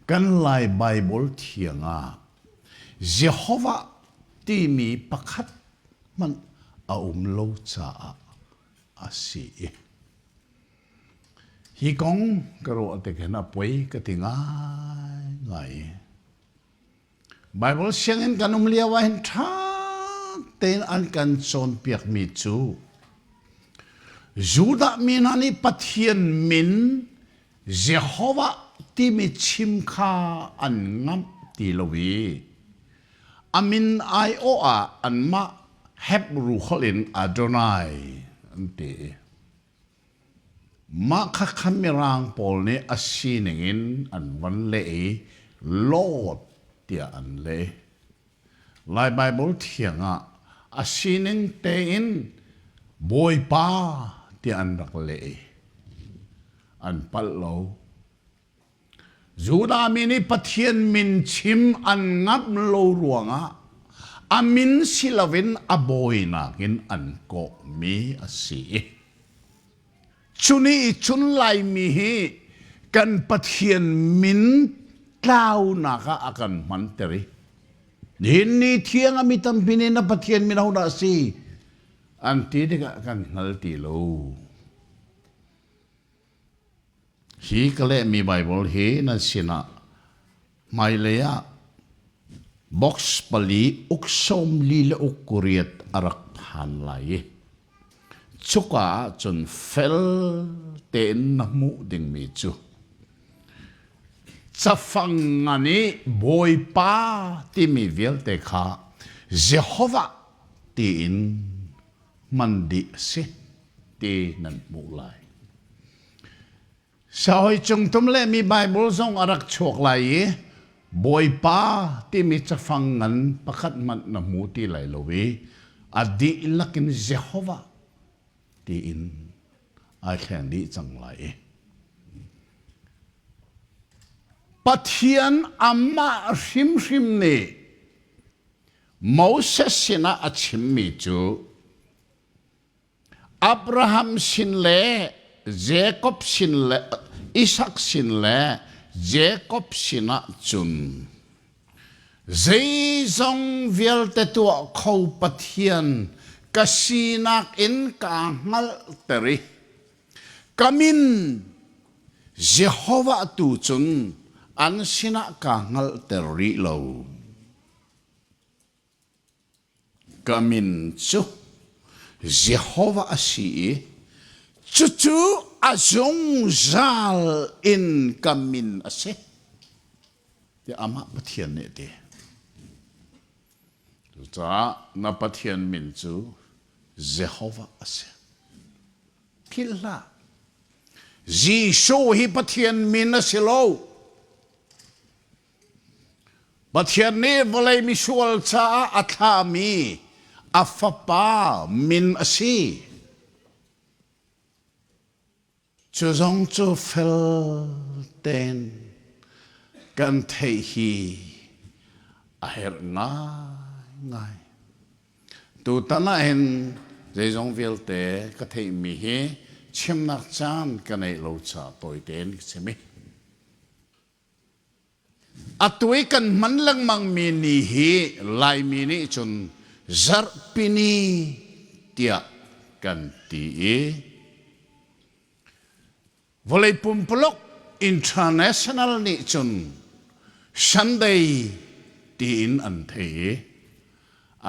Kan Lai Baibal thiang ah Jehovah timi pakhat hmanh a um lo caah a si. Hi kong ka ruah tik hin a poi ka ti ngaingai. Baibal sianginn kan um lio ah hin ṭha tein an kan cawnpiakmi cu Judah mi hna nih Pathian min Jehovah timi chim kha an ngamh ti lo i a min aiawh ah anmah Hebru holh in Adonai an ti. Mah khakha Mirang pawl nih a sining in an von leh i Lord tiah an leh. Lai Baibal thiang ah a sining tein Bawipa tiah an rak leh i an palh lo. Judah mi nih Pathian min chim an ngamh lo ruangah a min si loin a bawinak in an kawhmi a si. Cu nih cun Laimi hi kan Pathian min tlaunak ah a kan hmanter i nihin ni thiang a mi tampi nih na Pathian min hodah a si an ti tikah kan hngal ti lo. Hi ka lehmi Baibal hi nan sinah hmailei ah box pali uk sawm li le uk kuriat a rak phan lai i cuka ah cun fel tein na hmuh dingmi cu cafang ngan i Bawipa timi vialte kha Jehovah tiin hman dih a si ti nan hmuh lai. Sahawi cungtum le mi Baibal zong a rak chuak lai i Bawipa timi cafang ngan pakhat hmanh na hmu ti lai lo i a dihlak in Jehovah tiin ai thleng dih cang lai i Pathian amah hrimhrim nih Moses sinah a chimmi cu Abraham sin le Jakob sin le Isak sin le Jakob sinah cun zeizong vialte tuah kho Pathian ka sinak in kaa hngalhter i ka min Jehovah tu cun an sinah kaa hngalhter rih lo. Ka min cu Jehovah a si i cucu a zungzal in ka min a si tiah amah Pathian nih a ti. Cucaah na Pathian min cu Jehovah a si. Philh hlah. Jesuh hi Pathian min a si lo. Pathian nih vawlei misual caah a thlahmi a Fapa min a si. Cu zong cu fel tein kan theih hi a herh ngaingai. Tutan ah hin zeizong vialte ka theihmi hi chimnak caan ka neih lo caah tawi tein ka chim i Atu i kan hman lengmangmi ni hi Laimi nih cun zarhpini tiah kan ti i vawlei pumpuluk international nih cun Sunday tiin an thei i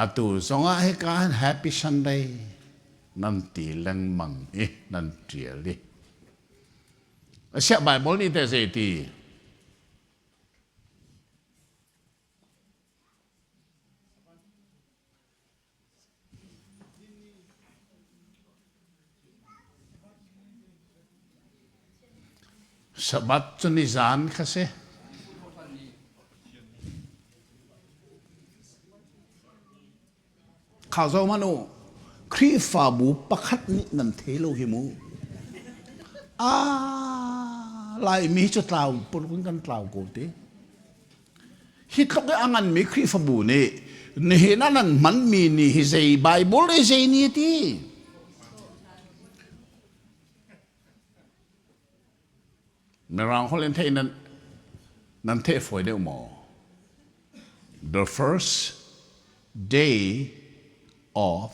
atu zongah hika hin Happy Sunday nan ti lengmang i nan ṭial i Asiah Baibal nih teh zei ti? Sabbath cu nizan kha si. Kha zoh hmanh u, Khrihfabu pakhat nih nan thei lo hi mu. Ah, Laimi cu tlau purun kan tlau ko te. Hi tluk i a nganmi Khrihfabu nih nihin ah nan hmanmi ni hi zei Bible i zei ni ti? Mirang holh in theih nan. Nan theih fawi deuh maw? The first day of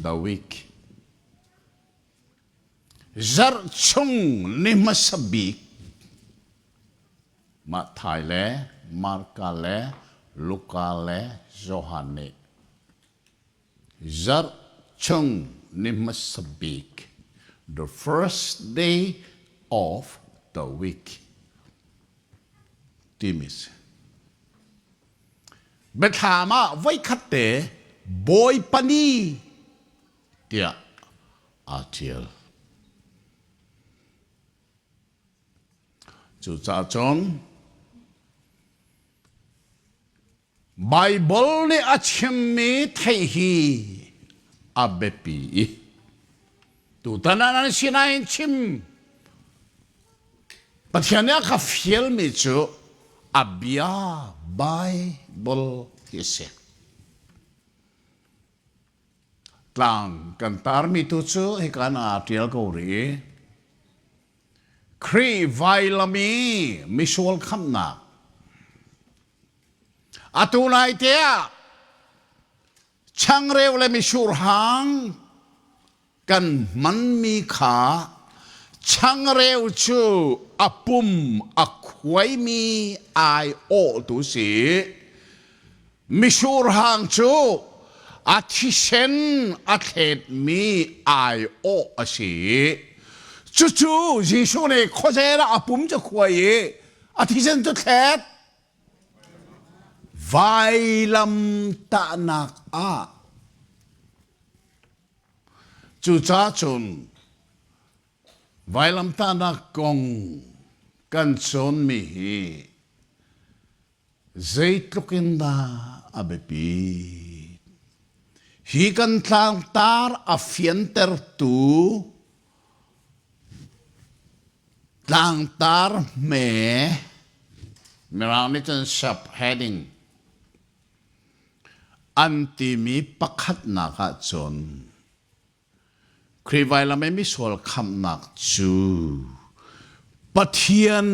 the week. Zarh chung ni hmasa bik Matthai le Marka le Luka le Johan nih zarh chung ni hmasa bik the first day of the week timi si. Biathlam ah voikhat te Bawipa ni tiah aa ṭial. Cucaah cun Baibal nih a chimmi theih hi a biapi i tutan ah nan sinah hin chim Pathian nih a ka fialmi cu a bia Baibal hi a si. Tlang kan tarmi tu cu hika aa ṭial ko rih i Khrih vailam i misual khamhnak atu lai te ah changreu le mitsur hang kan hmanmi kha changreu cu a pum a khuaimi aiawhtu si. Mitsur hang cu a thisen a thletmi aiawh a si. Cucu Jesuh nih khuazel ah a pum cu khuai i a thisen cu thlet vailam tahnak ah. Cucaah cun vailamtahnak kong kan cawnmi hi zeitluk in dah a biapit. Hi kan tlangtar a fiantertu tlangtar hme Mirang nih cun subheading an timi pakhatnak ahcun Khrih vailam i misual khamhnak cu Pathian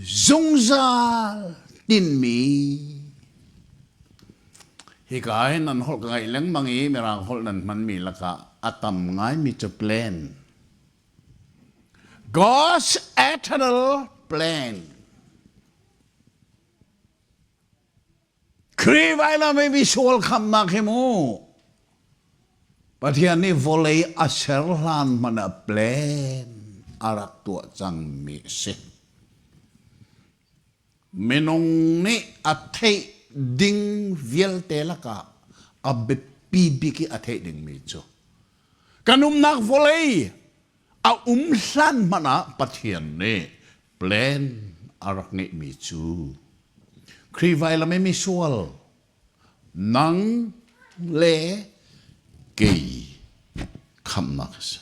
zungzal tinhmi hika hin nan holh ka ngaih lengmang i Mirang holh nan hmanmi lakah a tam ngaimi cu plan. God's eternal plan. Khrih vailam i misual khamhnak hi mu Pathian nih vawlei a ser hlan hmanh ah plan a rak tuah cangmi a si. Minung nih a theih ding vialte lakah a biapi bik i a theih dingmi cu kan umnak vawlei a um hlan hmanh ah Pathian nih plan a rak ngeihmi cu Khrih vailam i misual nang le kei khamhnak a si.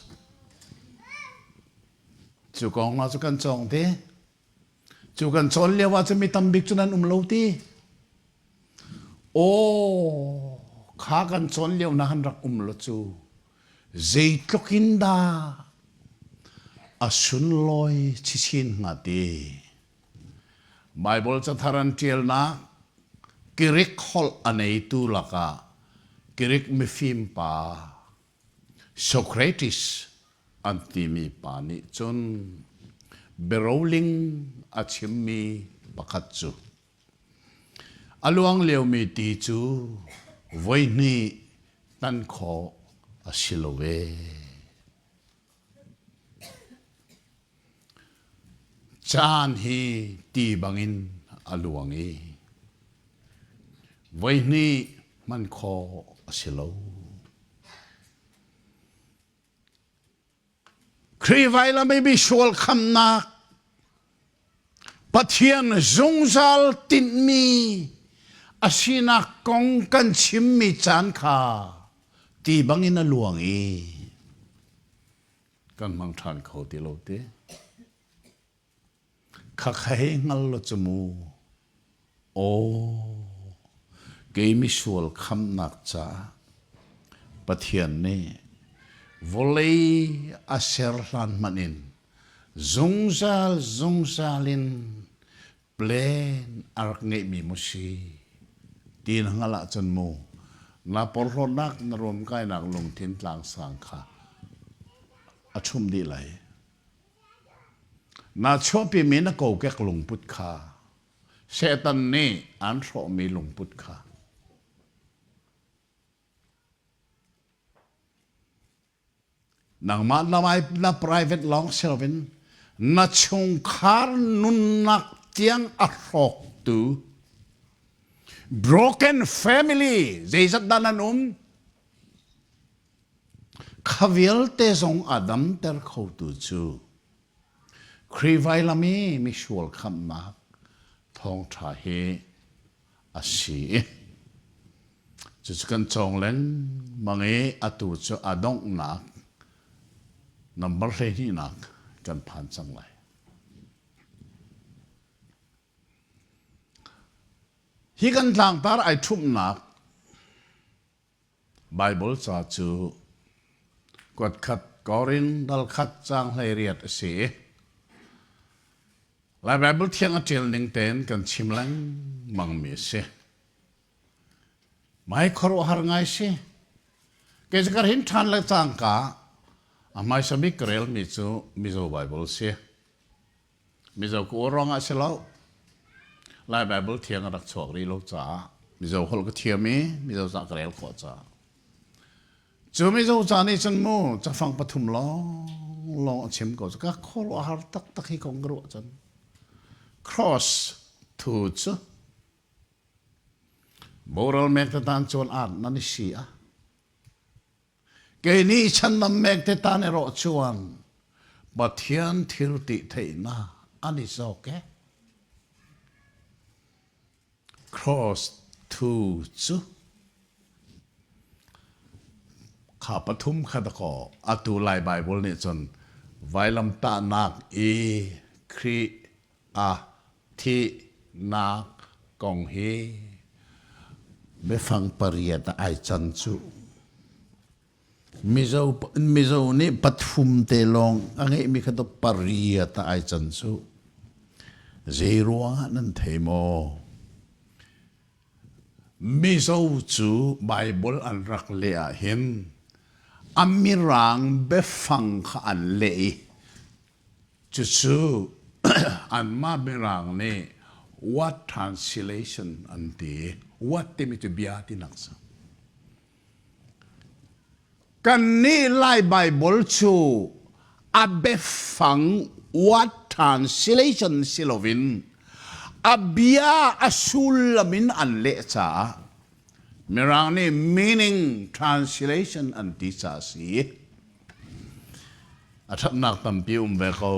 Cu kong ah cu kan cawng te. Cu kan cawn lio ah cun mi tam bik cu nan um lo ti. Aw, kha kan cawn lio na han rak um lo cu zeitluk in dah a sunlawi chinchin hnga ti. Baibal cathar an ṭialnak Greek holh a neitu lakah Greek mifim pa Socrates an timi pa nih cun biaroling a chimmi pakhat cu a luang liomi ti cu voihnih tan khawh a si lo ee. Caan hi ti bangin a luang i voihnih hman khawh a si lo. Khrih vailam i misual khamnak Pathian zungzal tinhmi a sinak kong kan chimmi caan kha ti bangin a luang i kan hmang ṭhan kho ti lo ti. Khakha hei hngal lo cu mu. Aw, kei misual khamnak caah Pathian nih vawlei a ser hlan hmanh in zungzal zungzal in. Plan a rak ngeihmi maw si ti na hngalh ahcun mu na porhlawtnak na ruamkainak lungthin tlangsang kha a ṭhumh dih lai. Naa chuahpimi na kokek lungput kha Satan nih aan hrawhmi lungput kha Nangmah na, na private lawng si loin na chungkhar nunnak tiang a hrawktu broken family zeizat dah nan um? Kha vialte zong a damter khotu cu Khrih vailam i misual khamhnak thawngṭha hi a si. Cucu kan cawng lengmang i atu cu a donghnak number hleihnihnak kan phan cang lai. Hi kan tlangtar ai ṭhumhnak Baibal ca cu kuatkhat Korin dal khat caang 18 a si i Lai Baibal Thiang a ṭial ning tein kan chim lengmangmi a si. Mai khuaruahhar ngai si. Kei cu ka rin ṭhan le cangka a hmaisa bik ka relmi cu Mizo Baibal si. Mizo ka uar ruangah si lo. Lai Baibal Thiang a rak chuak rih lo caah Mizo holh ka thiam i Mizo ca ka rel khawh caah. Cu Mizo ca nih cun mu cafang pathum lawng lawng a chim ko. Ka khuaruahhar taktak hi kong ka ruah cun. Cross thu cu boral mek te tan chuan at nan i si a. Kei nih chan nam mek te tan erawh chuan Pathian thil ti theihnak an i zawk e. Cross thu cu kha pathum kha dakaw atu Lai Baibal nih cun vailamtahnak i Khrih a thihnak kong hi biafang pariat ah ai can cu. Mizo, Mizo nih pathum te lawng a ngeihmi kha tu pariat ah ai can cu. Zei ruangah nan thei maw? Mizo cu Baibal an rak leh ahhin a mirang biafang kha an leh i cucu anmah mirang nih word translation an ti. Word timi cu bia tinak si. Kannih Lai Baibal cu a biafang word translation si loin a bia a sullam in an leh caah Mirang nih meaning translation an ti caah a si. A ṭhatnak tampi um ve ko.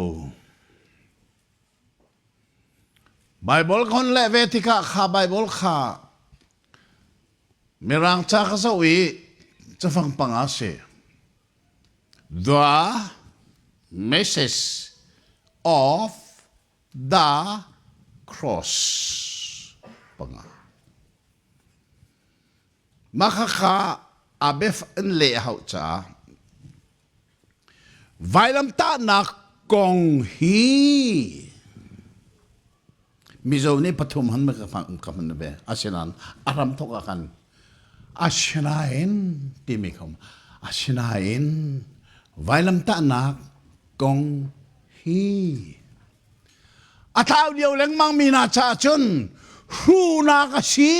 Baibal ka hun leh ve tikah kha Baibal kha Mirang ca ka zoh i cafang panga si. The message of the cross panga. Mah khakha a biaf in leh hauh caah vailamtahnak kong hi Mizo nih pathum han ka ka hman ve. Asinain a ram thok ah khan asinain timi khom asinain vailamtahnak kong hi a thlau lio lengmang mi hna caah cun hrunak a si.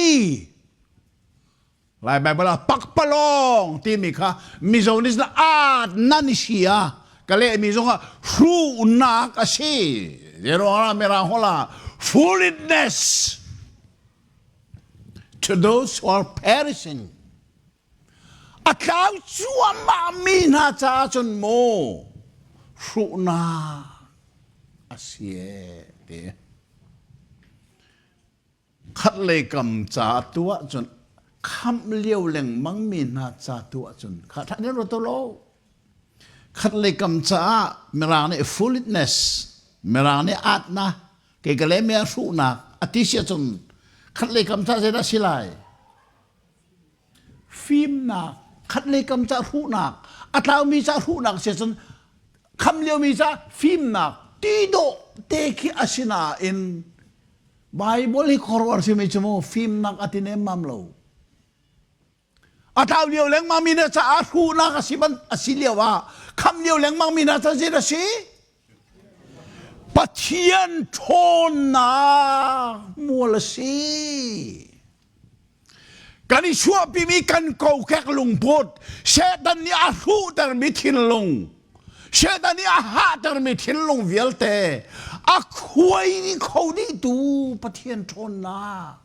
Lai Bible ah pakpalawng timi kha Mizo nih cun aat nan i si a ka lehmi zong ah hruhnak a si. Zeiruangah Mirang holh ah foolishness to those who are perishing. A tlau cuahmah mi hna caah cun maw hruhnak a si e ti. Khatlei kam ca tu ahcun khamh lio lengmang mi hna ca tu ahcun kha ṭha nih ruat lo. Khatlei kam caah Mirang nih foolishness, Mirang nih atnak, kei ka le mi ah hruhnak a ti si ahcun khatlei kam ca zeidah si lai? Fimnak, khatlei kam ca hruhnak, a tlaumi ca hruhnak si ahcun kham liomi ca fimnak ti dawh te khi a si nain. Bible hi khuaruahhar simi cu mu fimnak a ti nemmam lo. A tlau lio lengmang mi na caah hruhnak a si ban a si lio ah kham lio lengmang mi na ca zeidah a si? Pathian ṭhawnnak mual a si. Kan i chuahpimi kan kokek lungput, Satan nih a hruhtermi thinlung, Satan nih a hahtermi thinlung vialte a khuai kho dihtu Pathian ṭhawnnak,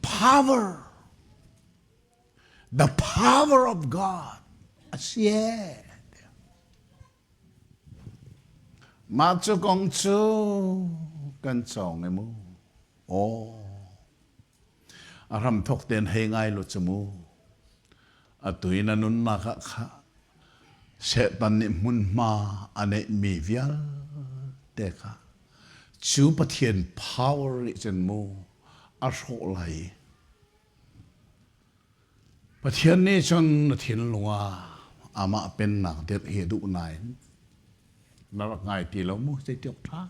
power, the power of God a si. Mah cu kong cu kan cawng i mu. Aw. A hramthok tein hei ngai lu cu mu. Atu i na nunnak ah kha Satan nih hmunhma a neihmi vialte kha cu Pathian power nih cun mu a hrawh lai. Pathian nih cun na thinlung ah amah pennak dirh hi a duh nain na rak ngai ti lo mu zeitiawk ṭha.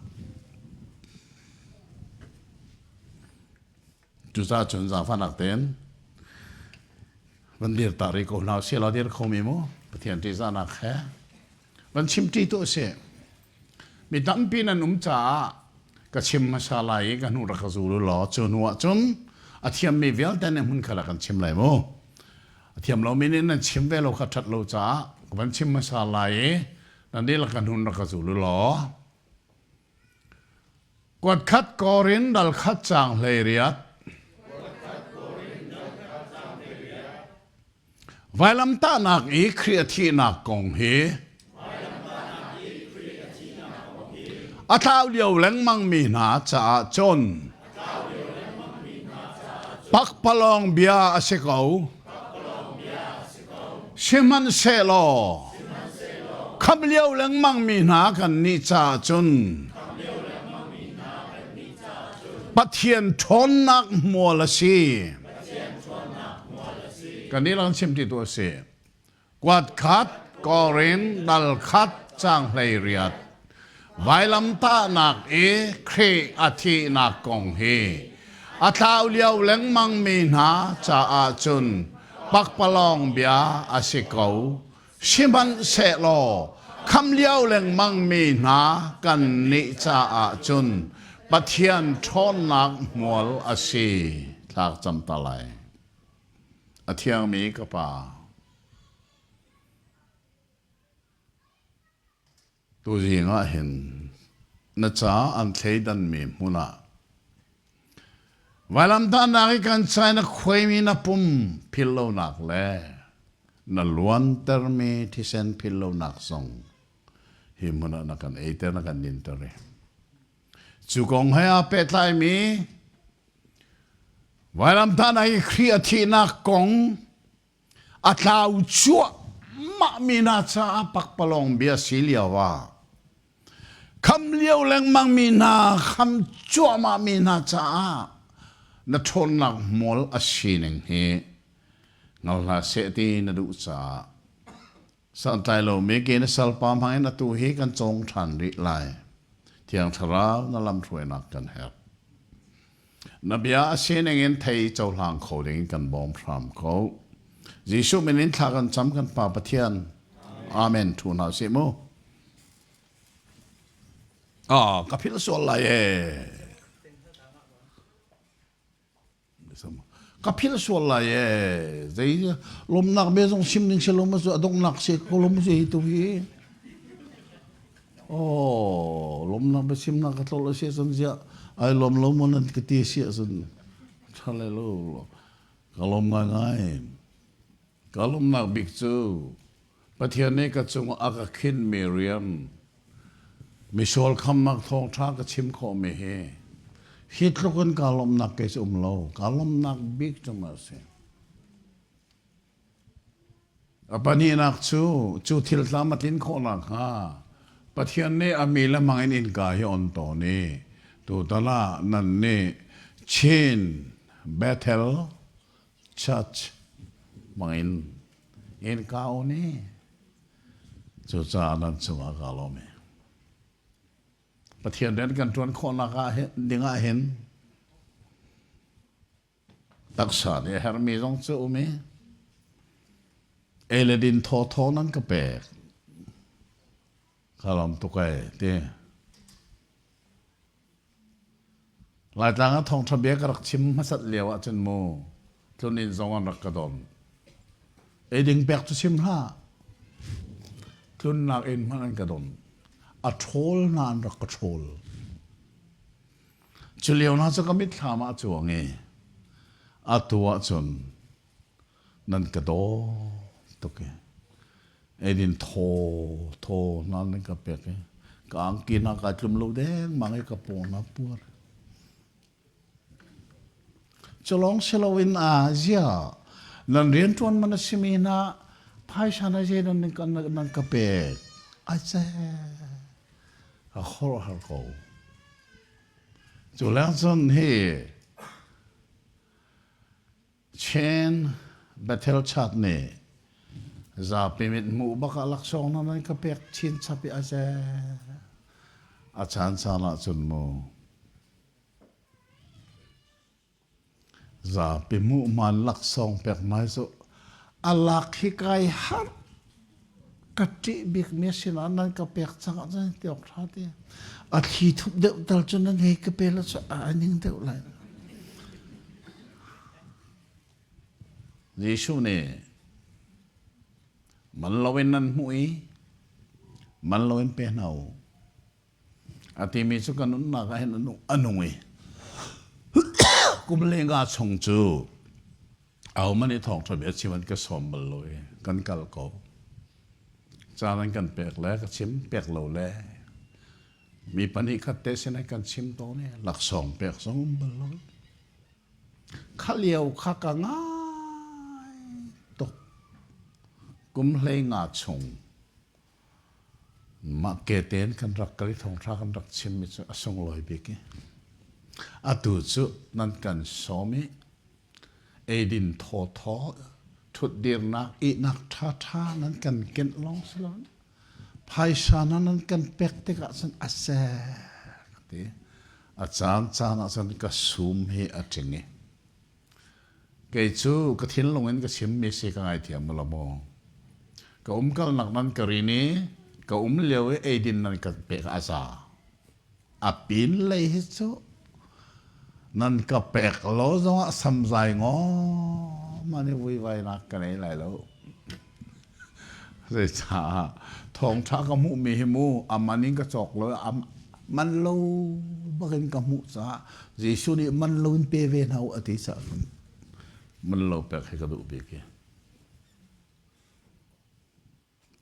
Cucaah cun zaangfahnak tein van dir ta rih ko hna usih law dir kho mi mu Pathian ṭihzahnak he van chim ṭi tuah usih. Mi tampi nan um caah ka chim hmasa lai i ka hnu rak ka zul u law cu hnu ah cun a thiammi vialte nih hmun khat ah kan chim lai mu. A thiam lomi nih nan chim ve lo kha ṭhat lo caah ka van chim hmasa lai i nan dihlak ka hnun rak ka zul u law Kuatkhat Korin dal khat caang 18. Vailamtahnak i Khrih a thihnak kong hi a tlau lio lengmang mi hna caah cun pakpalawng bia a si ko. Sihmanhsehlaw khamh lio lengmang mi hna kannih caah cun Pathian ṭhawnnak hmual a si. Kan nih lang chim ti tu a si. Kuat khat Korin dal khat cang 18. Vailamtahnak i Khrih a thihnak kong hi a tlau lio lengmang mi hna caah cun pakpalawng bia a si ko. Sihmanhsehlaw kham lio lengmang mi hna kannih caah cun Pathian ṭhawnnak hmual a si. Thlak cam ta lai. A thiangmi ka Pa, tuzing ah hin na ca an thleidanmi hmun ah vailamtahnak i kan chai na khuaimi na pum philhlonak le na luantermi thisen philhlonak zong hi hmun ah na kan eiter na kan dinter i cu kong he aa pehtlaimi Vailamtahnak i Khrih a thihnak kong a tlau cuahmah mi hna caah pakpalawng bia si lio ah kham lio lengmang mi hna kham cuahmah mi hna caah na ṭhawnnak hmual a sining hi ngol hlah seh ti na duh caah Santlai lomi ke na salpa hmang in atu hi kan cawng ṭhan rih lai. Thiang Thlarau na lamhruainak kan herh. Na bia a sining in thei cohlang kho ding in kan bawm hram ko. Jesuh min in thla kan cam kan Pa Pathian. Amen. Thu hna sih mu. Ah, ka philh sual lai ee. Ka philh sual lai ee. Zei lawmnak bia zong chim ding si lo ma cu a donghnak si ko lo ma cu hi tu hi. Oh, lawmnak bia chimnak ka tlol a si ahcun ziah ai lawm lo maw nan ka ti si ahcun ṭha le lo ka lawm ngaingai. Ka lawmnak bik cu Pathian nih ka cungah a ka khinmi rian misual khamnak thawngṭha ka chim khawhmi hi hi tluk in kaa lawmhnak kei cu um lo. Kaa lawmhnak bik cu a si. A pahnihnak cu cu thil tlam a tlin khawh nakhnga Pathian nih a mi le hmang in innka hi on tawn i tutan ah nan nih Chin Bethel Church hmang in innka on i cucaah nan cungah kaa lawm i Pathian rian kan ṭuan khawhnak ah hin dingah hin Taksa nih a herhmi zong cu um i ei le din thawthaw nan ka pek. Ka lawm tuk ei ti. Laitlang ah thawngṭha bia ka rak chim hmasat lio ahcun mu tluninn zong an rak ka don. Eiding pek cu chim hlah. Tlunnak inn hmanh an ka don. A ṭhawl hna an rak ka ṭhawl. Cu lio hna cu ka mitthlam ah a cuang i atu ahcun nan ka daw tuk i eidin thaw thaw hna nan ka pek i ka angki hna kai tlum lo dengmang i ka paw hna puar. Cu lawng si loin a zia nan rianṭuan man a simi hna phaisa na zei nan nan ka pek ai ce ka khuaruahhar ko. Cu leng cun hi Chin Bethel Chat nih zapi mit hmuh bak ah laksawng na nan ka pek chin chap i a ze. A caan caan ahcun mu zapi hmuh man laksawng pek mai cu a lak hi kai harh ka ṭih bikmi a si nain nan ka pek cang ahcun ti awk ṭha ti. A thli thup deuh tal cu nan hei ka pe la cu a ning deuh lai. Jesuh nih man loin nan hmuh i man loin pe hna u. A timi cu kan nunnak ah hin a nung i kum lenga chung cu ahohmanh nih thawngṭha bia chim an ka sawm bal lo i kan kal ko. Caan an kan pek le ka chim pek lo le mi pahnih khat te sin an kan chim tawn i laksawng pek zong um bal lo. Kha lio kha ka ngai tuk. Kum hlei nga chung Mah ke tein kan rak kal i thawngṭha kan rak chimmi cu a sunglawi bik i atu cu nan kan sawm i eidin thawthaw ṭhutdirnak ihnak ṭhaṭha nan kan kenh lawng si lo phaisa na nan kan pek tikah cun a sek ti a caan caan ah cun ka sum hi a ṭing i Kei cu ka thinlung in ka chimmi si ka ngaithiam lo maw? Ka umkalnak nan ka rin i ka um lio i eidin nan ka pek a za. A pin lei hi cu nan ka pek lo zongah samzai ngawm an i vuivainak ka nei lai lo. Zeicah thawngṭha ka hmuhmi hi mu a man in ka cawk lo a man lo bakin ka hmuh caah Jesuh nih man lo in pe ve hna u a ti caah man lo pek hi ka duh bik i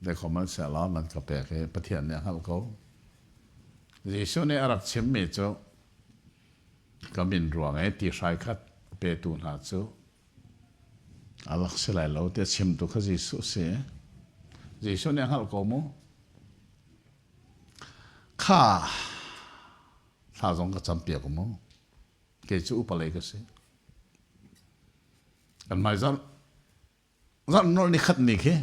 Zeikhohmanhsehlaw nan ka pek i Pathian nih a hngalh ko. Jesuh nih a rak chimmi cu ka min ruang i ti hrai khat petu hna cu A lak si lai lo tiah chimtu kha Jesuh a si. Jesuh nih a hngalh ko mu. Kha thla zong ka campiak mu. Kei cu upa lei ka si. Kan hmai zarh zarh nolh ni khat ni khi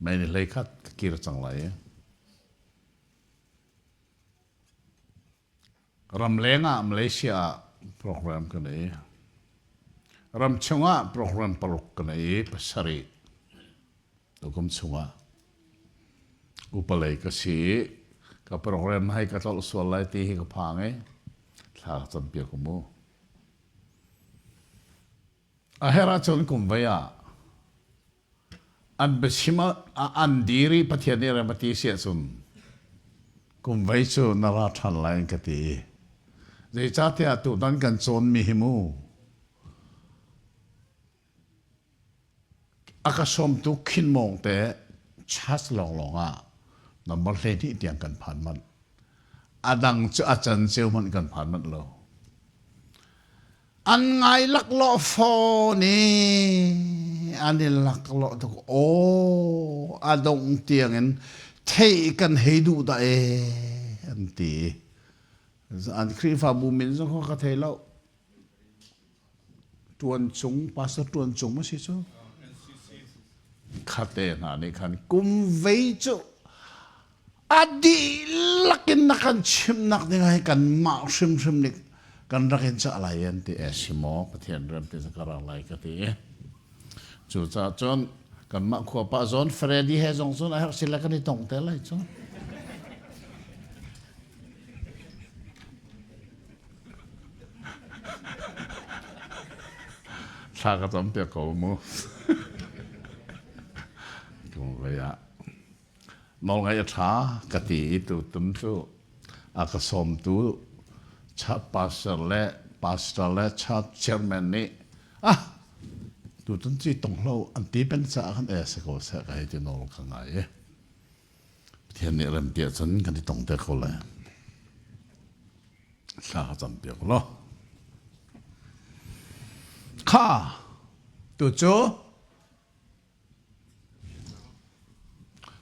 mei ni hlei khat ka kir cang lai i Ramleng ah Malaysia ah program ka nei. Ramchung ah program paruk ka nei i pasarih tukum chungah upalei ka si i ka program hai ka tlolh sual lai ti hi ka phang i thla ka campiak mu. A herh ahcun kum vei ah An biachim ah an dir i Pathian nih rem a ti si ahcun kum vei cu na ra ṭhan lai an ka ti. Zeicahtiah tutan kan cawnmi hi mu a ka sawmtu Khin Mawng te church lawnglawng ah number 12 tiang kan phan manh. A dang cu a canceu hmanh kan phan manh lo. An ngai laklawh fawn i an i laklawh tuk. Aw, a dongh tiangin theih kan hei duh dah ee an ti. An Khrihfabu min zong kha ka thei lo. Ṭuan cung, pastor ṭuan cung a si cu. Khate hna nih khan kum vei cu a dihlak in na kan chimhnak ding ah hi kanmah hrimhrim nih Kan rak in cah lai an ti e si maw Pathian rem ti ka ra lai ka ti. Cucaah cun kanmah khua pa zawn Freddy he zong cun a herh sile kan i tong te lai cu. Thla ka cam piak ko mu. Tung vei ah nawlngaih a ṭha ka ti i tutum cu a ka sawmtu pastor le pastor le church chairman nih ah tutan ci tong hlo an ti peng caah khan e si ko seh ka hei ti nawl ka ngai i Pathian nih rem ti ahcun kan i tong te ko lai. Thla ka cam piak law. Kha tu cu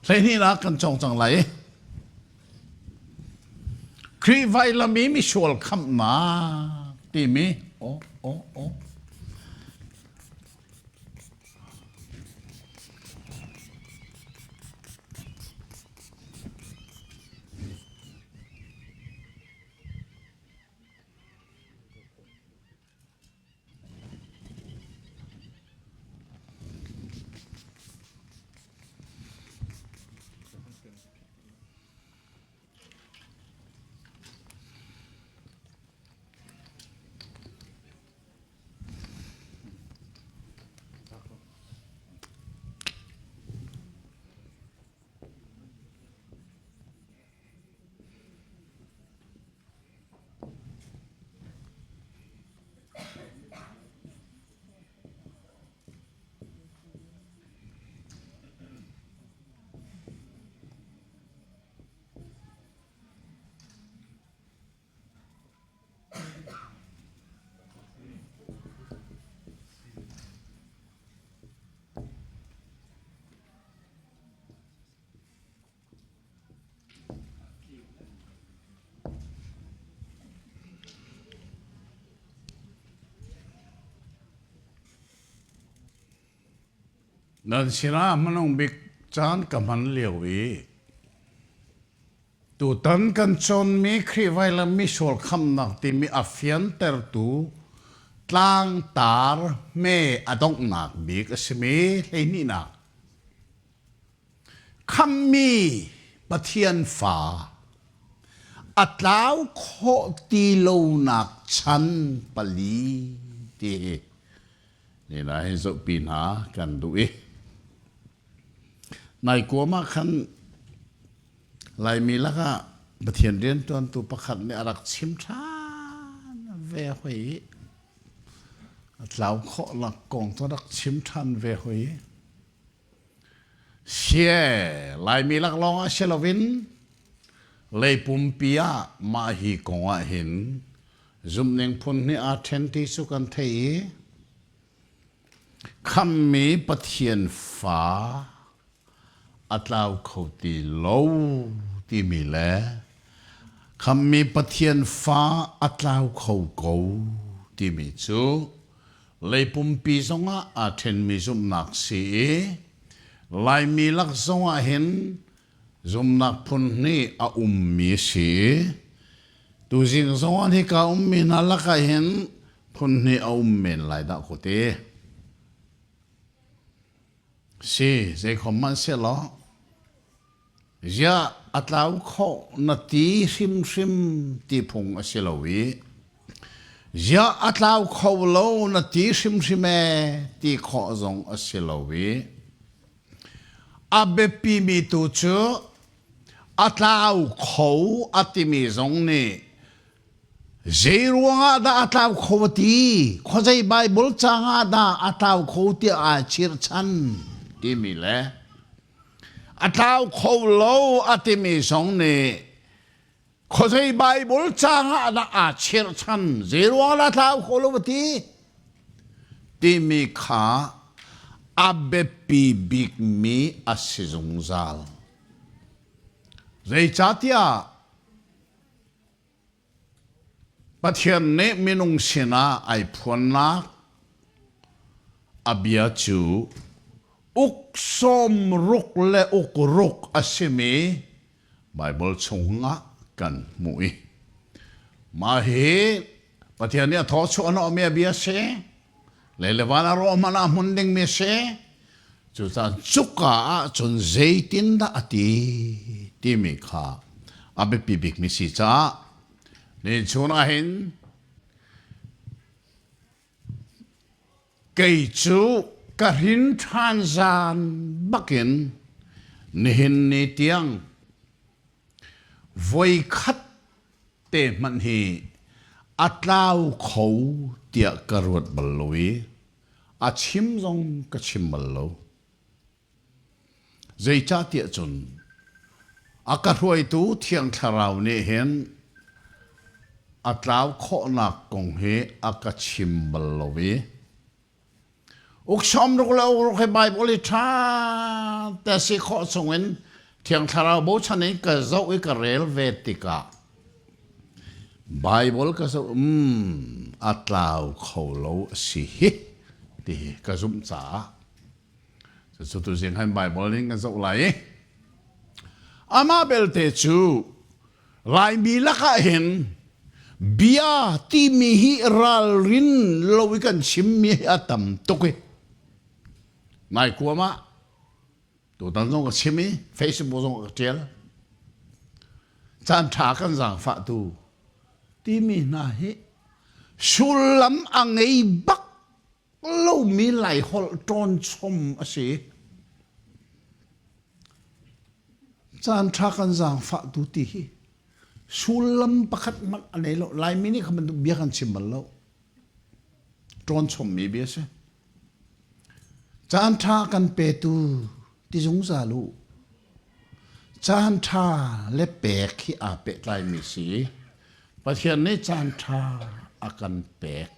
Hleihnihnak kan cawng cang lai. Khrih vailam i misual khamhnak timi aw aw aw Nan sinah hmanung bik caan ka hman lio i tutan kan cawnmi Khrih vailam misual khamhnak timi a fiantertu tlangtar hme a donghnak bik a simi hleihnihnak Khamhmi Pathian fa a tlau khawh ti lonak chan pali ti hi nila hi zohpi hna kan duh i nai kuam ah khan Laimi lakah Pathian rianṭuantu pakhat nih a rak chim ṭhan ve hoi i a tlau khawhnak kong cu a rak chim ṭhan ve hoi i Sie, Laimi laklawng ah si loin lei pumpi ah mah hi kong ah hin zumhning phun hnih aa ṭhen ti cu kan theih i khammi Pathian fa a tlau kho ti lo timi le khammi Pathian fa a tlau kho ko timi cu Lei pumpi zongah aa ṭhenmi zumhnak si i Laimi lak zongah hin zumhnak phun hnih a ummi si i tuzing zongah hika ummi hna lakah hin phun hnih a um men lai dah ku ti. Si, zeikhom hmanh sehlaw Ziah a tlau khawh na ti hrimhrim ti phung a si lo i ziah a tlau kho lo na ti hrimhrim ee ti khawh zong a si lo i a biapimi tu cu a tlau kho a timi zong nih zei ruangah dah a tlau kho a ti khuazei Baibal caang ah dah a tlau kho tiah aa chirchan timi le A tlau kho lo a timi zong nih khuazei Baibal caang ah dah aa chirhchan zeiruang dah tlau kho lo a ti timi kha a biapi bikmi a si zungzal. Zeicahtiah Pathian nih minung sinah ai phuannak a bia cu uk sawmruk le uk ruk a simi Baibal chungah kan hmuh i mah hi. Pathian nih a thaw chuah hnawhmi a bia si. Lei le van a rawh hmanh ah hmun dingmi si. Cucaah cuka ahcun zeitindah a ti timi kha a biapi bikmi si caah ni chun ah hin kei cu ka hrin ṭhan zan bakin nihin ni tiang voikhat te hmanh hi a tlau kho tiah ka ruat bal lo i a chim zong ka chim bal lo. Zeicahtiah cun a ka hruaitu Thiang Thlarau nih hin a tlau khawhnak kong hi a ka chim bal lo i Uksawm ruk le ukruk hi Bible hi ṭha te si khawh chungin Thiang Thlarau bochan in ka zoh i ka rel ve tikah Bible ka zoh um a tlau kho lo a si hi ti hi ka zumh caah cucu tuzing han Bible in kan zoh lai i amah belte cu Laimi lakah hin bia timi hi ralrin lo i kan chimmi hi a tam tuk i nai kuam ah tutan zong ka chim i Facebook zong ka ṭial caan ṭha kan zaangfah tu timi hna hi sullam a ngei bak lomi Laiholh ṭawnchom a si. Caanṭha kan zaangfah tu ti hi sullam pakhat hmanh a nei lo. Laimi nih kha bantuk bia kan chim bal lo. Ṭawnchommi bia a si. Caanṭha kan petu ti zungzal u. Caanṭha le pek hi aa pehtlaimi si. Pathian nih caanṭha a kan pek.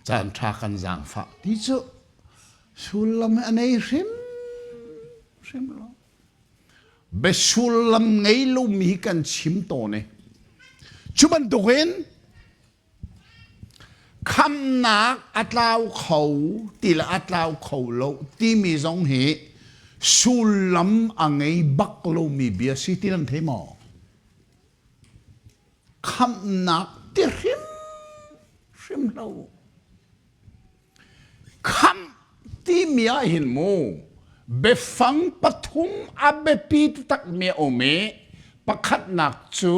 Caanṭha kan zaangfah ti cu sullam a nei hrim hrim lo. Biasullam ngei lomi hi kan chim tawn i cu bantukin Khamnak a tlau kho ti le a tlau kho lo timi zong hi sullam a ngei bak lomi bia si ti nan thei maw? Khamnak ti hrim hrim lo. Khamh timi ah hin mu biafang pathum a biapi taktakmi a um i pakhatnak cu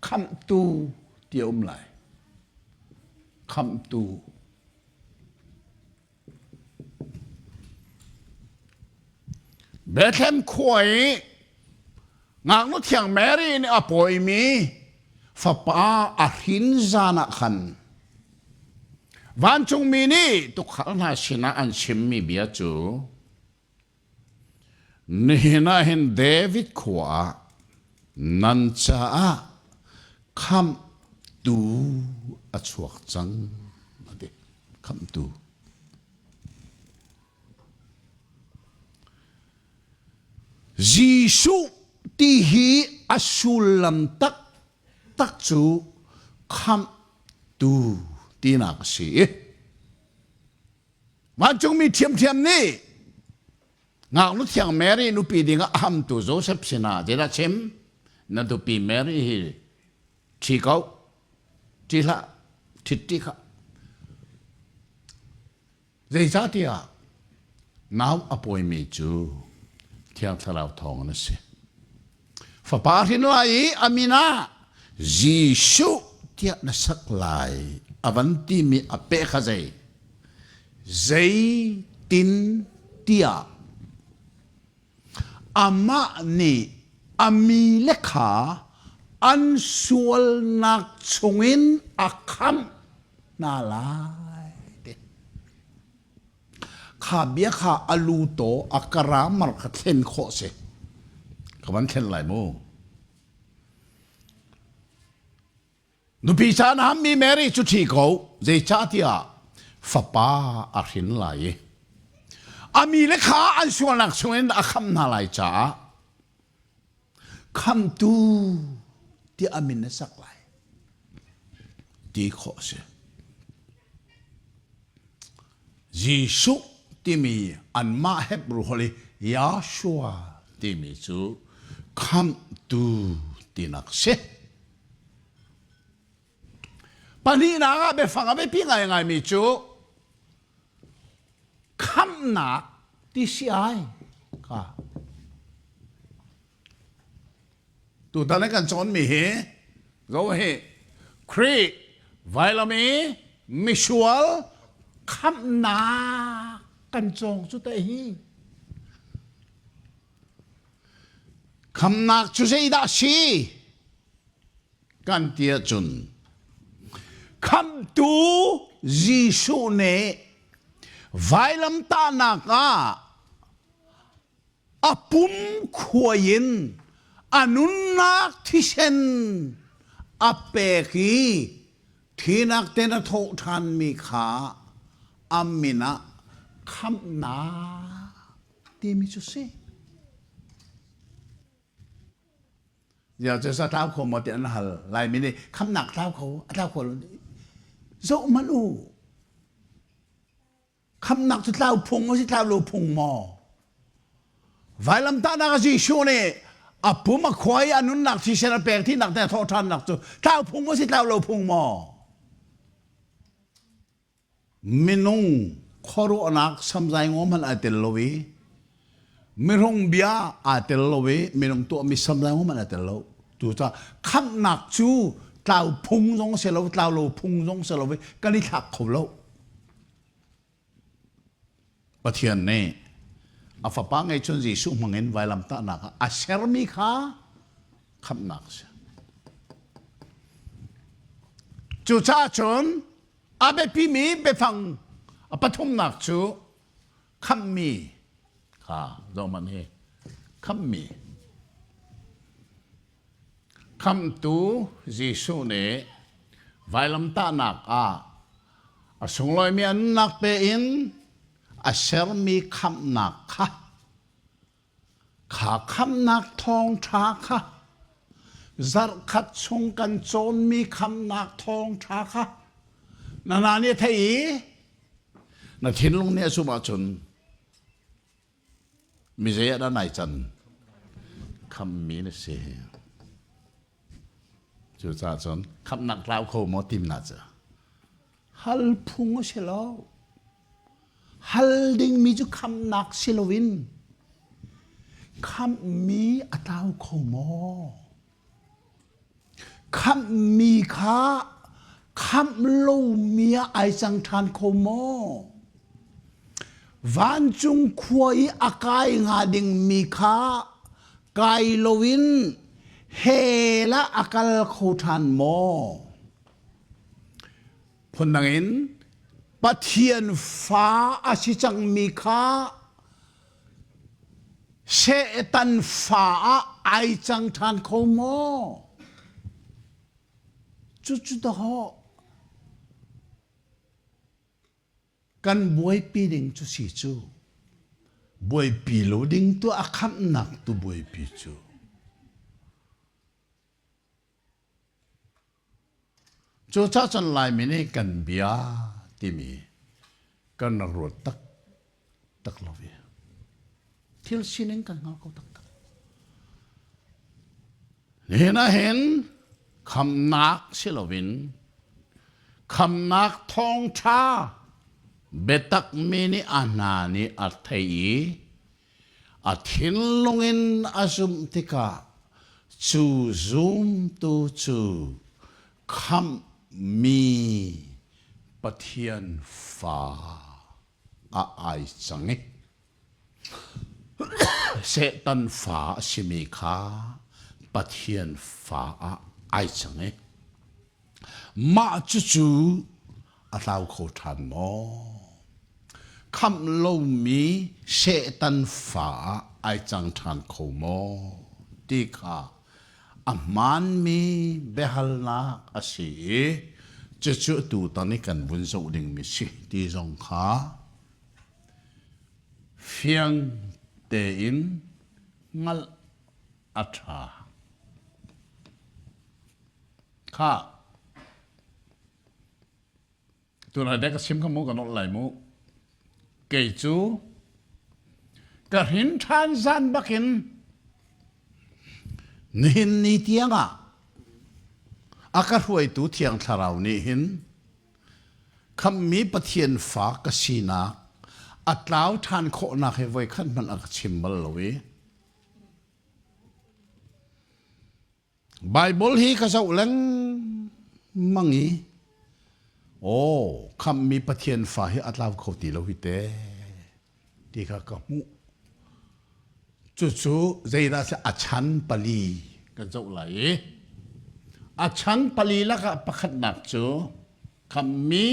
khamhtu ti a um lai. Khamhtu. Bethlehem khua i ngaknu thiang Mary nih a pawimi fapa a hrin zan ah khan vancungmi nih tuukhal hna sinah an chimmi bia cu nihin ah hin David khua ah nan caah khamhtu a chuak cang a ti khamhtu Jesuh ti hi a sullam taktak cu khamhtu tinak a si i vancungmi ṭhiamṭhiam nih ngaknu thiang Mary nupi dingah a hamtu Joseph sinah zeidah chim? Na nupi Mary hi ṭhi ko, ṭi hlah, ṭhit ṭi kha. Zeicahtiah nau a pawimi cu Thiang Thlarau thawngin a si. Fapa hrin lai i a min ah Jesuh tiah na sak lai a van timi a peh kha zei? Zeitin tiah amah nih a mi le kha an sualnak chungin a khamh hna lai ti. Kha bia kha a lu taw a grammar kha thlen khawh si. Ka van thlen lai mu. Nupi caan hammi Mary cu ṭhi ko, zeicahtiah fapa a hrin lai i a mi le kha an sualnak chungin a khamh hna lai caah khamtu tiah a min a sak lai ti khawh a si. Jesuh timi anmah Hebrew holh i Yahshua timi cu khamhtu tinak si. Pahnihnak ah biafang a biapi ngaingaimi cu khamhnak ti si ai ka. Tutan i kan cawnmi hi zo hi Khrih vailam i misual khamhnak kan cawng cu te hi. Khamnak cu zeidah si? Kan ti ahcun Khamhtu Jesuh nih vailamtahnak ah a pum khuai in a nunnak thisen a pek i thinak ten a thawh ṭhanmi kha a min ah khamhnak timi cu si. Ya cu sa tlau kho maw ti an hal. Laimi nih khamhnak tlau kho, a tlau kho lo. Zoh hmanh u. Khamhnak cu tlau phung a si tlau lo phung maw? Vailamtahnak a Jesuh nih a pum a khuai a nunnak thisen a pek thihnak te a thawh ṭhannak cu tlau phung a si tlau lo phung maw? Minung khuaruahnak samzai ngaw hmanh ai tel lo i mirung bia aa tel lo i minung tuahmi samzai ngaw hmanh ai tel lo. Cucaah khamhnak cu tlau phung zong si lo tlau lo phung zong si lo i kan i thlak kho lo. Pathian nih a fapa ngeihchun Jesuh hmangin vailamtahnak ah a sermi kha khamhnak a si. Cucaah cun a biapimi biafang a pathumnak cu khamhmi kha zohhmanh hi khamhmi Khamhtu Jesuh nih vailamtahnak ah a sunglawimi a nunnak pe in a sermi khamhnak kha kha khamhnak thawngṭha kha zarhkhat chung kan cawnmi khamhnak thawngṭha kha na hna nih a theih i na thinlung nih a zumh ahcun Mi zei ah dah nai can? Khammi na si. Cucaah cun khamhnak tlau kho maw timnak cu? Hal phung a si lo. Hal dingmi cu khamhnak si loin khamhmi a tlau kho maw? Khamhmi kha khamh lomi ah ai cang ṭhan kho maw? Vancung khua i a kai hnga dingmi kha kai loin hell ah a kal kho ṭhan maw? Phundang in Pathian fa a si cangmi kha Satan fa ah ai cang ṭhan kho maw? Cucu dawh kan buaipi ding cu si cu. Buaipi lo ding tu a khamhnak tu buaipi cu. Cucaah cun Laimi nih kan bia timi kan rak ruat taktak lo i thil sining kan hngal ko taktak. Nihin ah hin khamnak si loin khamnak thawngṭha biatak mi nih a hna nih a thei i A thinlung in a zumh tikah cu zumtu cu khamhmi Pathian fa ah ai cang i Satan fa a simi kha Pathian fa ah ai cang i mah cucu a tlau kho ṭhan maw? Khamh lomi Satan fa ah ai cang ṭhan kho maw? ti kha a hmaanmi biahalnak a si i cucu tutan i kan vun zoh dingmi si ti zong kha fiang tein hngalh a ṭha. Khah. Tunai dek ka chim kha mu ka nolh lai mu. Kei cu ka hrin ṭhan zan bakin nihin ni tiangah. A ka hruaitu Thiang Thlarau nih hin khamhmi Pathian fa ka sinak a tlau ṭhan khawhnak hi voikhat hmanh a ka chim bal lo i Baibal hi ka zoh lengmang i aw khamhmi Pathian fa hi a tlau kho ti lo hi te ti kha ka hmuh. Cucu zeidah a si a chan pali kan zoh lai i a chan pali lakah pakhatnak cu khamhmi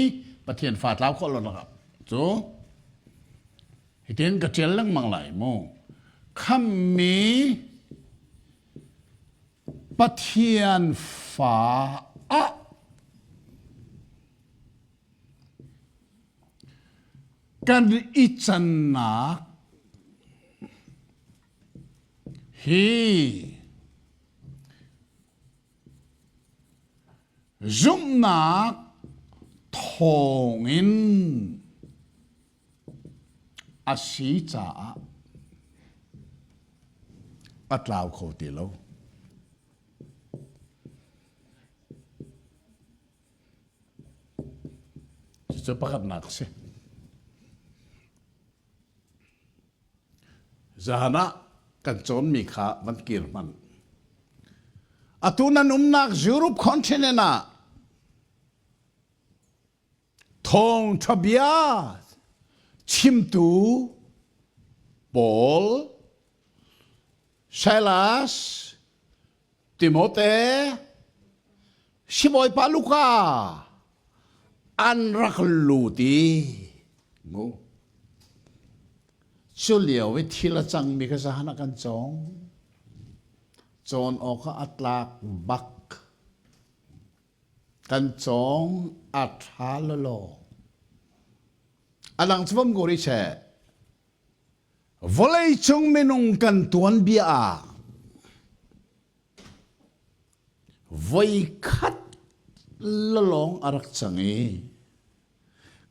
Pathian fa tlau khawh lo lakah cu hitin ka ṭial lengmang lai mu. Khamhmi Pathian fa ah kan i cannak hi zumhnak thawngin a si caah a tlau kho ti lo. Cucu pakhatnak a si. Zan ah kan cawnmi kha van kir hmanh. Atu nan umnak Europe continent ah Thawngṭha bia chimtu Paul, Silas, Timote, sibawipa Luka an rak lut i mu cu lio i thil a cangmi kha zahan ah kan cawng. Cawn awkah a tlak bak. Kan cawng a ṭha lawlaw. A dang cu vom ko rih seh. Vawleicung minung kan tuanbia ah voikhat lalawng a rak cang i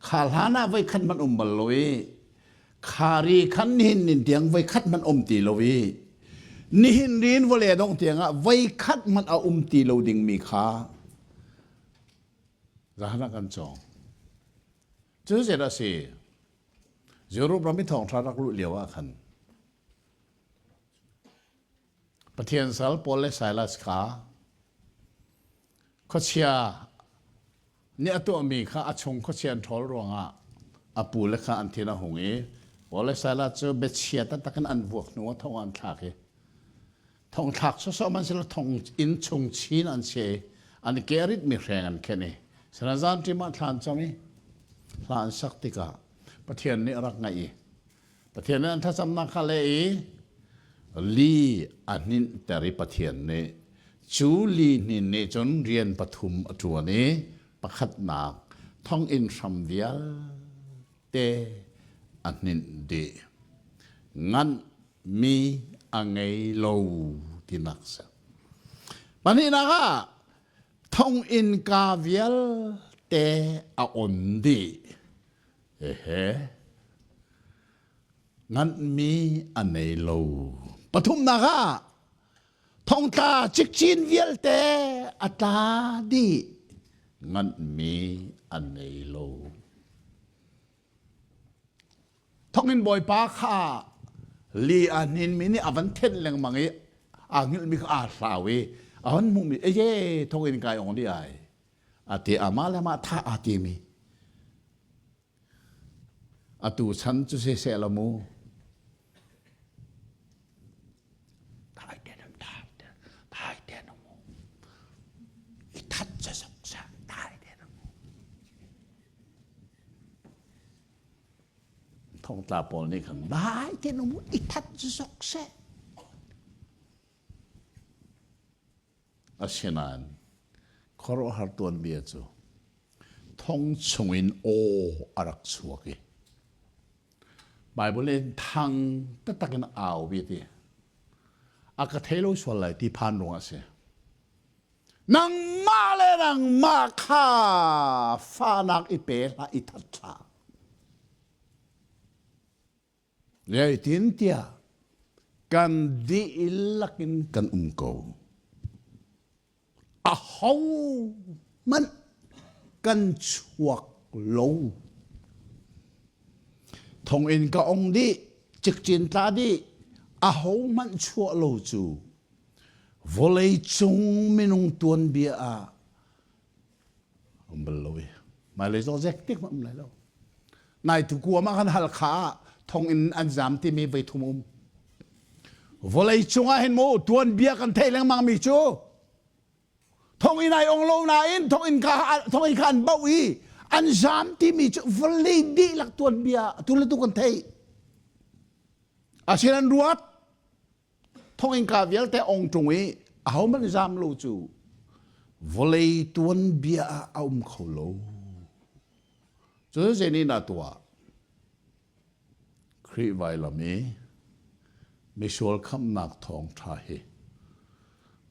Kha hlan ah voikhat hmanh um bal lo i kha ri khan nihin nin tiang voikhat hmanh um ti lo i nihin rin vawlei dong tiang ah voikhat hmanh a um ti lo dingmi kha zahan ah kan cawng. Cu zeidah a si? Europe ram i thawngṭha rak luh lio ah khan Pathian sal Paul le Silas kha Khuachia nih a tuahmi kha a chung khuachia an ṭhawl ruangah a pule kha an thin a hung i Paul le Silas cu biachia taktak in an vuak hnu ah thong ah an thlak i thongthlak sawsawh hmanhsehlaw thong inn chung chin an si i an ke a ritmi hreng an khenh i sanazan ṭim ah thla an cam i hla an sak tikah Pathian nih a rak ngaih i Pathian nih an thlacamnak kha leh i li a hninhter i Pathian nih cu li hnin nih cun rian pathum a ṭuan i pakhatnak thonginn hram vialte a hninh dih. Nganhmi a ngei lo tinak si. Pahnihnak ah thonginn ka vialte a on dih. Ehe. Nganhmi a nei lo. Pathumnak ah thongtla cikcin vialte a tla dih. Nganhmi a nei lo. Thonginn bawipa kha li a hninmi nih a van thenh lengmang i aa hngilhmi kha aa hlau i a hon hmuhmi eye thonginn kai ong dih ai. A ti amah le mah thah aa timi. Atu chan cu siseh la mu. Thai te nam thai te thai te nam mu. I that sa sok sa thai te nam mu. Thongtla pawl nih khan dai te nam mu i that sa sok seh. Asinain khuaruahhar tuanbia cu thong chungin aw a rak chuak i Baibal in thang taktak in au bi ti a ka thei lo sual lai ti phan ruangah a si. Nangmah le nangmah kha fahnak i pe hlah i that hlah. Zeitintiah kan dihlak in kan um ko. Ahohmanh kan chuak lo. Thonginn ka ong dih, cikcin tla dih, ahohmanh chuah lo cu vawlei cung minung tuanbia ah um bal lo i hmailei zong zek tik hmanh um lai lo. Nai tu kuam ah khan Halkha ah thonginn an zam timi voi thum um. Vawlei cung ah hin mu tuanbia kan theih lengmang mi cu thonginn ai ong lo nain thonginn kha thonginn kha an bauh i an zam timi cu vawlei dihlak tuanbia tu le tu kan theih. Asinain an ruat thonginn ka vialte ong ṭung i ahohmanh zam lo cu vawlei tuanbia ah a um kho lo. Cu zei nih dah tuah? Khrih vailam i misual khamhnak thawngṭha hi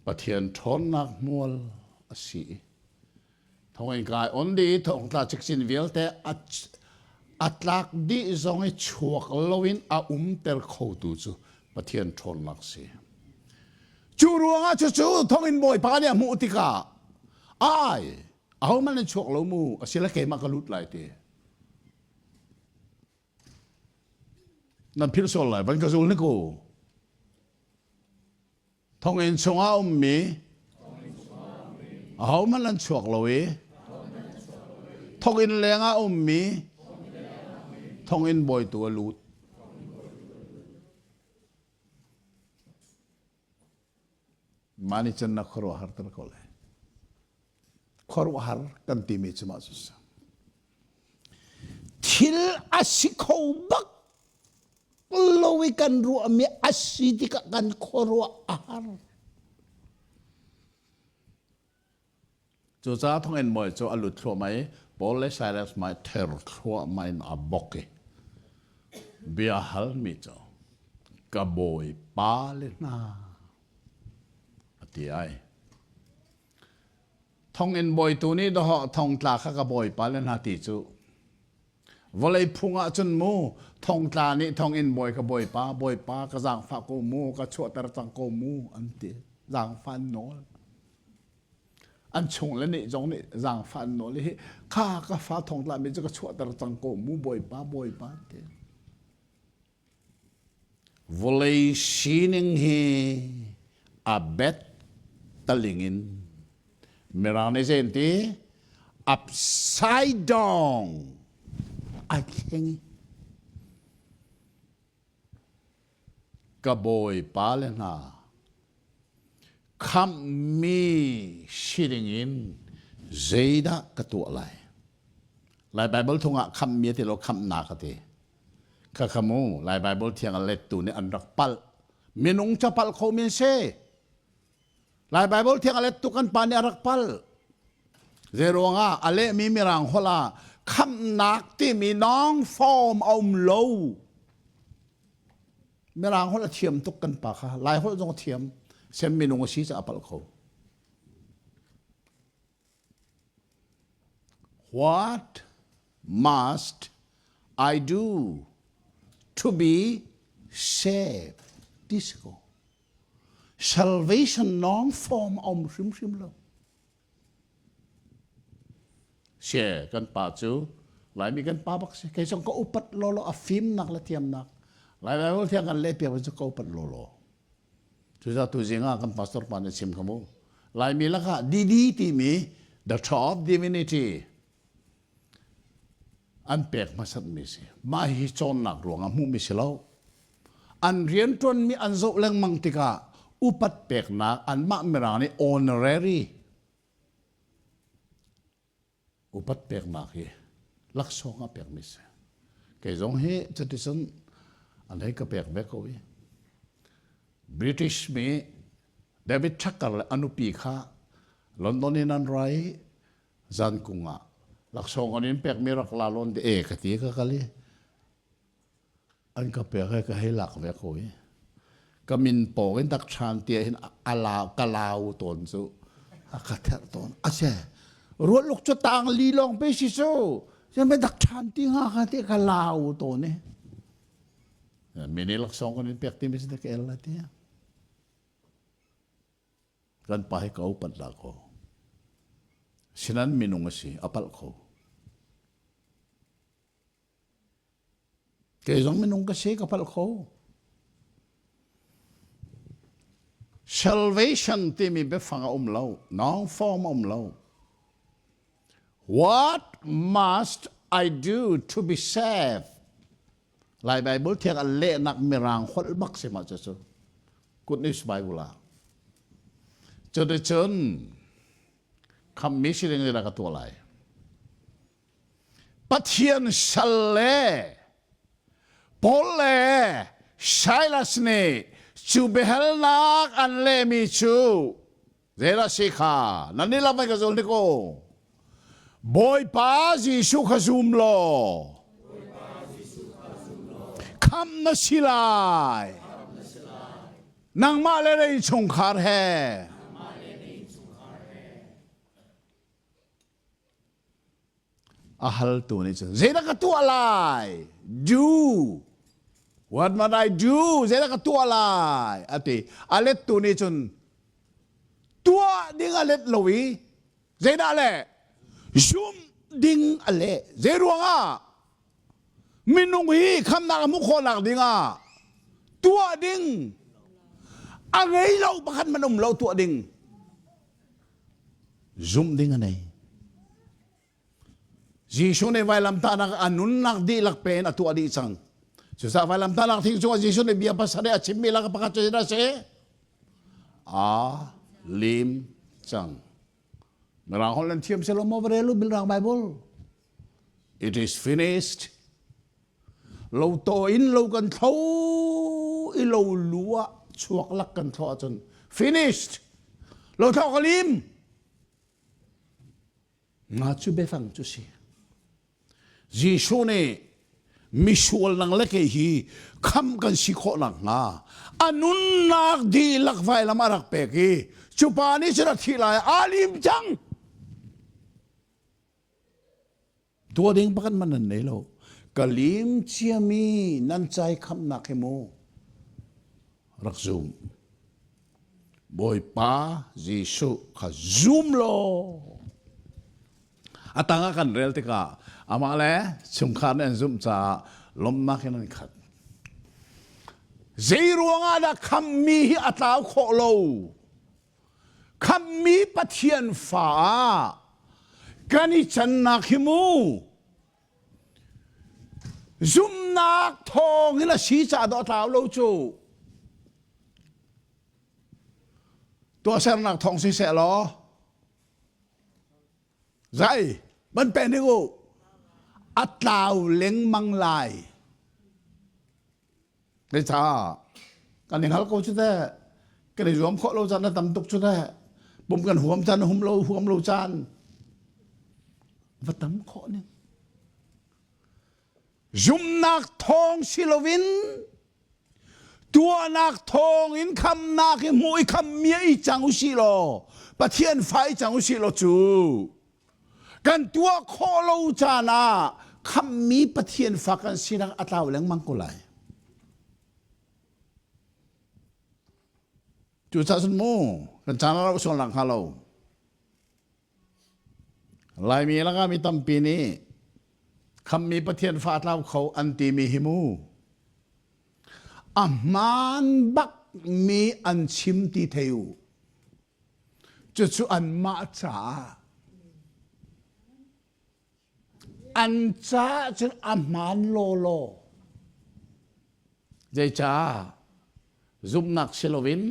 Pathian ṭhawnnak hmual a si i thonginn kai on dih i thongtla cikcin vialte a tlak dih zong i chuak loin a umter khotu cu Pathian ṭhawnnak si. Cu ruangah cucu thonginn bawipa nih a hmuh tikah ai ahohmanh nan chuak lo mu asile keimah ka lut lai ti. Nan philh sual lai van ka zul ni ku. Thonginn chungah ummi ahohmanh an chuak lo i thonginn lengah ummi thonginn bawitu a lut. Mah nih cun na khuaruahhar ter ko lai. Khuaruahhar kan timi cu mah cu si. Thil a si kho bak lo i kan ruahmi a si tikah kan khuaruah a har. Cucaah thonginn bawi cu a lut thluahmah i Paul le Silas hmai ther thluahmah in a bok i bia halmi cu ka bawipa le hna a ti ai. Thonginn bawitu nih dawhawh thongtla kha ka bawipa le hna ti cu vawlei phung ah cun mu thongtla nih thonginn bawi ka bawipa bawipa ka zaangfah ko mu ka chuahter cang ko mu an ti zaangfah an nawl. An chung le nih zong nih zaangfah an nawl i kha ka fa thongtla mi cu ka chuahter cang ko mu bawipa bawipa ti. Vawlei sining hi a bet taling in Mirang nih zei an ti upside down a thleng i Ka bawipa le hna, khamhmi si dingin zeidah ka tuah lai? Lai Baibal thungah khamhmi a ti lo, khamhnak a ti. Khakha mu, Lai Baibal thiang a lettu nih an rak palh. Minung ca palh kho men si. Lai Baibal thiang a lettu kan pa nih a rak palh. Zei ruangah a lehmi Mirang holh ah khamhnak timi noun form a um lo. Mirang holh a thiam tuk kan pa kha. Lai holh zong a thiam. Sem minung a si caah a palh kho. What must I do to be saved? Ti si ko. Salvation noun form a um hrimhrim lo. She kan pa cu Laimi kan pa bak si. Kei zong ka upat lawlaw a fimnak le thiamnak. Lai Bible thiang kan leh piak cu ka upat lawlaw. Cucaah tu zing ah kan pastor pa nih chim kha mu. Laimi lakah DD timi the Tree of Divinity an pek hmasatmi si. Mah hi cawnnak ruangah hmuhmi si lo. An rianṭuanmi an zoh lengmang tikah upat peknak anmah Mirang nih honorary upat peknak hi laksawng ah pekmi si. Kei zong hi cuticun an hei ka pek ve ko i British mi David Tucker le a nupi kha London in an ra i zan kung ah laksawng an in pekmi rak la lawn de e ka ti ka kal i an ka pek i ka hei lak ve ko i ka min pawng in dak ṭhan tia hin a lau ka lau tawn cu a ka therh tawn a se ruatluk cu tang li lawng pe si cu me dak ṭhan ti nga ka ti ka lau tawn i mi nih laksawng kan in pek ti mi si ka el la ti kan pa hi ka upat la ko. Sinan minung a si, a palh kho. Kei zong minung ka si, ka palh kho. Salvation timi biafang a um lo, noun form a um lo. What must I do to be saved? Lai Bible thiang an lehnak mirang holh bak si ma cu. Good News Bible ah. Cuticun khammi si ding ka tuah lai. Pathian sal le Paul le Silas nih cu biahalnak an lehmi cu zeidah si kha nan nih lam ka zul hnik u. Bawipa Jesuh kha zum law khamh na si lai. Nangmah le na innchungkhar he. A haltu nih cun zeidah ka tuah lai? Do. What must I do? Zeidah ka tuah lai? A ti. A lettu nih cun tuah ding a let lo i zeidah le zumh ding a leh. Zei ruangah? Minung hi khamnak a hmuh khawhnak dingah tuah ding a ngei lo pakhat man um lo tuah ding. Zumh ding a nei. Jesuh nih vailamtahnak a nunnak dihlak pe in a tuah dih cang. Cucaah vailamtahnak thing cungah Jesuh nih bia pasarih a chimmi lak pakhat cu zeidah a si? Aa lim cang. Mirang holh nan thiam selaw maw va rel u Mirang Bible. It is finished. Lo to in lo kan thlo i lo lu ah chuak lak kan thlo ahcun finished. Lo thlo ka lim. Nga cu biafang cu si. Jesuh nih misual nang le kei hi kham kan si khawh nakhnga a nunnak dihlak vailam a rak pek i cu pa nih cun a thih lai aa lim cang. Tuah ding pakhat man nan nei lo. Ka lim ciami nan cai khamnak hi mu rak zum. Bawipa Jesuh kha zum law a tang ah kan rel tikah amah le chungkhar nih an zumh caah lawmhnak in an khat. Zei ruangah dah khammi hi a tlau khawh lo? Khamhmi Pathian fa ah kan i cannak hi mu zumhnak thawng in a si caah dawh a tlau lo cu tuahsernak thawng siseh law Zai, ban pe ning u. A tlau lengmang lai. Zeicah? Kan i hngal ko cu teh. Kan i zuam khawh lo caan a tam tuk cu teh. Pum kan huam caan hum lo huam lo caan. Va tam khawh ning. Zumnak thawng si loin tuahnak thawng in khamnak i hmuh i khammi i cang u sih law Pathian fa i cang u sih law cu Kan tuah khawh lo caan ah khamhmi Pathian fa kan sinak a tlau lengmang ko lai. Cucaah cun mu kan caan a rauh sual nak hnga lo. Laimi lakah mi tampi nih khamhmi Pathian fa tlau kho an timi hi mu a hmaan bakmi an chim ti thei u. Cucu anmah caah an caah cun a hmaan lawlaw. Zeicah zumhnak si loin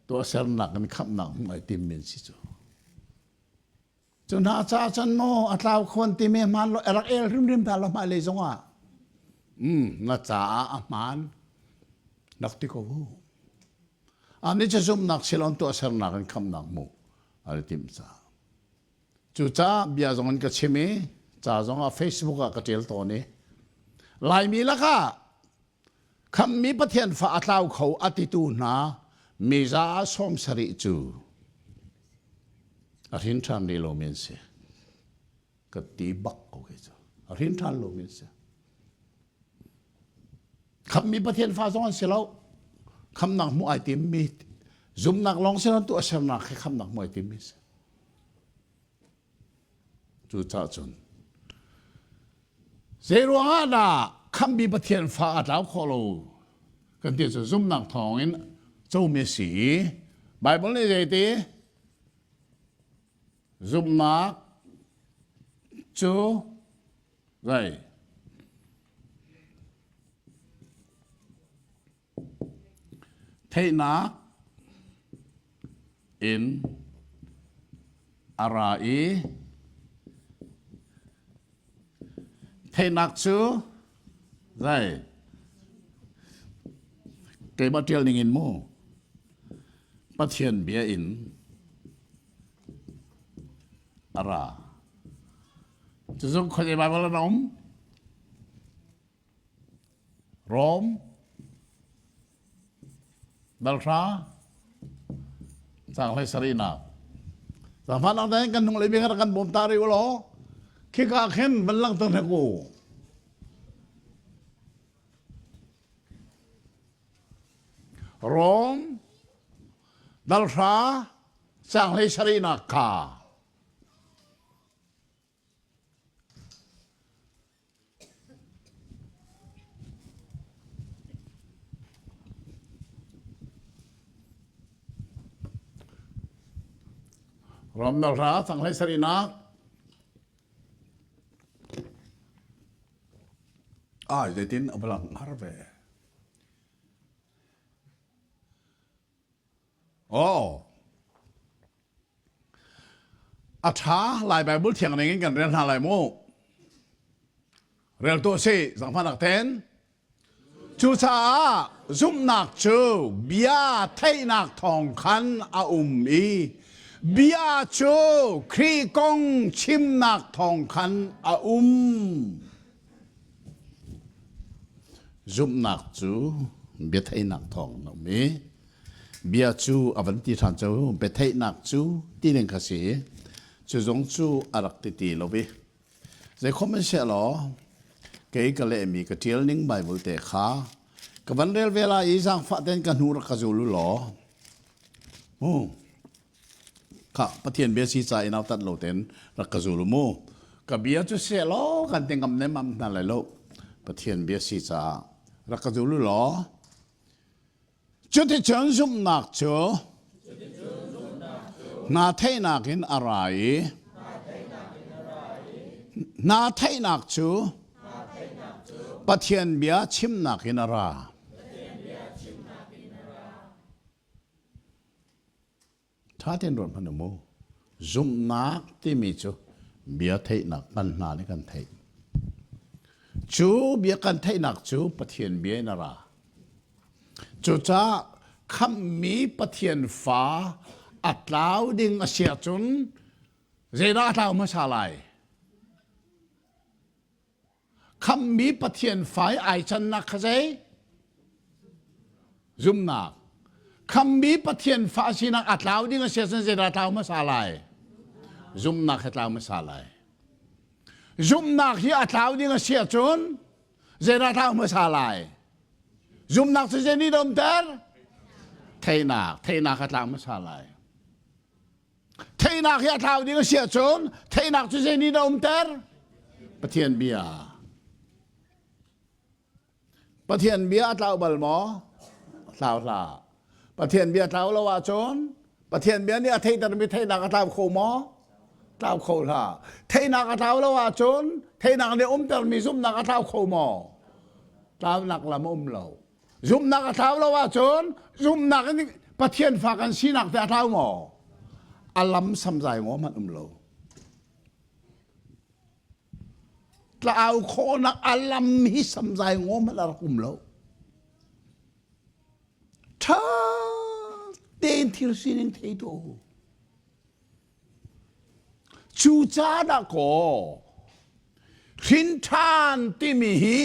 tuahsernak in khamhnak hmuh ai timmi an si cu. Cu hna caah cun maw a tlau khawn timi hmaan lo rak el hrimhrim hna lo hmailei zongah mm, na caah a hmaan rak ti ko u. Ani cu zumhnak silon tuahsernak in khamhnak hmuh an i timh caah. Cucaah bia zong in ka chim i ca zong ah Facebook ah ka ṭial tawn i Laimi lakah khamhmi Pathian fa a tlau kho a titu hna miza ah 70 cu a hrin ṭhan rih lomi an si. Ka ti bak ko kei cu. A hrin ṭhan lomi an si. Khamhmi Pathian fa zong an si lo. Khamhnak hmuh ai timmi zumnak lawng si lo tuahsernak he khamhnak hmuh ai timmi si. Cucaah cun zei ruangah dah khamhmi Pathian fa a tlau khawh lo kan ti cu zumhnak thawngin comi a si i Baibal nih zeiti zumhnak cu zei Theihnak in a ra i theihnak cu zei keimah ṭial ning in mu Pathian bia in a ra. Cucu khuazei Baibal an um? Rom dalhra caang hlei sarihnak Zaangfahnak tein kan hnunglei bik rak kan bawm ta rih u law khika khin van langhter hnek u. Rom dalhra caang hlei sarihnak kha Rom dal hra canghlei sarihnak ai zeitin a va lang har ve. Oh. A ṭha Lai Baibal thiang ning in kan rel hna lai mu. Rel tuah sih, zaangfahnak ten. Cucaah zumhnak cu bia theihnak thawng khan a um i bia cu Khrih kong chimnak thawng khan a um. Zumhnak cu bia theihnak thawng a um i Bia cu a van ti ṭhan cu biatheihnak cu ti ding kha si. Cu zong cu a rak ti ti lo i zeikhom in seh law kei ka lehmi ka ṭial ning Baibal te kha ka van rel ve lai i zaangfah tein ka hnu rak ka zul u law mu kha Pathian bia si ca i nautat lo tein rak ka zul u mu ka bia cu seh law kan ti ngam nemam hna lai lo Pathian bia si caah rak ka zul u law Cuticun zumhnak cu hna theihnak in a ra i hna theihnak cu Pathian bia chimnak in a ra. Ṭha tein ruat hmanh u mu. Zumhnak timi cu bia theihnak kan hna nih kan theih. Cu bia kan theihnak cu Pathian bia in a ra. Cucaah khamhmi Pathian fa a tlau ding a si ahcun zeidah a tlau hmasa lai? Khamhmi Pathian fa i ai cannak kha zei? Zumnak. Khamhmi Pathian fa sinak a tlau ding a si ahcun zeidah tlau hmasa lai? Zumnak hi tlau hmasa lai. Zumnak hi a tlau ding a si ahcun zeidah tlau hmasa lai? Zumnak cu zei nih domter? Theihnak. Theihnak a tlau hmasa lai. Theihnak hi a tlau ding a si ahcun theihnak cu zei nih dah umter? Pathian bia. Pathian bia a tlau bal maw? Tlau hlah. Pathian bia tlau lo ahcun Pathian bia nih a theihtermi theihnak a tlau kho maw? Tlau kho hlah. Theihnak a tlau lo ahcun theihnak nih umtermi zumhnak a tlau kho maw? Tlaunak lam a um lo. Zumhnak a thlau lo ahcun zumhnak in Pathian fa kan sinak te a thlau maw? A lam samzai ngaw hmanh um lo. Tlau khawhnak a lam hi samzai ngaw hmanh a rak um lo. Ṭha tein thil sining thei tuah u. Cucaah dah kaw hrin ṭhan timi hi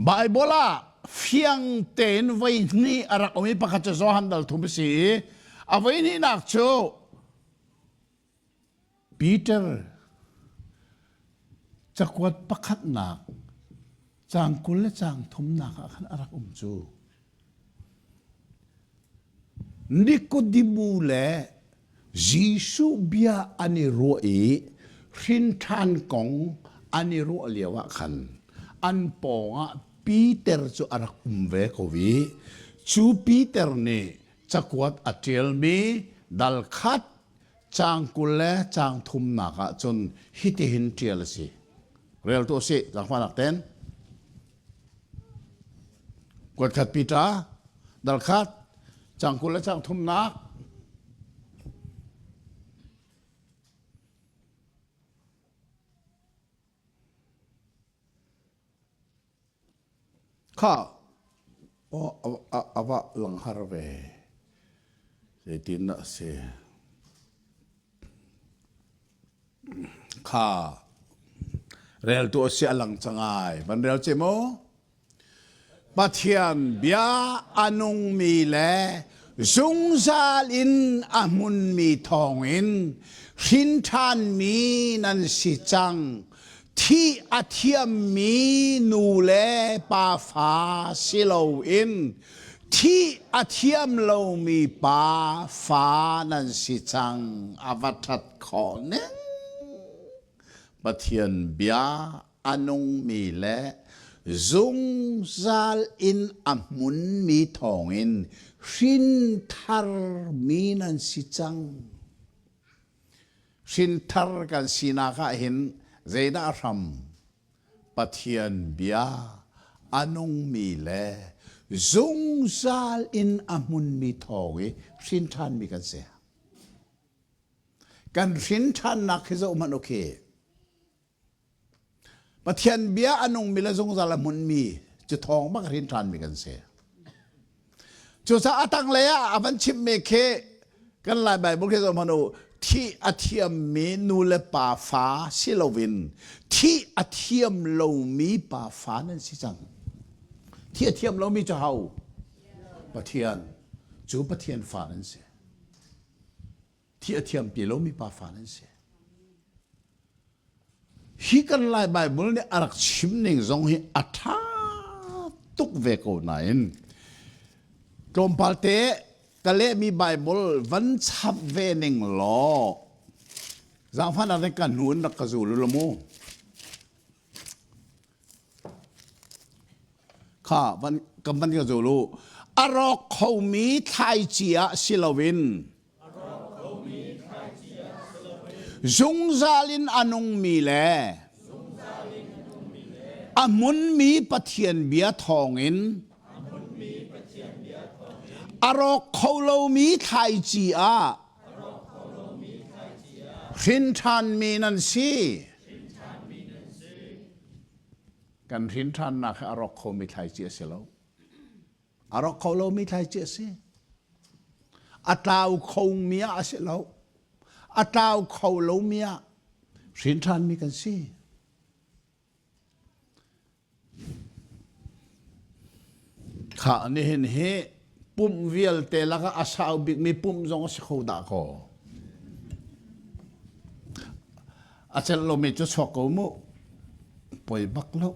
Baibal ah fiang tein voi hnih a rak um i pakhat cu Johan dal thum a si i a voi hnihnak cu Peter cakuat pakhatnak caang 20 le caang thumnak ah khan a rak um cu. Nikodemu le Jesuh bia an i ruah i. Hrinṭhan kong an i ruah lio ah khan an pawngah Peter cu a rak um ve ko i cu Peter nih cakuat a ṭialmi dal khat caang 20 le caang thumnak ah cun hitihin ṭial a si. Rel tuah sih, zaangfahnak ten. Kuat khat Peter, dal khat, caang 20 le caang thumnak. Kha a va lang har ve. Zeitin dah a si? Kha reltu a si a lang cang ai. Van rel ce mu. Pathian bia a nungmi le zungzal in a hmunmi thawngin hrinṭhanmi nan si cang. Thih a thiammi nu le pa fa si loin thih a thiam lomi pa fa nan si cang. A va ṭhat khawh ning. Pathian bia a nungmi le zungzal in a hmunmi thawngin hrintharmi nan si cang. Hrinthar kan sinak ah hin zeidah a hram? Pathian bia a nungmi le zungzal in a hmunmi thawng i hrinṭhanmi kan si. Kan hrinṭhannak hi zoh hmanh u khi. Pathian bia a nungmi le zungzal a hmunmi cu thawng bak hrin ṭhanmi kan si. Cucaah a tanglei ah a van chimmi khi kan Lai Bible khi zoh hmanh u thih a thiammi nu le pa fa si loin thih a thiam lomi pa fa nan si cang. Thih a thiam lomi cu ho? Pathian. Cu Pathian fa nan si. Thih a thiam ti lomi pa fa nan si. Hi kan Lai Bible nih a rak chim ning zong hi a ṭha tuk ve ko nain tlawmpal te ka lehmi Bible van chap ve ning law zaangfahnak in ka hnu in rak ka zul u law mu. Kha van kan van ka zul u. A rawk khomi thlaici ah si loin Zungzal in a nungmi le a hmunmi Pathian bia thawngin a rawk kho lomi thlaici ah hrin ṭhanmi nan si. Kan hrin ṭhannak hi a rawk khomi thlaici a si lo. A rawk kho lomi thlaici a si. A tlau khomi ah a si lo. A tlau kho lomi ah hrin ṭhanmi kan si. Kha nihin hi pumh vialte lakah a sau bikmi pumh zong a si kho dah kaw. A celh lomi cu chuak ko mu. Poi bak lo.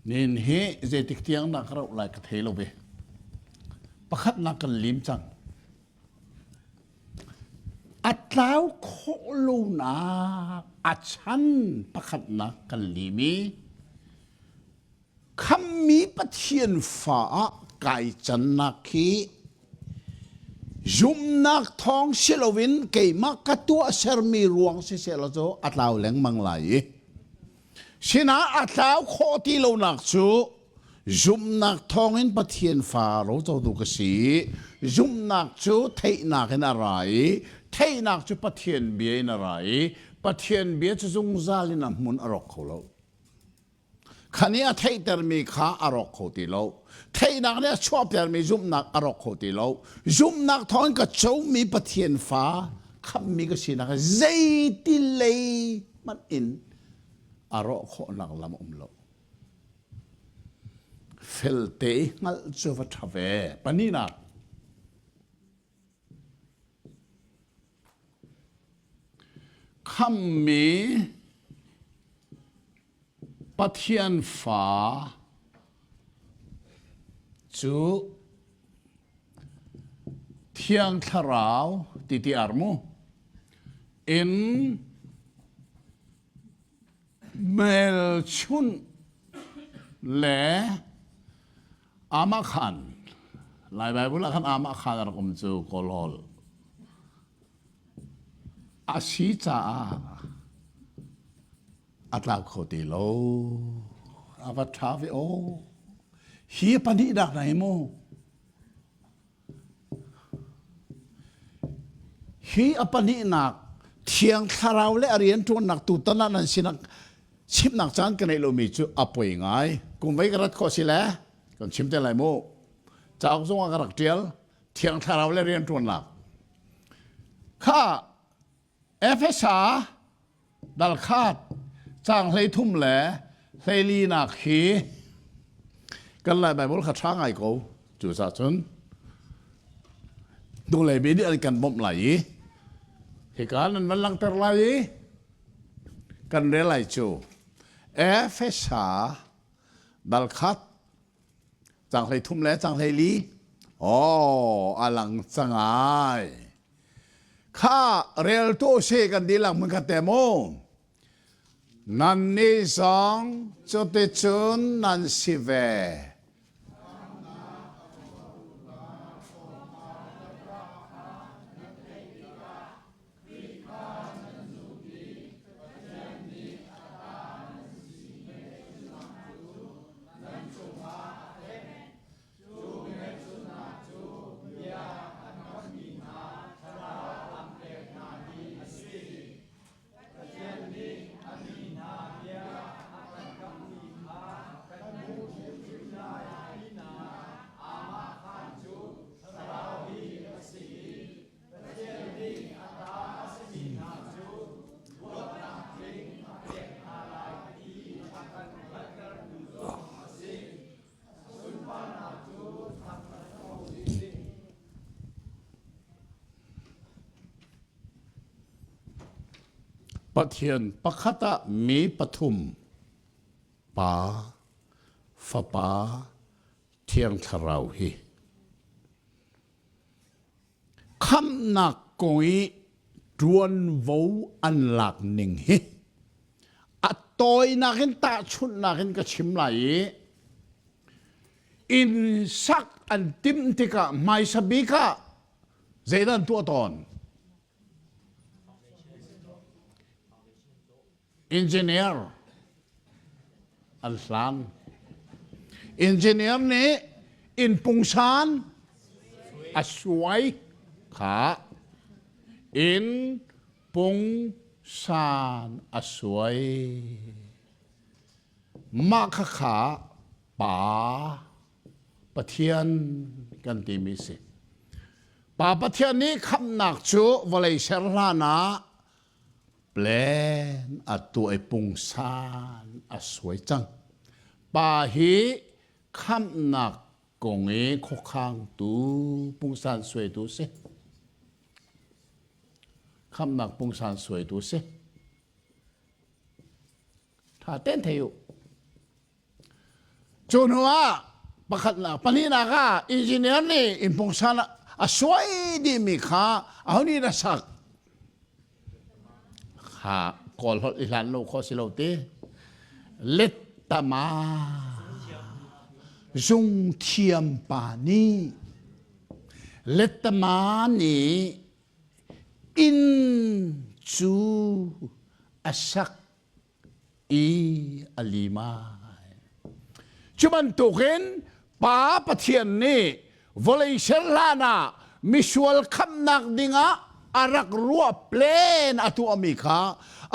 Nin hi zeitik tiang dah ka rauh lai ka thei lo ve. Pakhatnak kan lim cang. A tlau khawh lonak a chan pakhatnak kan lim i Khammi Pathian fa ah kai cannak hi zumnak thawng si loin keimah ka tuahsermi ruang siseh law cu a tlau lengmang lai i sinah a tlau khawh ti lonak cu zumnak thawngin Pathian fa rocotu ka si zumnak cu theihnak in a ra i theihnak cu Pathian bia in a ra i Pathian bia cu zungzal in a hmun a rawk kho lo. Kha nih a theihtermi kha a rawk kho ti lo. Theihnak nih a chuahtermi zumhnak a rawk kho ti lo. Zumhnak thawngin ka comi Pathian fa khamhmi ka sinak zeiti lei hmanh in a rawh khawhnak lam a um lo. Felte i hngalh cu va ṭha ve. Pahnihnak. Khamhmi Pathian fa cu Thiang Thlarau. TTR mu in hmelchunh le amakhan Lai Bible ah khan amakhan a rak um cu Kawl a si caah a tlau kho ti lo. A va ṭha ve aw. Hi pahnihnak na hi mu. Hi a pahnihnak Thiang Thlarau le a rianṭuannak tutan ah nan sinak chimnak caan ka neih lomi cu a poi ngai. Kum vei ka rat khawh si le kan chim te lai mu. Cauk zong ah ka rak ṭial. Thiang Thlarau le rianṭuannak. Kha Efesa dalkhat caang 13 le 14 nak hi kan Lai Baibal kha ṭha ngai ko. Cucaah cun hnulei mi nih an kan bawmh lai i hika nan van langhter lai i kan rel lai cu Efesa dalkhat caang 13 le caang 14 oh a lang cang ai. Kha reltu si kan dihlak hmun khat te mu. Nannih zong cuticun nan si ve. Cu hmelchunhnak cu bia an kamhmi hna thlarau an pek hna hi a si. Pathian nih a mi hna bia a kan kamhmi kha kan hmuh hrimhrim lai tinak aamahkhaan cu thlarau hi a si i Pathian nih a ta a simi hna cu luatnak tling a pek hna lai ti a kan hngalhtertu zong a si. Pathian pakhat ah mi pathum Pa, Fapa, Thiang Thlarau hi khamhnak kong i ṭuanvo an lak ning hi a tawinak in tahchunhnak in ka chim lai i inn sak an timh tikah hmaisa bik ah zeidah an tuah tawn? Engineer an hlan. Engineer nih inn pungsan a suai kha inn pungsan a suai. Mah khakha pa Pathian kan timi si. Pa Pathian nih khamhnak cu vawlei ser hlan ah plan a tuah i pungsan a suai cang. Pa hi khamhnak kong i khuakhangtu pungsan suaitu si. Khamhnak pungsan suaitu si. Tha ten thei u. Cu hnu ah pakhatnak pahnihnak ah engineer nih inn pungsan a suai dihmi kha aho nih dah sak? Kha Kawl holh i hlan lo khawh si lo ti. Lettama zungthiam pa nih lettama nih inn cu a sak i a limai. Cu bantukin Pa Pathian nih vawlei ser hlan ah misual khamhnak dingah a rak ruah plan a tuahmi kha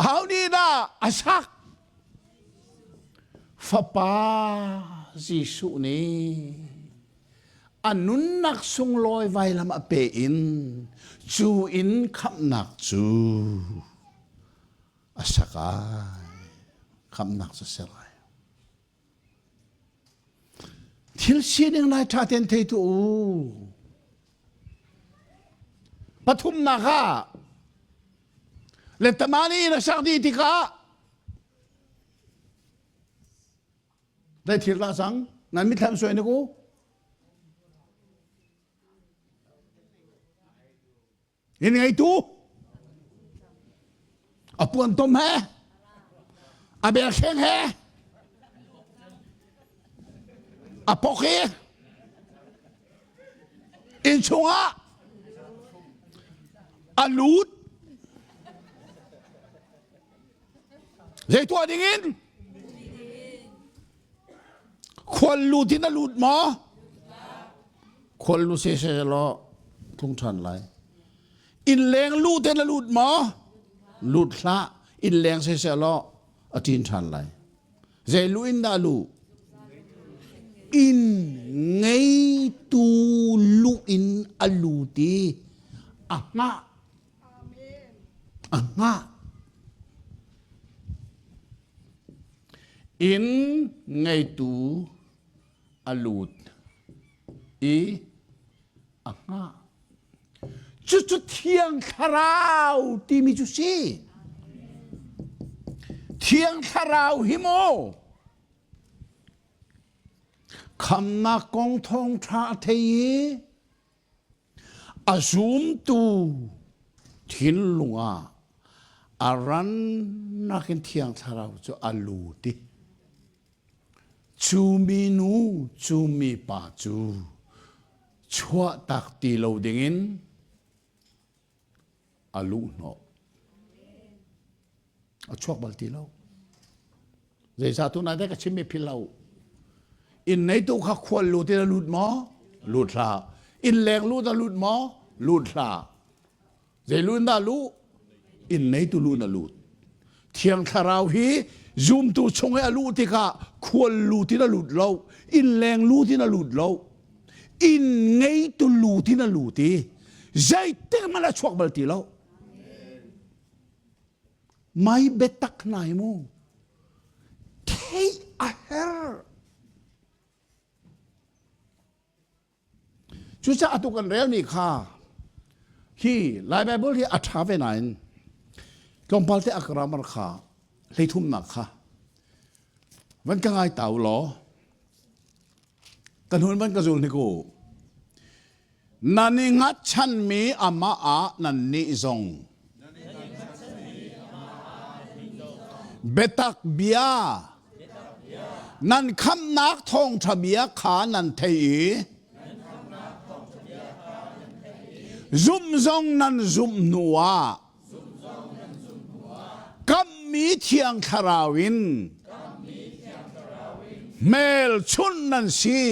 aho nih dah a sak? Fapa Jesuh nih a nunnak sunglawi vailam a pe in cu in khamhnak cu a sak ai khamnak cu ser ai thil sining nai ṭha ten thei tu u pathumnak ah lettamani na sak dih tikah dai thil dah cang nan mithlam suai na ku Inn ngeitu a puan tom he a belhleng he a pok i inn chungah a lut. Zei tuah ding in? Khual lut in a lut maw? Khual lu se se law tlung ṭhan lai. Inn leng lut in a lut maw? Lut hlah. Inn leng se se law a ṭin ṭhan lai. Zei lu in dah lu? Inn ngeitu lu in a lut i a hngah. A hngah. Inn ngeitu a lut i a hngah. Cucu Thiang Thlarau timi cu si. Thiang Thlarau hi maw khamnak kong thawngṭha a thei i a zumtu thinlung ah a rannak in Thiang Thlarau cu a lut i Cu minu, cu mipa cu chuahtak ti lo dingin a luhhnawh. A chuak bal ti lo. Zeicah tunai te ka chimmi phil lo. Inn neitu kha khual lut in a lut maw? Lut hlah. Inn leng lut a lut maw? Lut hlah. Zei lu in dah luh? Inn neitu lu in a lut. Thiang Thlarau hi zumtu chung i a luh tikah khual lut in a lut lo, inn leng lut in a lut lo, inn ngeitu lut in a lut i zeitik hmanh a chuak bal ti lo. Mai biatak hna hi mu theih a herh. Cucaah atu kan relmi kha hi Lai Baibal hi a ṭha ve nain tlawmpal te a grammar kha hleithumnak kha van ka ngai ta u law ka hnun van ka zul hnik u. Nan i hngatchanmi amah ah nannih zong biatak bia Nan khamhnak thawngṭha bia kha nan thei i zumh zong nan zumh hnuah kamhmi Thiang Thlarau in hmelchunh nan si.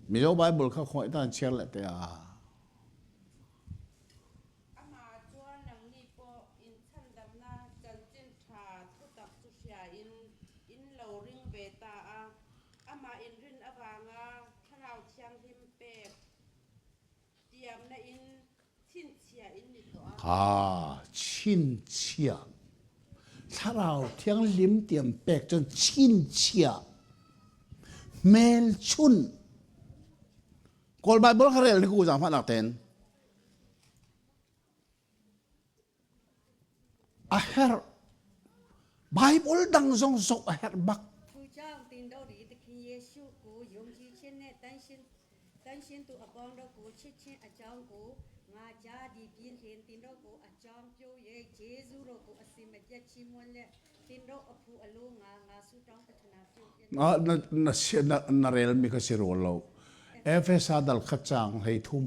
Mizo Bible kha khawi ta chiar le te ah. Amah chuan nangni pawh in chhandamnak chanchin ṭha thutak cu hria in in lo ring ve ta a. Amah in rin avanga Thlarau Thianghlim pek tiamna in chinchiah in ni tuah. Kha chinchiah. Thlarau Thianghlim tiam pek cun chinchiah. Hmelchunh. Kawl Bible kha rel ni ku zaangfahnak tein. A herh. Bible dang zong zoh a herh bak. Na, na, na, na relmi kha si rua lo. Efesa dal khat caang hlei thum.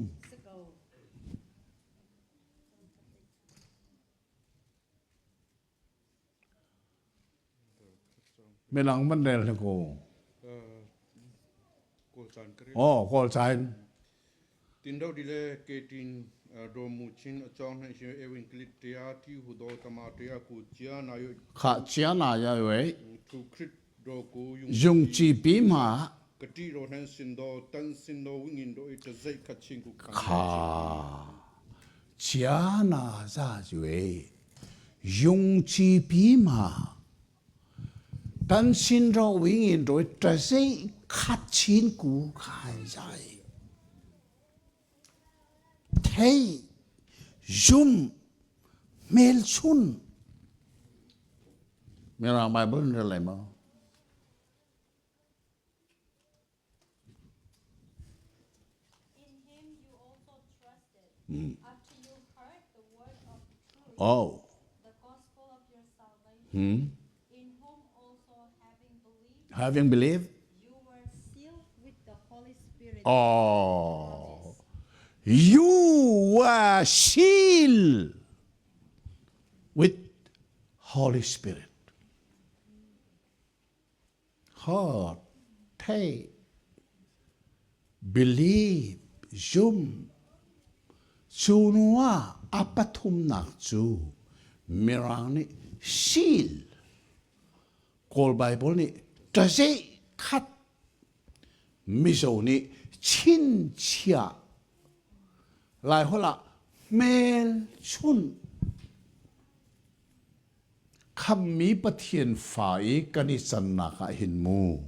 Milang man rel hnik u. Oh, kawl cain. Tindo dile ketin do mu chin a chong na shi ewin klit tia ti hu do tama tia ku chia na yo kha chia na ya we thu khrit do ku yung yung chi pi ma kati ro nan sin do tan sin do wingin do i ta zai kha chin ku kha chia na za yue yung chi pi ma tan sin ro wingin do ta zai khat chin ku khai zai thei zum hmelchun Mirang Bible na rel lai maw? In him you. After you heard the word of truth, Oh. the gospel of your salvation, Hmm. in whom also having believed, Having believed. you were sealed with the Holy Spirit. Oh. You were sealed with Holy Spirit. Heart, theih, believe, zum. Cu hnu ah a pathumnak cu Mirang nih seal, Kawl Bible nih ṭazeih khat, Mizo nih chinchiah, Laiholh ah hmelchunh. Khamhmi Pathian fa i kan i cannak ah hin mu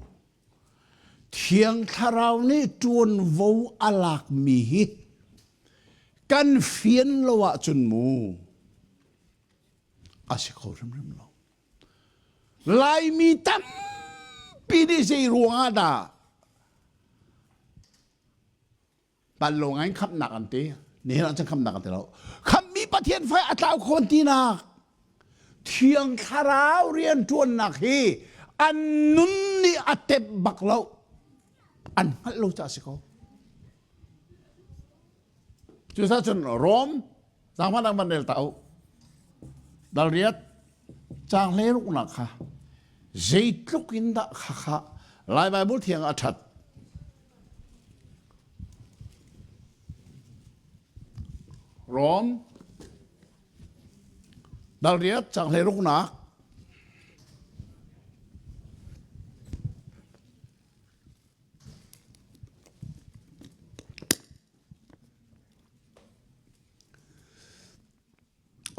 Thiang Thlarau nih ṭuanvo a lakmi hi kan fian lo ahcun mu a si kho hrimhrim lo. Laimi tampi nih zei ruangah dah Panlo ngai in khamhnak an ti. Nihin ah cun khamhnak an ti lo. Khamhmi Pathian fai a tlau kho an tinak. Thiang Thlarau rianṭuannak hi an nun nih a tep bak lo. An hngalh lo caah si ko. Cucaah cun Rom zaangfahnak van rel ta u. Dal riat caang hleiruknak kha zeitluk in dah kha kha Lai Bible thiang a ṭhat. Rom dal riat caang hleiruknak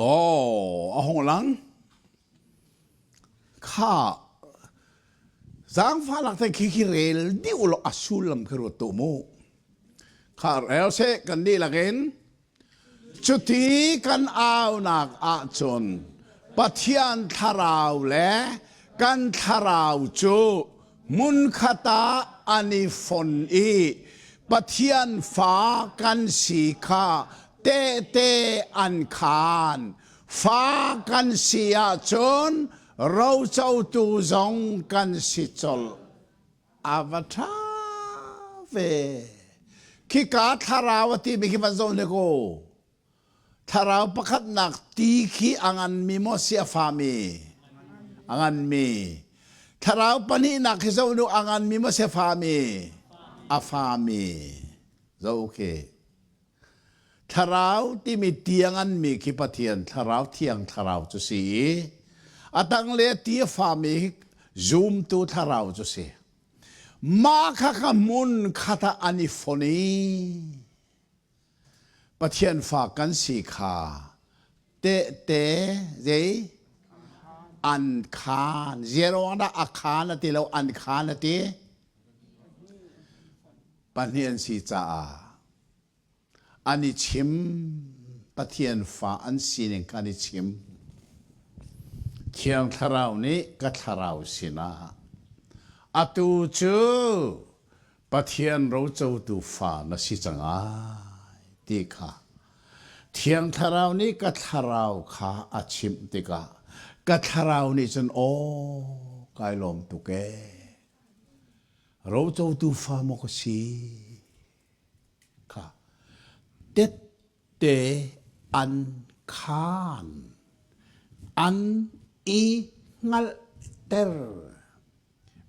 Oh, a hung lang. Kha zaangfah lak te khi khi rel dih ulaw a sullam khi ruat tuah mu. Kha rel seh kan dihlak in. Cuti kan aunak ahcun Pathian thlarau le kan thlarau cu hmunkhat ah an i fon i Pathian fa kan si kha tehte an khaan. Fa kan si ahcun rocotu zong kan si colh. A va ṭha ve. Khika thlarau a timi khi van zoh hnik u. Thlarau pakhatnak ti khi a nganmi maw si a fami? A nganmi. Thlarau pahnihnak khi zoh nu a nganmi maw si a fami? A fami. Zoh khi. Thlarau timi ti a nganmi khi Pathian thlarau thiang thlarau cu si i a tang le ti a fami hi zumtu thlarau cu si. Mah kha kha hmun khat ah an i fon i Pathian fa kan si kha tehte zei an khaan. Zeiruang dah a khaan a ti lo an khaan a ti? Pahnih an si caah an i chim Pathian fa an sining kha an i chim. Thiang Thlarau nih ka thlarau sinah atu cu Pathian rocotu fa na si cang ai ti kha Thiang Thlarau nih ka thlarau kha a chimh tikah ka thlarau nih cun aw kai lawm tuk ee rocotu fa maw ka si kha tette an khaan an i hngalhter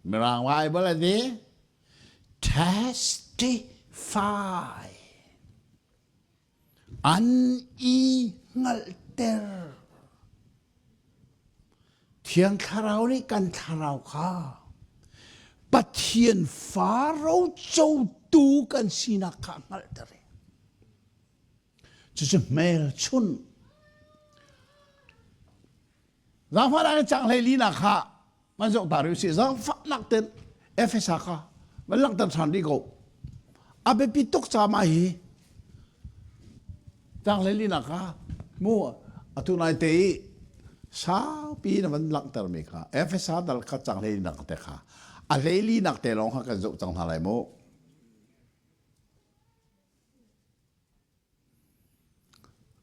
Mirang Bible a ti testify an i hngalhter Thiang Thlarau nih kan thlarau kha Pathian fa rocotu kan sinak kha hngalhter cucu hmelchunh Zaangfahnak in cang hlei linak kha van zoh ta rih usih. Zaangfahnak ten Efesa kha van langhter ṭhan rih ko. A biapi tuk ca mah hi cang hlei linak kha mu atu nai te i saupi na van langhter mi kha Efesa dal kha cang hlei linak te kha a hlei linak te lawng kha kan zoh cang hna lai mu.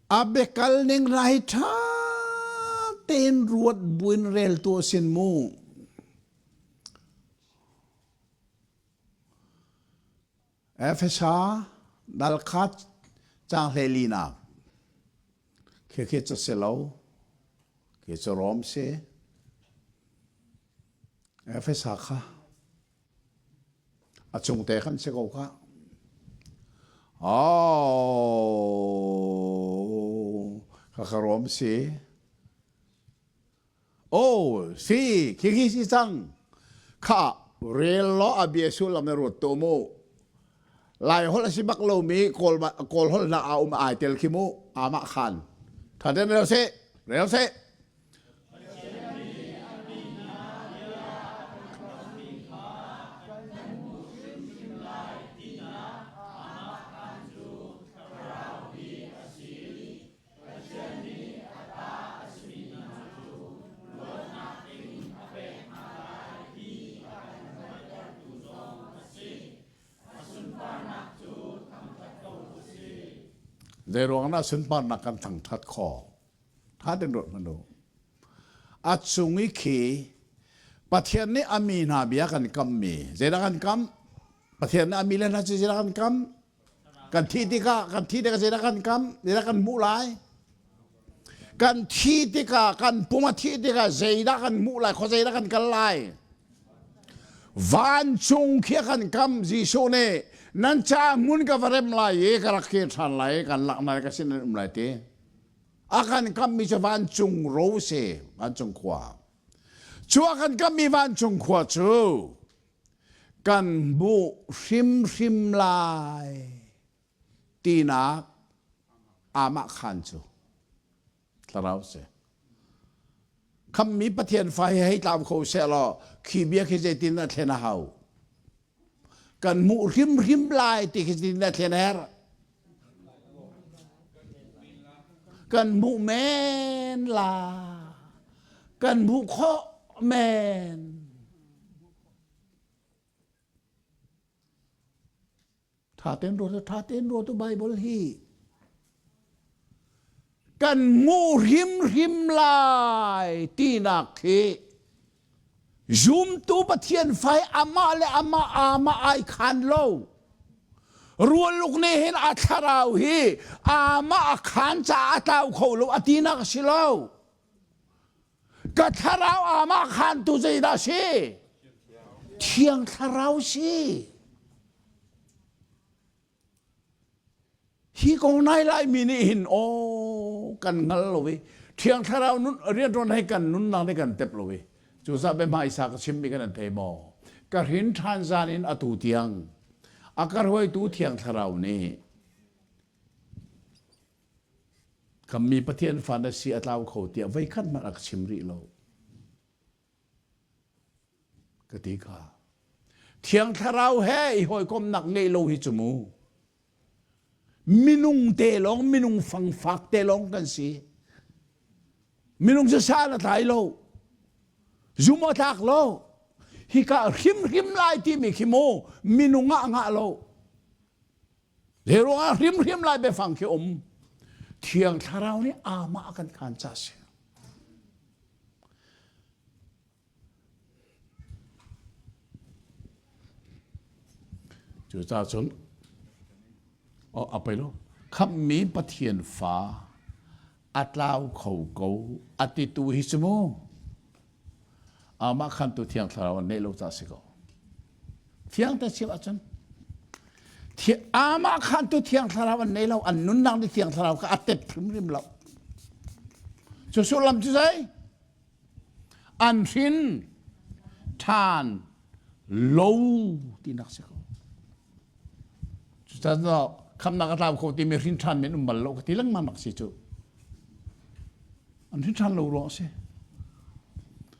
A biakal ning rai ṭha tein ruat buin rel tu a sin mu. Efesa dal khat caang 14nak. Khikhi cu si lo. Khi cu Rom si. Efesa kha a chung te khan si ko kha. Oh, kha kha Rom si. Oh, si, khikhi si cang. Kha rel law a bia sullam na ruat to mu. Lai holh a si bak lomi Kawl Kawl holh hna a um ai tel khi mu amah khan. Thaten rel seh, rel seh. Zeiruang dah sunparnak kan thangṭhat khawh? Ṭha tein ruat hmanh u. A cung i khi Pathian nih a mi hna bia kan kammi zeidah kan kam? Pathian nih a mi le hna cu zeidah kan kam? Kan thih tikah kan thih tikah zeidah kan kam zeidah kan hmuh lai kan thi tikah kan pum a thih tikah zeidah kan hmuh lai khua zeidah kan kal lai vancung khi kan kam Jesuh nih nan ca hmun ka va rem lai i ka rak kir ṭhan lai i kan lak lai ka sin an um lai ti a kan kammi cu vancung ro si vancung khua cu a kan kammi vancung khua cu kan hmuh hrimhrim lai tinak amah khan cu thlarau si khammi Pathian fa hi hei tlau kho seh law khi bia khi zeitin a thlen a hau kan hmuh hrimhrim lai ti khi zeitin a thlen a herh kan hmuh men la kan hmuh khawh men Tha tein ruat tha tein ruat Bible hi kan hmuh hrimhrim lai tinak hi zumtu Pathian fai amah le amah amah ai khan lo rualuk nih hin a thlarau hi amah a khan caah a tlau kho lo a tinak a si lo Ka thlarau amah khantu zeidah si? Thiang thlarau si. Hi kong nai laimi nih hin aw kan hngal lo i Thiang thlarau nun rianṭuan he kan nunnak nih kan tep lo i cucaah biahmaisa ka chimmi kan an thei maw? Ka hrin ṭhan zan in atu tiang a ka hruaitu Thiang Thlarau nih Kammi Pathian fa na si a tlau kho tiah voikhat hmanh a ka chim rih lo. Ka ti kha. Thiang Thlarau he i hawikomhnak ngeih lo hi cu mu. Minung te lawng, minung fangfak te lawng kan si. Minung cu san a tlai lo. Zum a tlak lo. Hika hrimhrim lai timi khi mu minung ah ngah lo. Zei ruangah hrimhrim lai biafang khi um. Thiang Thlarau nih amah a kan khan ca si. Cucaah cun oh, a pei lo khamhmi Pathian fa a tlau kho ko a titu hi cu mu amah khantu Thiang Thlarau an neih lo ca si ko. Thiang te chim ahcun amah khantu Thiang Thlarau an nei lo an nunnak nih Thiang Thlarau kha a tep hrimhrim lo. Cu sullam cu zei? An hrin ṭhan lo tinak si ko. Cucaah khamnak a tlau kho timi hrin ṭhan men um bal lo ka ti lengmang nak si cu. An hrin ṭhan lo ruang a si.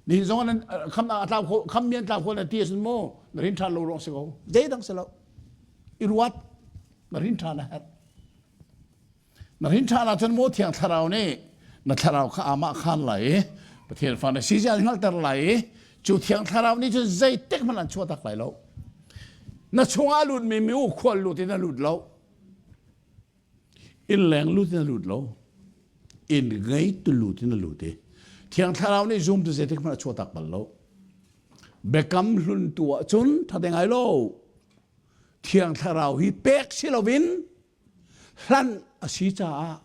Nihin zong an khamnak a tlau kho khammi an tlau kho na ti asin mu na hrin ṭhan lo ruang si ko. Zeidang si lo. I ruat na hrin ṭhan a herh. Na hrin ṭhan ahcun maw Thiang Thlarau nih na thlarau kha amah khan lai i Pathian fa na si zia an hngalhter lai i cu Thiang Thlarau nih cun zeitik hmanh an chuah tak lai lo. Na chungah a lutmi mi u khual lut in a lut lo. Innleng lut in a lut lo. Inn ngei tu lut in a lut i Thiang Thlarau nih zumtu zeitik hmanh a chuahtak bal lo. Biakam hlun tu ahcun ṭha ngai lo. Thiang Thlarau hi pek si loin hlanh a si caah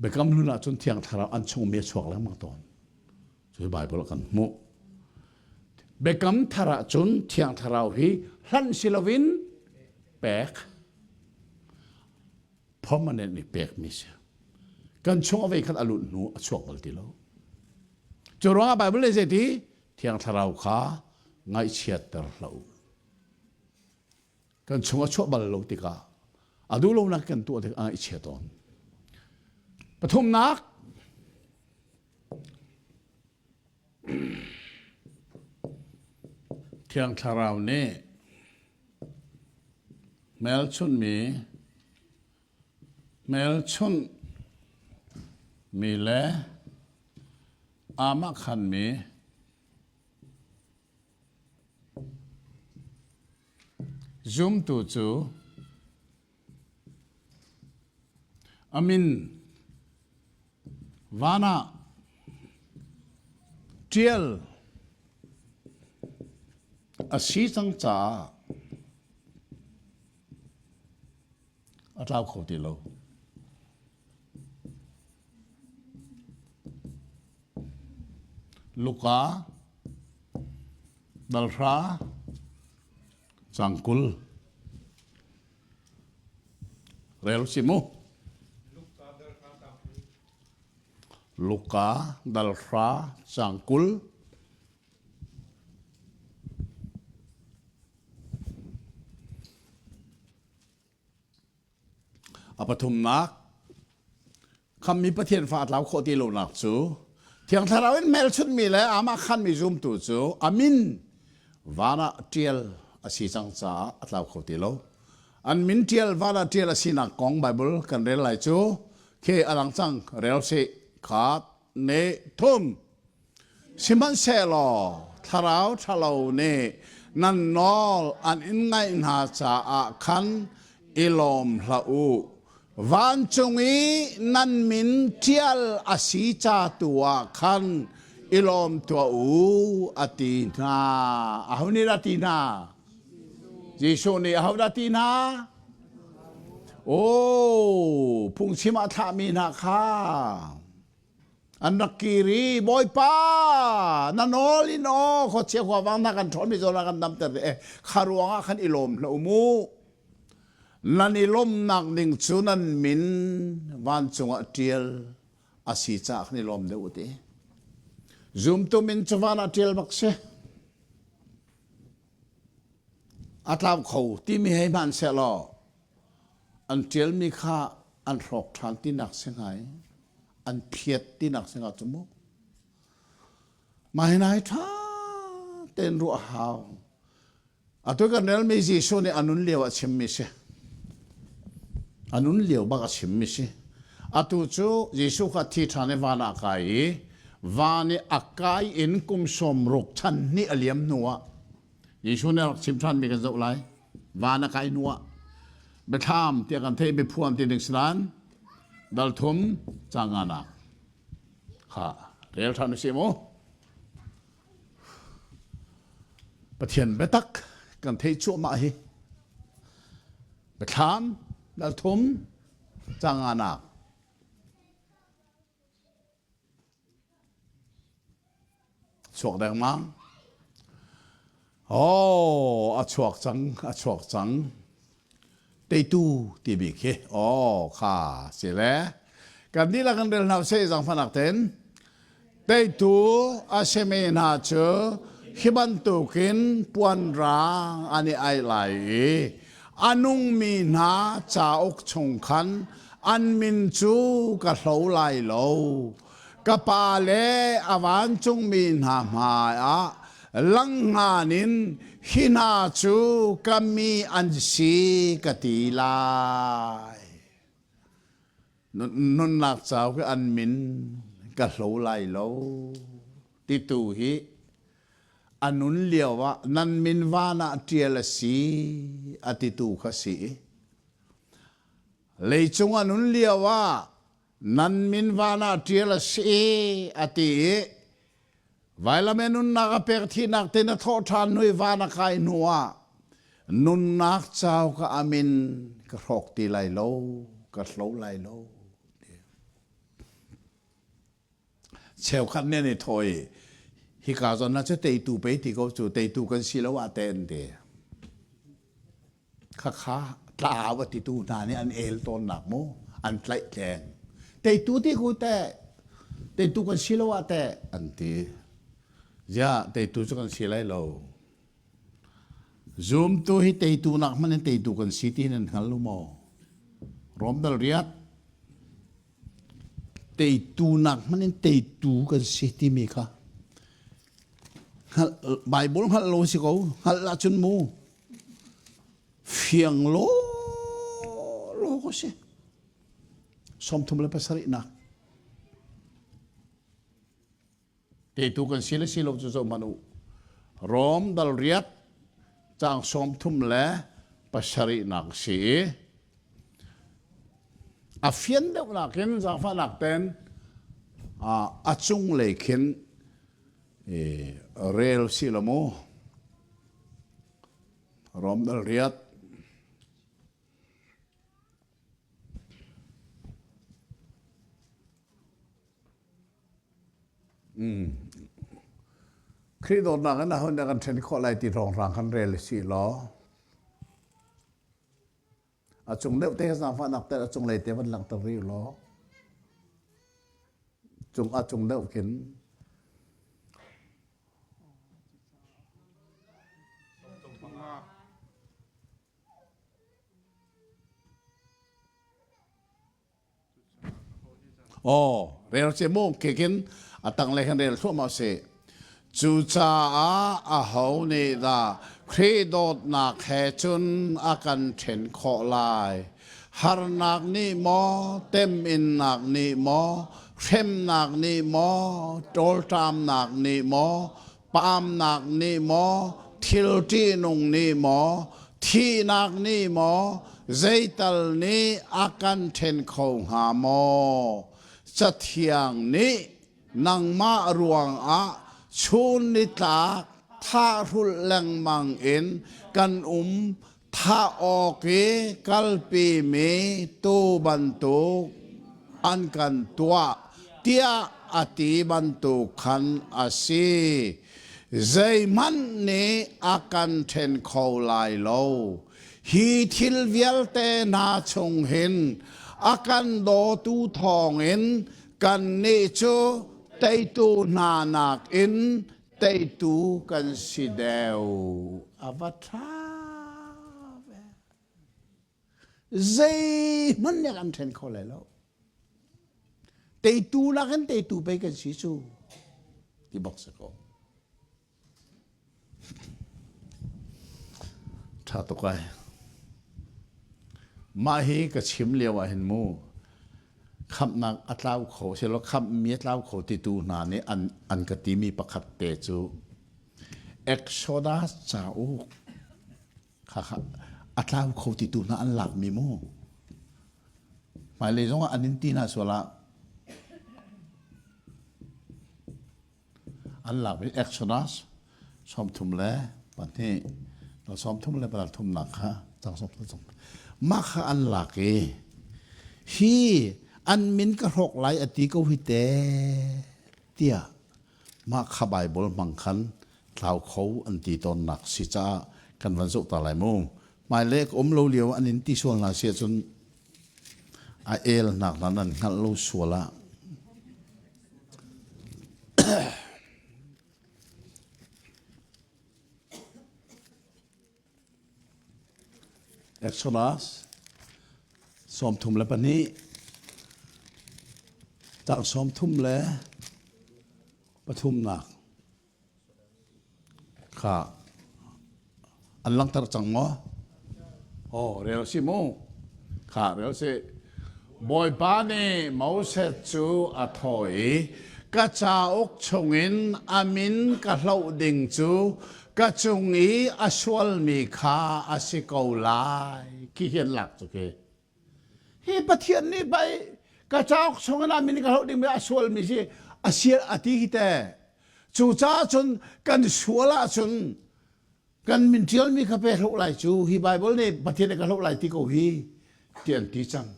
Biakam hlun ahcun Thiang Thlarau an chungmi a chuak lengmang tawn. Cu Bible ah kan hmuh. Biakam thar ahcun Thiang Thlarau hi hlanh si loin pek permanent nih pekmi si. Kan chung a vei khat a lut hnu a chuak bal ti lo. Cu ruangah Bible nih zeiti Thiang Thlarau kha ngaihchiatter hlah u. Kan chung a chuah bal lo tikah a duh lonak kan tuah tikah a ngaihchia tawn. Pathumnak Thiang Thlarau nih hmelchunhmi hmelchunh mi le aamahkhanmi zumtu cu a min van ah ṭial a si cang caah a tlau kho ti lo. Luka dalhra cang 20 rel si mu. Luka dalhra cang 20 A pathumnak, khammi Pathian fa a tlau khawh ti lonak cu Thiang Thlarau in hmelchunhmi le amah khanmi zumtu cu a min van ah ṭial a si cang caah a tlau kho ti lo. An min ṭial van ah ṭial a sinak kong Bible kan rel lai cu khi a lang cang rel sih khat ne thum Sihmanhsehlaw thlarau ṭhalo nih nan nawl an in ngaih hna caah khan i lawm hlah u. Vancung i nan min ṭial a si ca tu ah khan i lawm tuah u, a ti hna. Aho nih dah ti hna? Jesuh nih ahodah ti hna? Aw, phungchim ah thlahmi hna kha. An rak kir i Bawipa na nawl in aw khuachia khuavang hna kan ṭhawn mi zawn ah kan damter e kha ruangah khan i lawm hlah u mu. Nan i lawmnak ding cu nan min vancung ah ṭial a si caah khan i lawm deuh u ti. Zumtu min cu van ah ṭial bak si. A tlau kho timi hei hman sehlaw an ṭialmi kha an hrawk ṭhan tinak si hnga i an phiat tinak si hnga cu mu. Mah hi nai ṭha tein ruah a hau. Atu kan relmi Jesuh nih a nun lio a chimmi si. A nun lio bak a chimmi si. Atu cu Jesuh kha thi ṭhan i van ah kai i van i a kai in kum 60 chan hnih a liam hnu ah Jesuh nih a rak chim ṭhanmi kan zoh lai. Van a kai hnu ah biathlam tiah kan theih biaphuan ti ding si nain dal thum caang nganak kha rel ṭhan usih mu. Pathian biatak kan theih cuahmah hi biathlam dal thum caang nganak Chuak dengmang. Oh, a chuak cang, a chuak cang. Teitu timi khi, oh, kha si le. Kan dihlak kan rel hna seh zangfahnak ten. Teitu a simi hna cu hi bantukin puan rang an i aih lai i a nungmi hna cauk chung khan an min cu ka hlo lai lo. Ka pa le a vancungmi hna hmaiah langhngan in hi hna cu ka mi an si ka ti lai. Nunnak cauk i an min ka hlo lai lo titu hi a nun lio ah nan min van ah ṭial a si a titu kha si. Leicung a nun lio ah. Nan min van ah ṭial a si a ti i vailam i nunnak a pek thihnak tin a thawh ṭhan hnu i van a kai hnu ah nunnak cauk ah a min ka hrawk ti lai lo, ka hlo lai lo. Cheukhat nih an i thawh i hika zawn ah cu teitu pei ti ko cu teitu kan si lo ah te an ti. Khakha tlau a titu hna nih an el tawnnak mu an tlaihtleng. Teitu ti ku teh teitu kan si lo ah teh an ti. Ziah teitu cu kan si lai lo. Zumtu hi teitu nak hmanh in teitu kan si ti nan hngal lo maw? Rom dal riat teitu nak hmanh in teitu kan si timi kha Bible hngalh lo si ko hngalh ahcun mu fiang law law ko si 37 nak teitu kan si le si lo cu zoh hmanh u Rom dal riat caang 37 nak si i a fian deuhnak in zaangfahnak ten a cunglei khin rel si lo mu Rom dal riat Khrih dawtnak in aho nih kan ṭhen khawh lai ti hrawnghrang khan rel si law a cung deuh te zaangfahnak te a cunglei te van langhter rih law cung a cung deuh khin Aw, rel ce mu kekin a tanglei khan rel thluahmah sih. Cucaah aho nih dah Khrih dawtnak he cun a kan ṭhen khawh lai? Harnak nih maw, teminnak nih maw, hremnak nih maw, ṭawlṭamnak nih maw, Paamnak nih maw, thil ṭihnung nih maw, thihnak nih maw, zeital nih a kan ṭhen kho hnga maw? Cathiang nih nangmah ruangah chun nitlak thahhrulh lengmang in kan um thah awk i kalpimi tuu bantuk an kan tuah tiah a ti bantuk khan a si. Zeihmanh nih a kan ṭhen kho lai lo. Hi thil vialte hna chung hin a kan dawtu thawngin kannih cu teitu hna nakin teitu kan si deuh. A va ṭha ve. Zeihmanh nih an ṭhen kho lai lo. Teitu nakin teitu pei kan si cu ti bak si ko. Ṭha tuk ai. Mah hi ka chim lio ah hin mu khamhnak a tlau kho silo khamhmi a tlau kho titu hna nih an, an ka timi pakhat te cu Exodus cauk kha kha a tlau kho titu hna an lakmi mu hmailei zongah an in ti hna sual ah An lakmi Exodus 32 33 kha cang sawm mah kha an lak i hi an min ka hrawk lai a ti ko hi te tiah mah kha Bible hmang khan tlau kho an ti tawnnak si caah kan van zoh ta lai mu hmailei ka um lo lio an in ti sual hna si ahcun a el nak nan an hngalh lo sual ah Exodus 32 cang 33 nak Kha an langhter cang maw? Aw, rel si mu. Kha rel si. Bawipa nih Moses cu a thawh i, Ka cauk chungin a min ka hloh ding cu ka cung i a sualmi kha a si ko lai. Khi hin lak cu khi. Hi Pathian nih pei Ka cauk chung in a min ka hloh ding mi a sual mi si a sial a ti hi te. Cucaah cun kan sual ahcun kan min ṭialmi kha pe hloh lai cu hi Bible nih Pathian nih ka hloh lai ti ko hi ti an ti cang.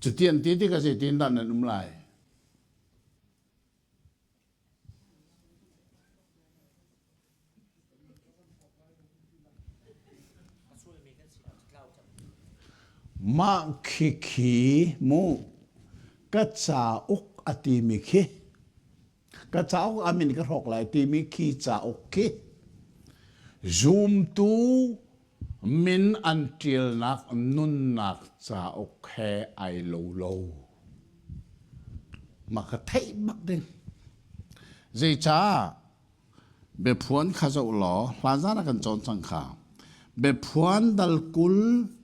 Cuti an ti tikah zeitin dah nan um lai? Mah khikhi mu ka cauk a timi khi ka cauk a min ka hrawk lai timi khi cauk khi zumtu min an ṭialnak nunnak cauk he ai lo lo. Mah ka theih bak ding. Zeicah biaphuan kha zoh law hlan zan ah kan cawn cang kha. Biaphuan dal 20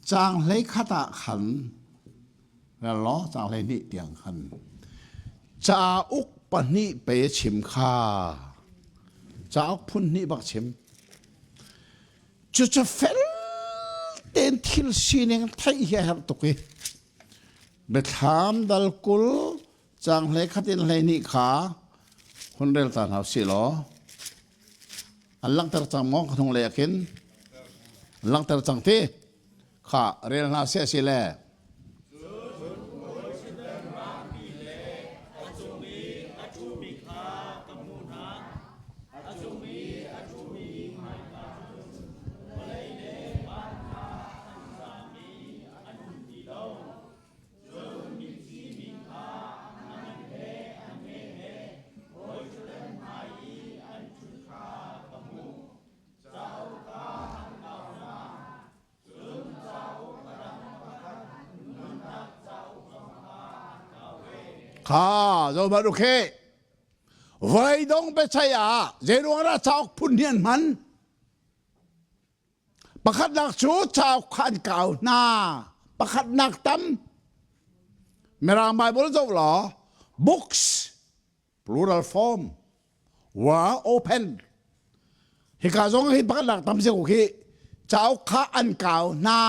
caang 11 ah khan rel law caang 12 tiang khan cauk pahnih pe chim kha cauk phun hnih bak chim. Cucu fel tein thil sining theih hi a herh tuk i biathlam dal 20 caang 11 in 12 kha hun rel ta hna usih law an langhter cang maw ka hnung lei ah khin an langhter cang ti kha rel hna seh si le Kha zo hmanh ukhe vawlei dong biachai ah zeiruang dah cauk phun hi an hman pakhatnak cu cauk kha an kau hna pakhatnak tam mirang bible zoh law books plural form were open hika zong hi pakhatnak tam si ko khi cauk kha an kau hna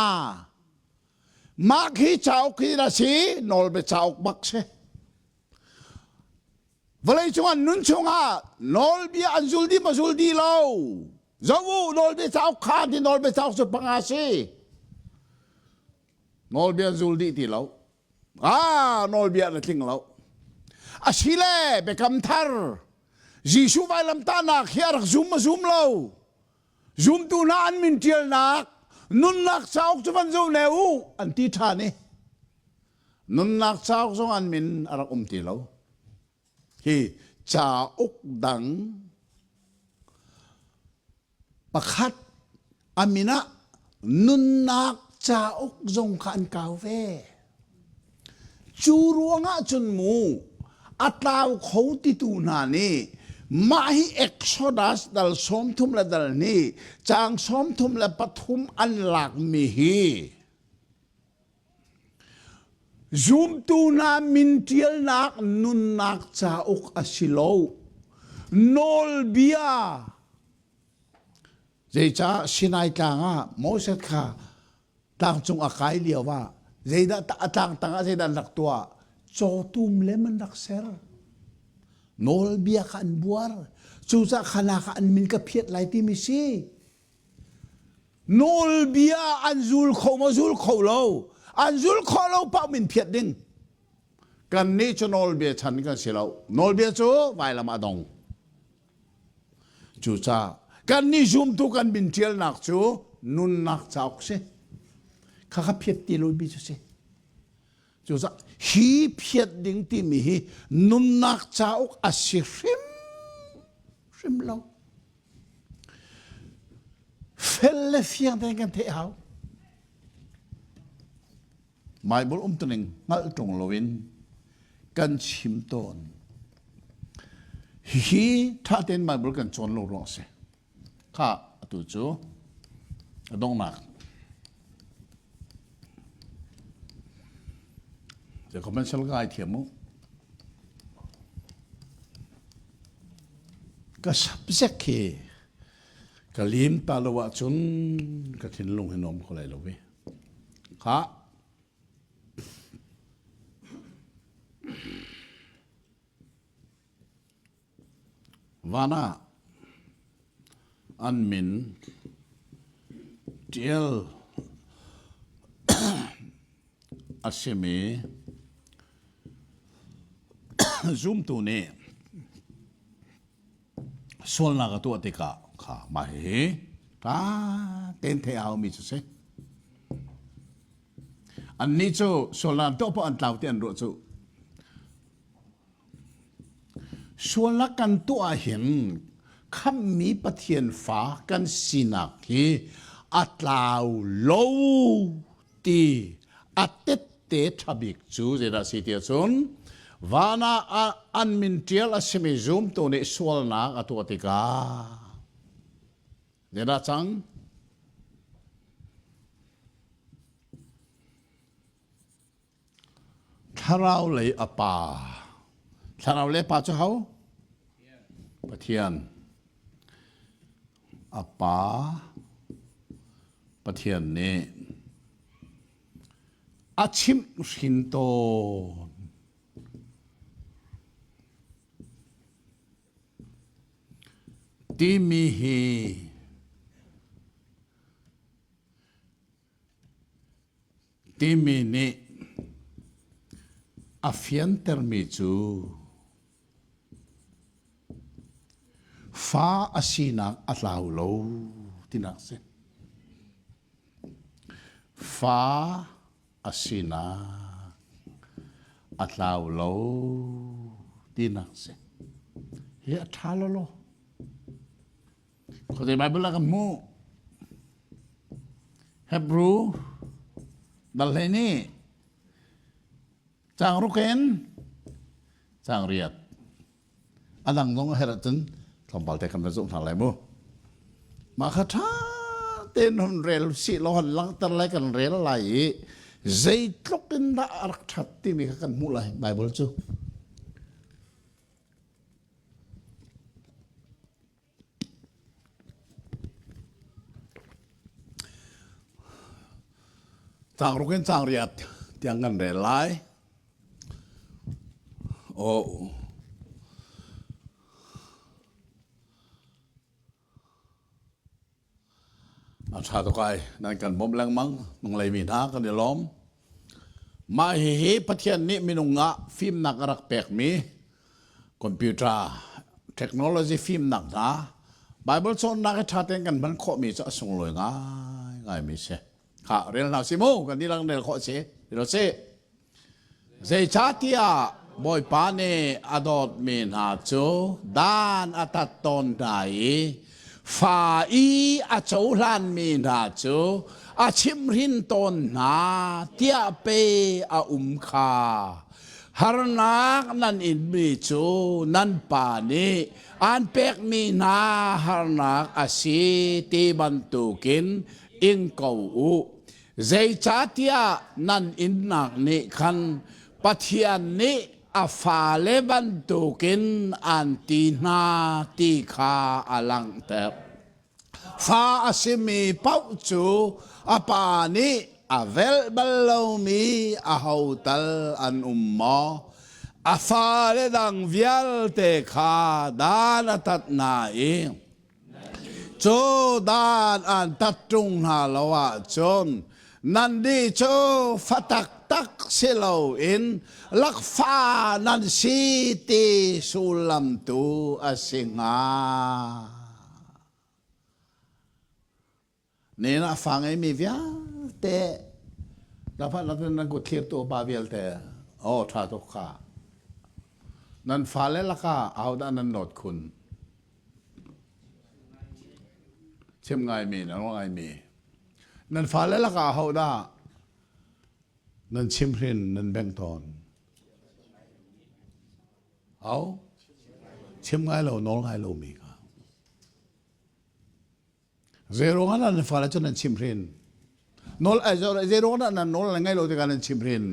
mah khi cauk hi na si nawlbia cauk bak si vawlei cung an nun chungah nawlbia an zul dih ma zul dih lo zoh u nawlbia cauk kha ti nawlbia cauk cu panga si nawlbia an zul dih ti lo Ah, nawlbia na tling lo. Asile biakam thar Jesuh vailamtahnak hi a rak zum a zum lo. Zumtu hna an min ṭialnak nunnak cauk cu van zoh ne u an ti ṭhan i nunnak cauk zong an min a rak um ti lo. Hi cauk dang Pakhat a min ah nunnak cauk zong kha an kau ve. Cu ruangah cun mu a tlau kho titu hna nih mah hi Exodus dal 30 le dal nih caang 33 an lakmi hi zumtu hna min ṭialnak nunnak cauk a si lo. Nawlbia Zeicah Sinai tlang ah Moses kha tlangcung a kai lio ah zeidah a tlang tangah zeidah an rak tuah? Cawtum lem an rak ser. Nawlbia kha an buar. Cucaah kha kha an min ka phiat lai timi si. Nawlbia an zul kho maw zul kho lo? An zul khawh lo paoh min phiat ding. Kannih cu nawlbia chan kan si lo. Nawlbia cu vailam ah a dong. Cucaah kannih zumtu kan min ṭialnak cu nunnak cauk si. Khakha phiat ti lomi cu si. Cucaah hi phiat ding timi hi nunnak cauk a si hrim hrim lo. Fel le fiang tein kan theih hau. Bible umtuning hngalh ṭung loin kan chim tawn. Hihi ṭha tein Bible kan cawn lo ruang a si. Kha atu cu a donghnak. Commercial ka ngai thiam mu. Ka subject hi ka lim ta lo ahcun ka thinlung hi nuam kho lai lo ve. Khah. Van ah an min ṭial a simi zumtu nih sualnak a tuah tikah kha mah hihi ṭha tein theih a haumi cu si. Annih cu sualnak an tuah poah an tlau ti an ruah cu. Sualnak kan tuah ahhin khamhmi Pathian fa kan sinak hi a tlau lo ti a tette ṭha bik cu zeidah a si ti ahcun van ah an min ṭial a simi zumtu nih sualnak a tuah tikah zeidah cang? Thlarau lei a pa. Thlarau lei pa cu ho? Pathian. A pa Pathian nih a chimh hrin tawn. Timi hi Timi nih a fiantermi cu fa a sinak a tlau lo tinak a si. Fa a sinak a tlau lo tinak a si. Hi a ṭha lawlaw. Khuazei Bible ah kan hmuh? Hebrew dal hlei nih caang ruk in caang riat a dang zong a herh ahcun tlawmpal te kan va zoh hna lai mu. Mah kha ṭha tein hun rel sih law han langhter lai kan rel lai i zeitluk in dah a rak ṭhat timi kha kan hmuh lai Bible cu. Caangruk in caangriat tiang kan rel lai. Oh. A ṭha tuk ai. Nan kan bawmh lengmang. Nunglei mi hna kan i lawm. Mah hihi Pathian nih minung ah fimnak a rak pekmi computer technology fimnak hna Bible cawnnak hi ṭha tein kan hman khawhmi cu a sunglawi ngaingaimi si. Kha rel hna si mu kan dihlak rel khawh si. Rel si. Zeicahtiah Bawipa nih a dawtmi hna cu dan a tat tawn hna i fa i a cohlanmi hna cu a chimhhrin tawn hna tiah pei a um kha. Harnak nan inmi cu nan pa nih aan pekmi hna harnak a si ti bantukin ing ko u. Zeicahtiah nan innak nih khan Pathian nih a fale bantukin aan ti hna ti kha a langhter. Fa a simi paoh cu a pa nih a velh bal lomi aho tal an um maw? A fale dang vialte kha dan a tat hna i Cu dan an tat ṭung hna lo ahcun nannih cu fa taktak si loin lakfa nan si ti sullam tu a si hnga. Nen ah fa ngeimi vialte lafa nan kut thlirtu pa vialte oh ṭha tuk kha nan fale lakah ahodah nan nawt khun chim ngaimi nan ngaimi nan fale lakah ahodah nan chimhrin nan bengh tawn au chim ngai lo nawl ngai lomi kha Zeiruang ah nan fale cu nan chimhrin? Nawl zeiruang ah nan nawl ngai lo tikah nan chimhrin?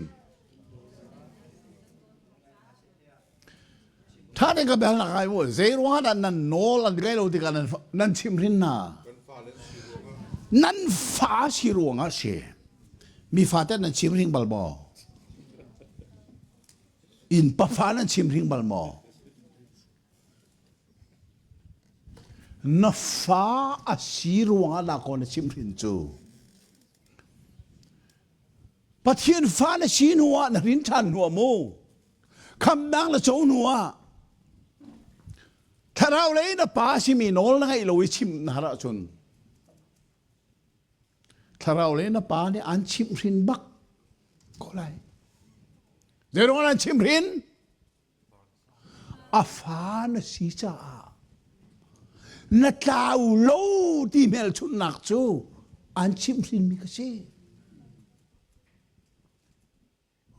Tha tein ka bel nak ai mu. Zeiruang ah nan nawl an ngai lo tikah nan nan chimhrin hna? Nan fa si ruangah si. Mi fate nan chimhring bal maw? Inn pafa nan chimhring bal maw? Na fa a si ruangah dah kaw na chimhhrin cu. Pathian fa na si hnu ah na hrin ṭhan hnu ah mu khamnak na co hnu ah thlarau lei na pa simi nawl na ngeih lo i chim na har ahcun thlarau lei na pa nih an chimhhrin bak ko lai. Zeiruang an chimhhrin? A fa na si caah na tlau lo ti hmelchunhnak cu an chimhhrinmi ka si.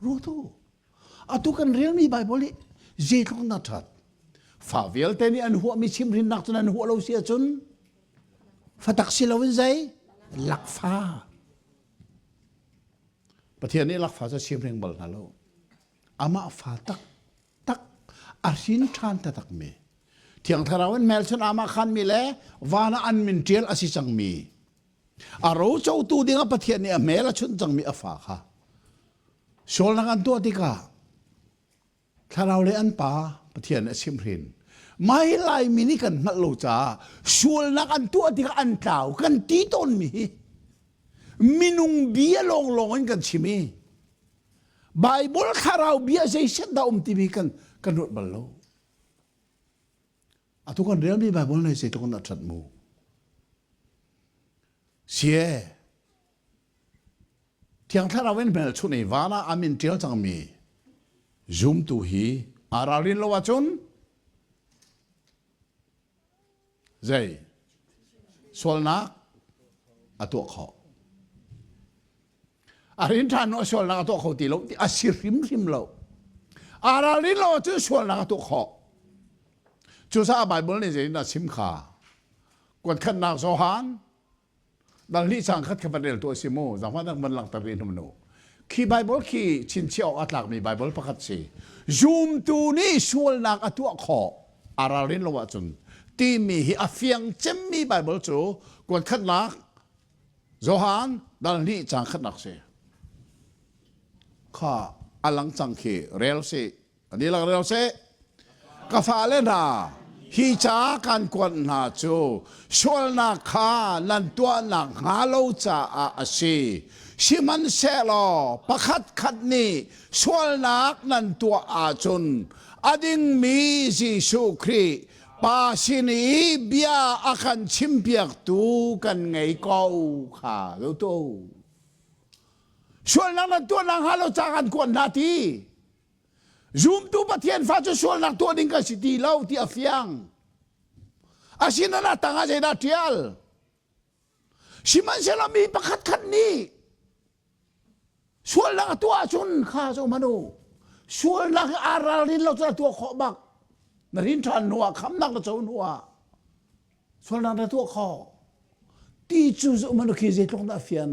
Ruatu, atu kan relmi Baibal nih zeitluk na ṭhat. Fa vialte nih an huahmi chimhhrinnak cu nan huah lo si ahcun fatak si loin zei lakfa. Pathian nih lakfa cu chimhring bal hna lo. Amah fa taktak a hrin ṭhan taktakmi Thiang Thlarau in hmelchunh amah khanmi le van ah an min ṭial a si cangmi a rocotu dingah Pathian nih a hmel a chunh cangmi a fa kha sualnak an tuah tikah thlarau le an pa Pathian nih a chimhhrin. Mai Laimi nih kan hngalh lo caah sualnak an tuah tikah an tlau kan ti tawnmi hi minung bia lawnglawng in kan chim i Baibal thlarau bia zeiset dah um timi kan kan ruat bal lo. Atu kan relmi Baibal nei zeitluk in a ṭhat mu. Sie Thiang Thlarau in hmelchunh i van ah a min ṭial cangmi zumtu hi aa ralrin lo ahcun Zei? Sualnak a tuah khawh. A rin ṭhan hnu sualnak a tuah kho ti lo ti a si hrimhrim lo. Aa ralrin lo ahcun sualnak a tuah khawh. Cucaah Baibal nih zeitin dah chim kha? Kuat khatnak Johan Dal hnih cang khat kha van rel tu a si mu zangfah nak van langhter rih hnu nu khi Bible khi chinchiah awk a tlakmi Bible pakhat si zumtu nih sualnak a tuah khawh a ralrin lo ahcun timi hi a fiang cemmi Bible cu kuat khatnak Johan dal hnih cang khatnak si kha a lang cang khi rel si An dihlak rel seh. Ka fale hna, hi ca kan kuat hna cu sualnak kha nan tuahnak hnga lo caah a si. Sihmanhsehlaw pakhatkhat nih sualnak nan tuah ahcun a dingmi Jesuh Khrih Pa sin i bia a kan chimpiaktu kan ngei ko kha lo tu. Sualnak nan tuahnak hnga lo ca kan kuat hna ti. Zumtu Pathian fa cu sualnak tuah ding kan si ti lo ti a fiang. Asinain a tang ah zeidah ṭial? Sihmanhsehlaw mi pakhat khat nih sualnak a tuah ahcun kha cu hmanh u. Sualnak hi aa ralrin lo cun a tuah khawh bak. Na rin ṭhan hnu ah khamnak na co hnu ah sualnak na tuah khawh. Ti cu hmanh u khi zeitluk dah a fian.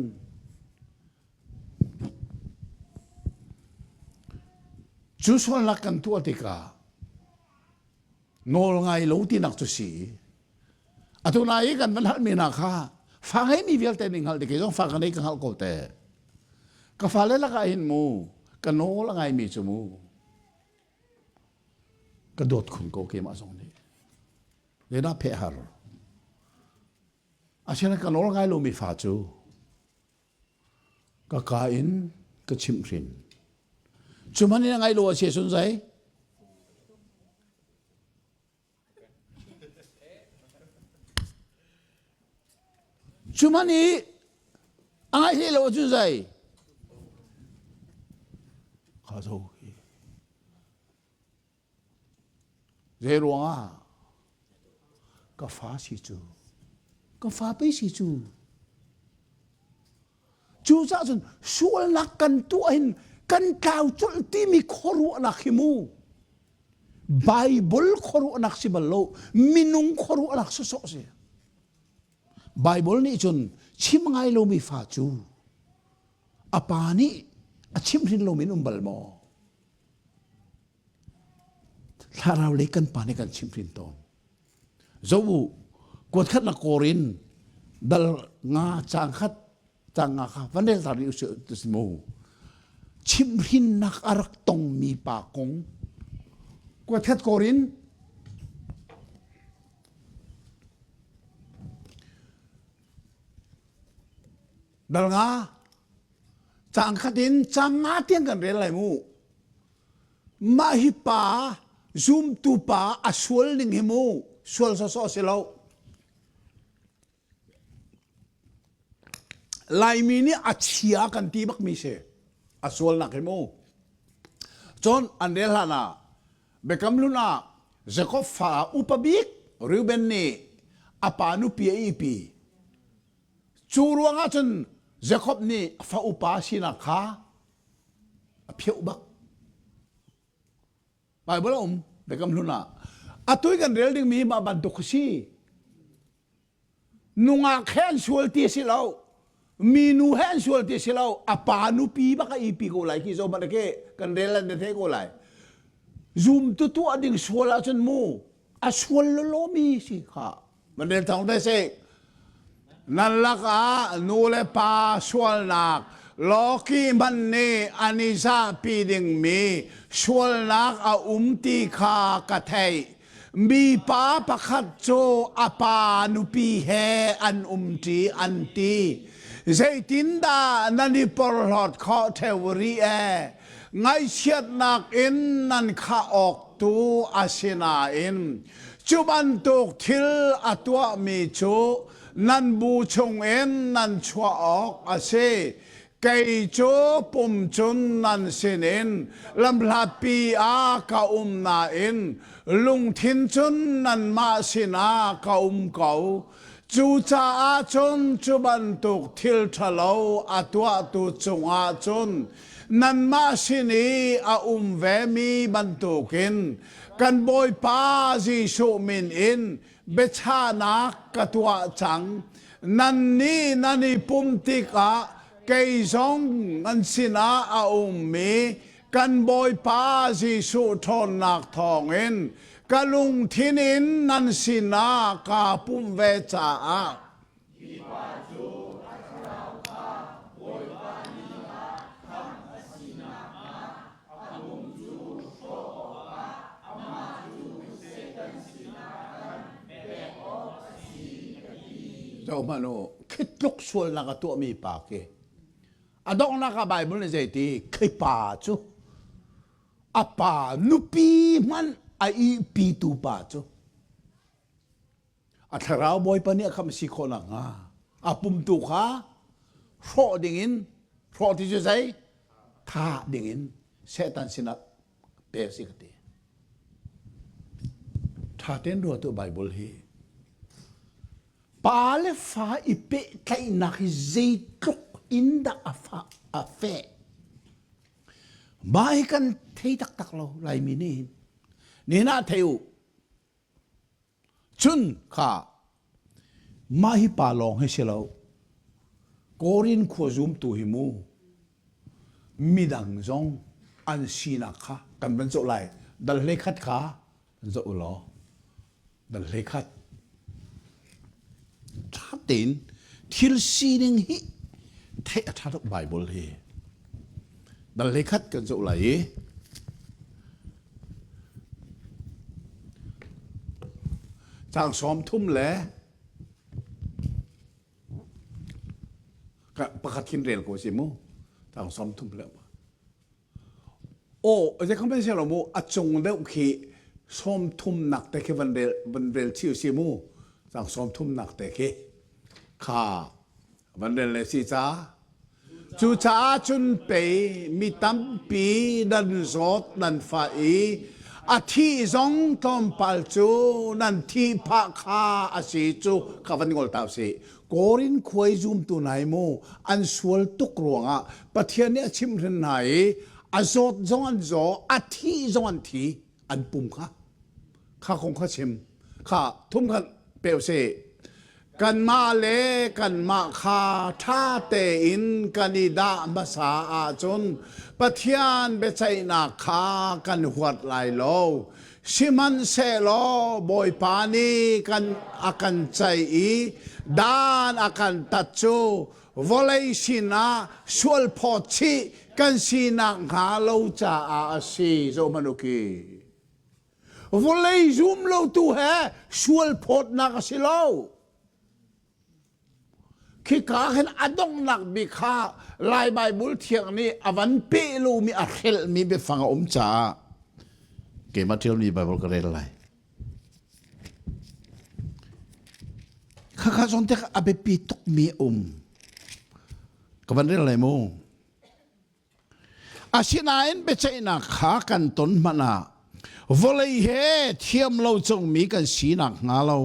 Cu sualnak kan tuah tikah nawl ngai lo tinak cu si. Atu nai i kan van halmi hna kha fa ngeimi vialte nih hngalh ti zong fa ka nei ka hngalh ko te. Ka fale lakah hin mu ka nawl a ngaimi cu mu ka dawt khun ko keimah zong nih. Zeidah pheh har. Asinain ka nawl ngai lomi fa cu Ka ka in ka chimhhrin. Cu hmanh in a ngaih lo a si ahcun zei? Cu hmanh i a ngaih hlei lo ahcun zei? Kha zo hi. Zei ruangah ka fa si cu ka fa pei si cu cucaah cun sualnak kan tuah hin kan tlau colh timi khuaruahnak hi mu Bible khuaruahnak si bal lo minung khuaruahnak sawsawh si Bible nih cun chim ngai lomi fa cu a pa nih a chimhrin lomi in um bal maw Thlarau lei kan pa nih kan chimhhrin tawn. Zo u, kuat khat na kawr in dal nga cang khat cang nga kha van rel tar rih mu. Chimhhrinnak a rak tongmi pa kong kuat khat kawr in. Dal nga. Caang khat in caang nga tiang kan rel lai mu. Mah hi pa zumtu pa a sual ning hi mu sual sawsawh si lo. Laimi nih a chia kan ti bakmi si. A sualnak hi mu. Cun an rel hlan ah Biakam Hlun ah Jakob fa upa bik Reuben nih a pa nupi a ihpi. Cu ruangah cun Jakob nih fa upa sinak kha a pheuh bak. Bible a um Biakam Hlun ah. Atu i kan rel dingmi mah bantuk khi si. Nungak he an sual ti a si lo. Minu he an sual ti a si lo. A pa nupi bak a ipi ko lai khi zo hmanh ke kan rel an the ko lai. Zum tu tuah ding sual ahcun mu a sual lolomi si kha. Man rel thong te si. Nan lakah nu le pa sualnak lawki hmanh nih an i zahpi dingmi sualnak a um ti kha ka theih. Mipa pakhat cu a pa nupi he an umṭi an ti. Zeitindah nan i porhlawt khawh ṭheo rih ee? Ngaihchiatnak in nan khah awk tu a si nain cu bantuk thil a tuahmi cu nan bu chungin nan chuah awk a si. Kei cu pum cun nan sinin lamhlatpi ah ka um nain lungthin cun nanmah sinah ka um ko. Cucaah cun cu bantuk thil ṭhalo a tuahtu cungah cun nanmah sin i a um vemi bantukin kan Bawipa Jesuh min in biachahnak ka tuah cang. Nannih nan i pumh tikah kei zong nan sinah a ummi kan Bawipa Jesuh ṭhawnnak thawngin ka lungthin in nan sinah kaa pumh ve caah Zohhmanh u, khi tluk sualnak a tuahmi pa khi a donghnak ah Bible nih zeiti khi pa cu a pa nupi hmanh a ihpitu pa cu A thlarau Bawipa nih a khamh si khawh nakhnga a pumtu kha hrawh dingin hrawh ti cu zei thah dingin Satan sinah pe si ka ti. Ṭha tein ruat u Bible hi. Pa le fa i pehtlaihnak hi zeitluk in dah a fa a feh. Mah hi kan thei taktak lo Laimi nih hin. Nihin ah thei u. Cun kha mah hi pa lawng hi si lo. Korin khua zumtu hi mu midang zong an sinak kha kan van zoh lai. Dal hlei khat kha zoh u law. Dal hlei khat. Ṭha tein thil sining hi theih a ṭha tuk Bible hi. Dal hlei khat kan zoh lai i Caang 30 le pakhat khin rel ko si mu. Caang 30 le Aw, zei kham si lo mu, a cung deuh khi 30 nak te khi van rel van rel chiu si mu. Caang 30 nak te khi kha Van rel le si ca. Cucaah cun pei mi tampi nan zawt nan fah i a thih zong tlawmpal cu nan thih phah kha a si cu kha van ngol ta usih. Korin khuai zumtu hna hi mu an sual tuk ruangah Pathian nih a chimhhrin hna i a zawt zong an zaw, a thih zong an thi, an pum kha. Kha kong kha chim. Kha thum khan pe usih. Kanmah le kanmah kha ṭha tein kan i dah hmasa ahcun Pathian biaceihnak kha kan huat lai lo. Sihmanhsehlaw Bawipa nih kan a kan ceih i dan a kan tat cu vawlei sinah sualphawt chih kan sinak hnga lo caah a si. Zohhmanh u khi. Vawlei zum lotu he sual phawtnak a si lo. Khika hin a donghnak bik kha Lai Baibal thiang nih a van peh lomi a hrelhmi biafang a um caah keimah ṭialmi Baibal ka rel lai. Khakha zawn te a biapi tukmi a um. Ka van rel lai mu. Asinain biaceihnak kha kan ton hmanh ah vawlei he thiam lo cungmi kan sinak hnga lo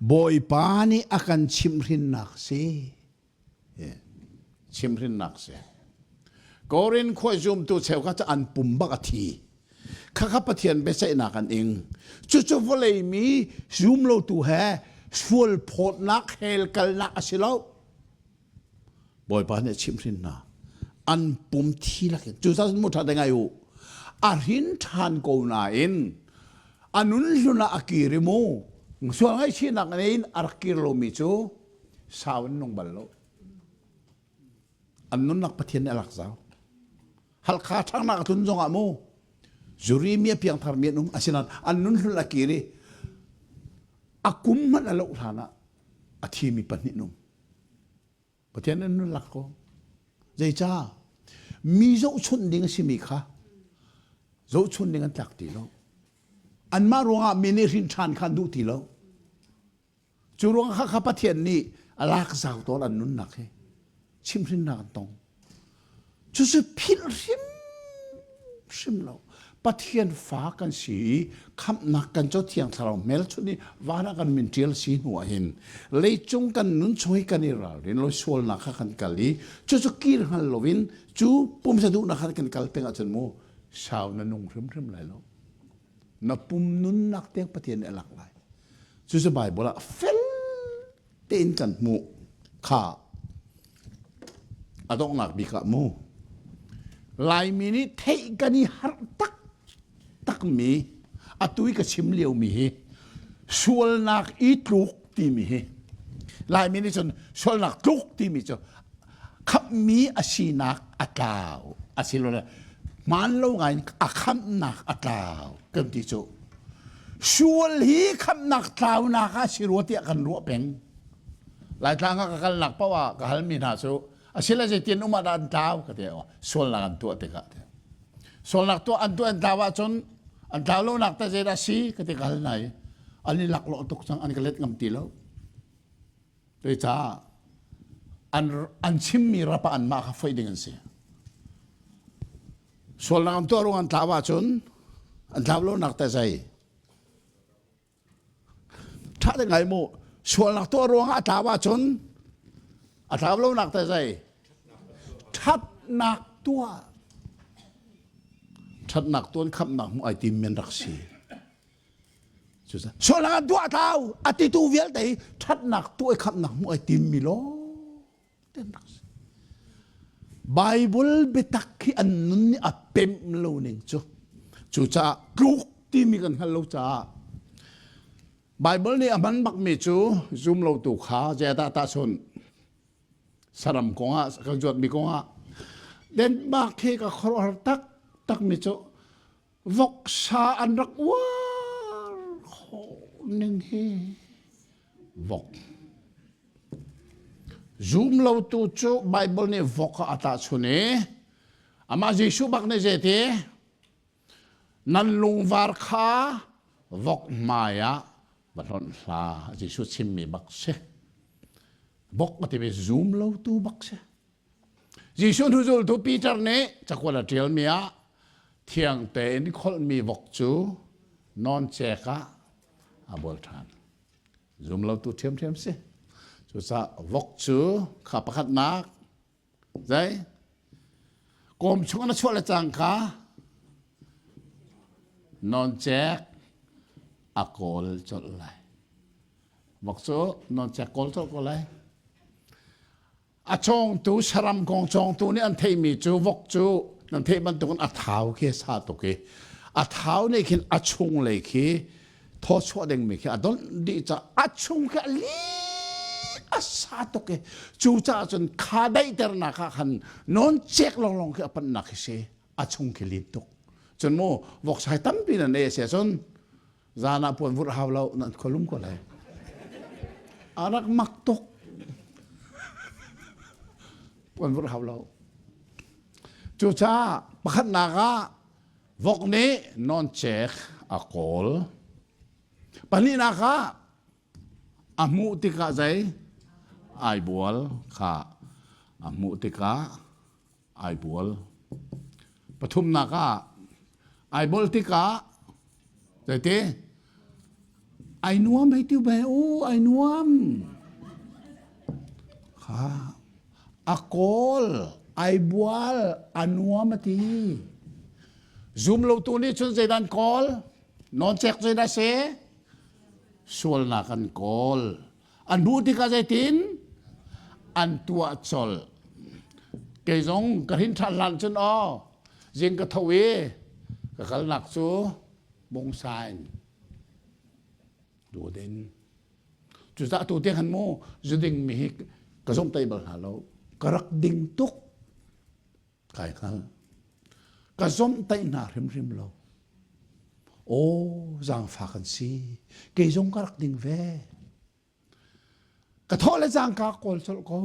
Bawipa nih a kan chimhhrinnak si. Chimhhrinnak si. Korin khua zumtu cheukhat cu an pum bak a thi. Khakha Pathian biaceihnak an ing. Cucu vawlei mi zum lotu he sual phawtnak hell kalnak a si lo. Bawipa nih a chimhhrin hna. An pum thi lakin cucaah mu ṭha te ngai u. A hrin ṭhan ko nain a nun hlun ah a kir i mu sual ngaihchihnak in a rak kir lomi cu sau in nung bal lo. An nunnak Pathian nih a lak zau. Halkha ṭhangnak a tlun zongah mu zuri mi a piangthar mi an um asinain an nun hlun a kir i a kum hmanh a loh hlan ah a thimi pahnih nung. Pathian an nun lak ko. Zeicah? Mi zohchunh ding a simi kha zohchunh ding an tlak ti lo. Anmah ruangah mi nih hrin ṭhan kha an duh ti lo. Cu ruang kha kha Pathian nih a lak zau tawn an nunnak hi chimhrinnak an tong. Cucu philh hrimhrim lo. Pathian fa kan si i khamhnak kan co thiang thlarau hmelchunh i van ah kan min ṭial si hnu ah hin leicung kan nun chung hi kan i ralrin lo sualnak kha kan kal i cucu kir hngal loin cu pumsa duhnak kha kan kal peng ahcun mu sau na nung hrimhrim lai lo. Na pum nunnak tiang Pathian nih a lak lai. Cucu Baibal ah fel tein kan hmuh kha a donghnak bik ah mu Laimi nih theih kan i harh taktakmi atu i ka chim liomi hi sualnak i tluk timi hi Laimi nih cun sualnak tluk timi cu khamhmi a sinak a tlau asilole hmaan lo ngai in a khamhnak a tlau kan ti cu sual hi khamhnak tlaunak ah si rua tiah kan ruah peng Laitlang ah ka kalnak paoh ah ka halmi hna cu asile zeitin um ah dah an tlau ka ti sualnak an tuah tikah sualnak tuah an tuah an tlau ahcun an tlau lonak te zeidah si ka ti ka hal hna i an i laklawh tuk cang an ka let ngam ti lo Cucaah an, an chimmi rap ah anmah kha foih ding an si. Sualnak an tuah ruang an tlau ahcun an tlau lonak te zei? Ṭha te ngai mu. Sualnak tuah ruang ah a tlau ahcun a tlau lonak te zei? Ṭhatnak tuah. Ṭhatnak tuan khamhnak hmuh ai tim men rak si. Sualnak an tuah tlau a titu vialte hi ṭhatnak tuah i khamhnak hmuh ai timmi lawng te an rak si. Bible biatak hi an nun nih a pemh lo ning cu. Cucaah tluk timi kan hngal lo caah Bible nih a hman bakmi cu zum lotu kha zeidah tahchun saram kongah kan zuatmi kongah Denmark hi ka khuaruahhar tak takmi cu Voksa an rak uar khawh ning hi vok. Zum lotu cu Bible nih vok ah a tahchun i amah Jesuh bak nih zeiti nan lungvar kha vok hmai ah va hlonh hlah Jesuh chimmi bak si. Vok a timi zum lotu bak si. Jesuh hnuzultu Peter nih cakuat a ṭialmi ah thiang tein kholhmi vok cu nawncek ah a bual ṭhan. Zumlotu ṭhiamṭhiam si. Cucaah vok cu kha pakhatnak zei kawm chung na chuah le cangka nawncek a kawl colh lai. Vok cu nawncek kawl colh ko lai. A cawngtu saram kong cawngtu nih an theihmi cu vok cu nan theih bantukin a thau khi a sa tuk i a thau nih khin a chunglei khi thawchuah dingmi khi a donh dih caah a chung khi a li a sa tuk i cucaah cun kha daihternak ah khan nawn cek lawnglawng khi a panhnak khi si a chung khi lin tuk cun mu voksa tampi nan ei a si ahcun Zan ah puan vurh hau lo nan khualum ko lai. A rak mak tuk. Kan vurh hau lo. Cucaah pakhatnak ah vok nih nawncek a kawl. Pahnihnak ah a hmuh tikah zei? Ai bual kha a hmuh tikah ai bual. Pathumnak ah ai bol tikah zeiti? Ai nuam hei ti ve u, ai nuam. Kha a kawl, ai bual, a nuam a ti. Zum lo tu nih cun zeidah an kawl? Nawncek zeidah si? Sualnak an kawl. An hmuh tikah zeitin? An tuah colh. Kei zong ka hrin ṭhan hlan cun aw, zing ka tho i ka kalnak cu bungsain dudin. Cucaah tu tiang han mu zuding mi hi ka zong tai bal hna lo. Ka rak ding tuk. Kai hngal. Ka zomhtaih hna hrimhrim lo. Aw, zaangfak an si. Kei zong ka rak ding ve. Ka thawh le zaangka kawl colh ko.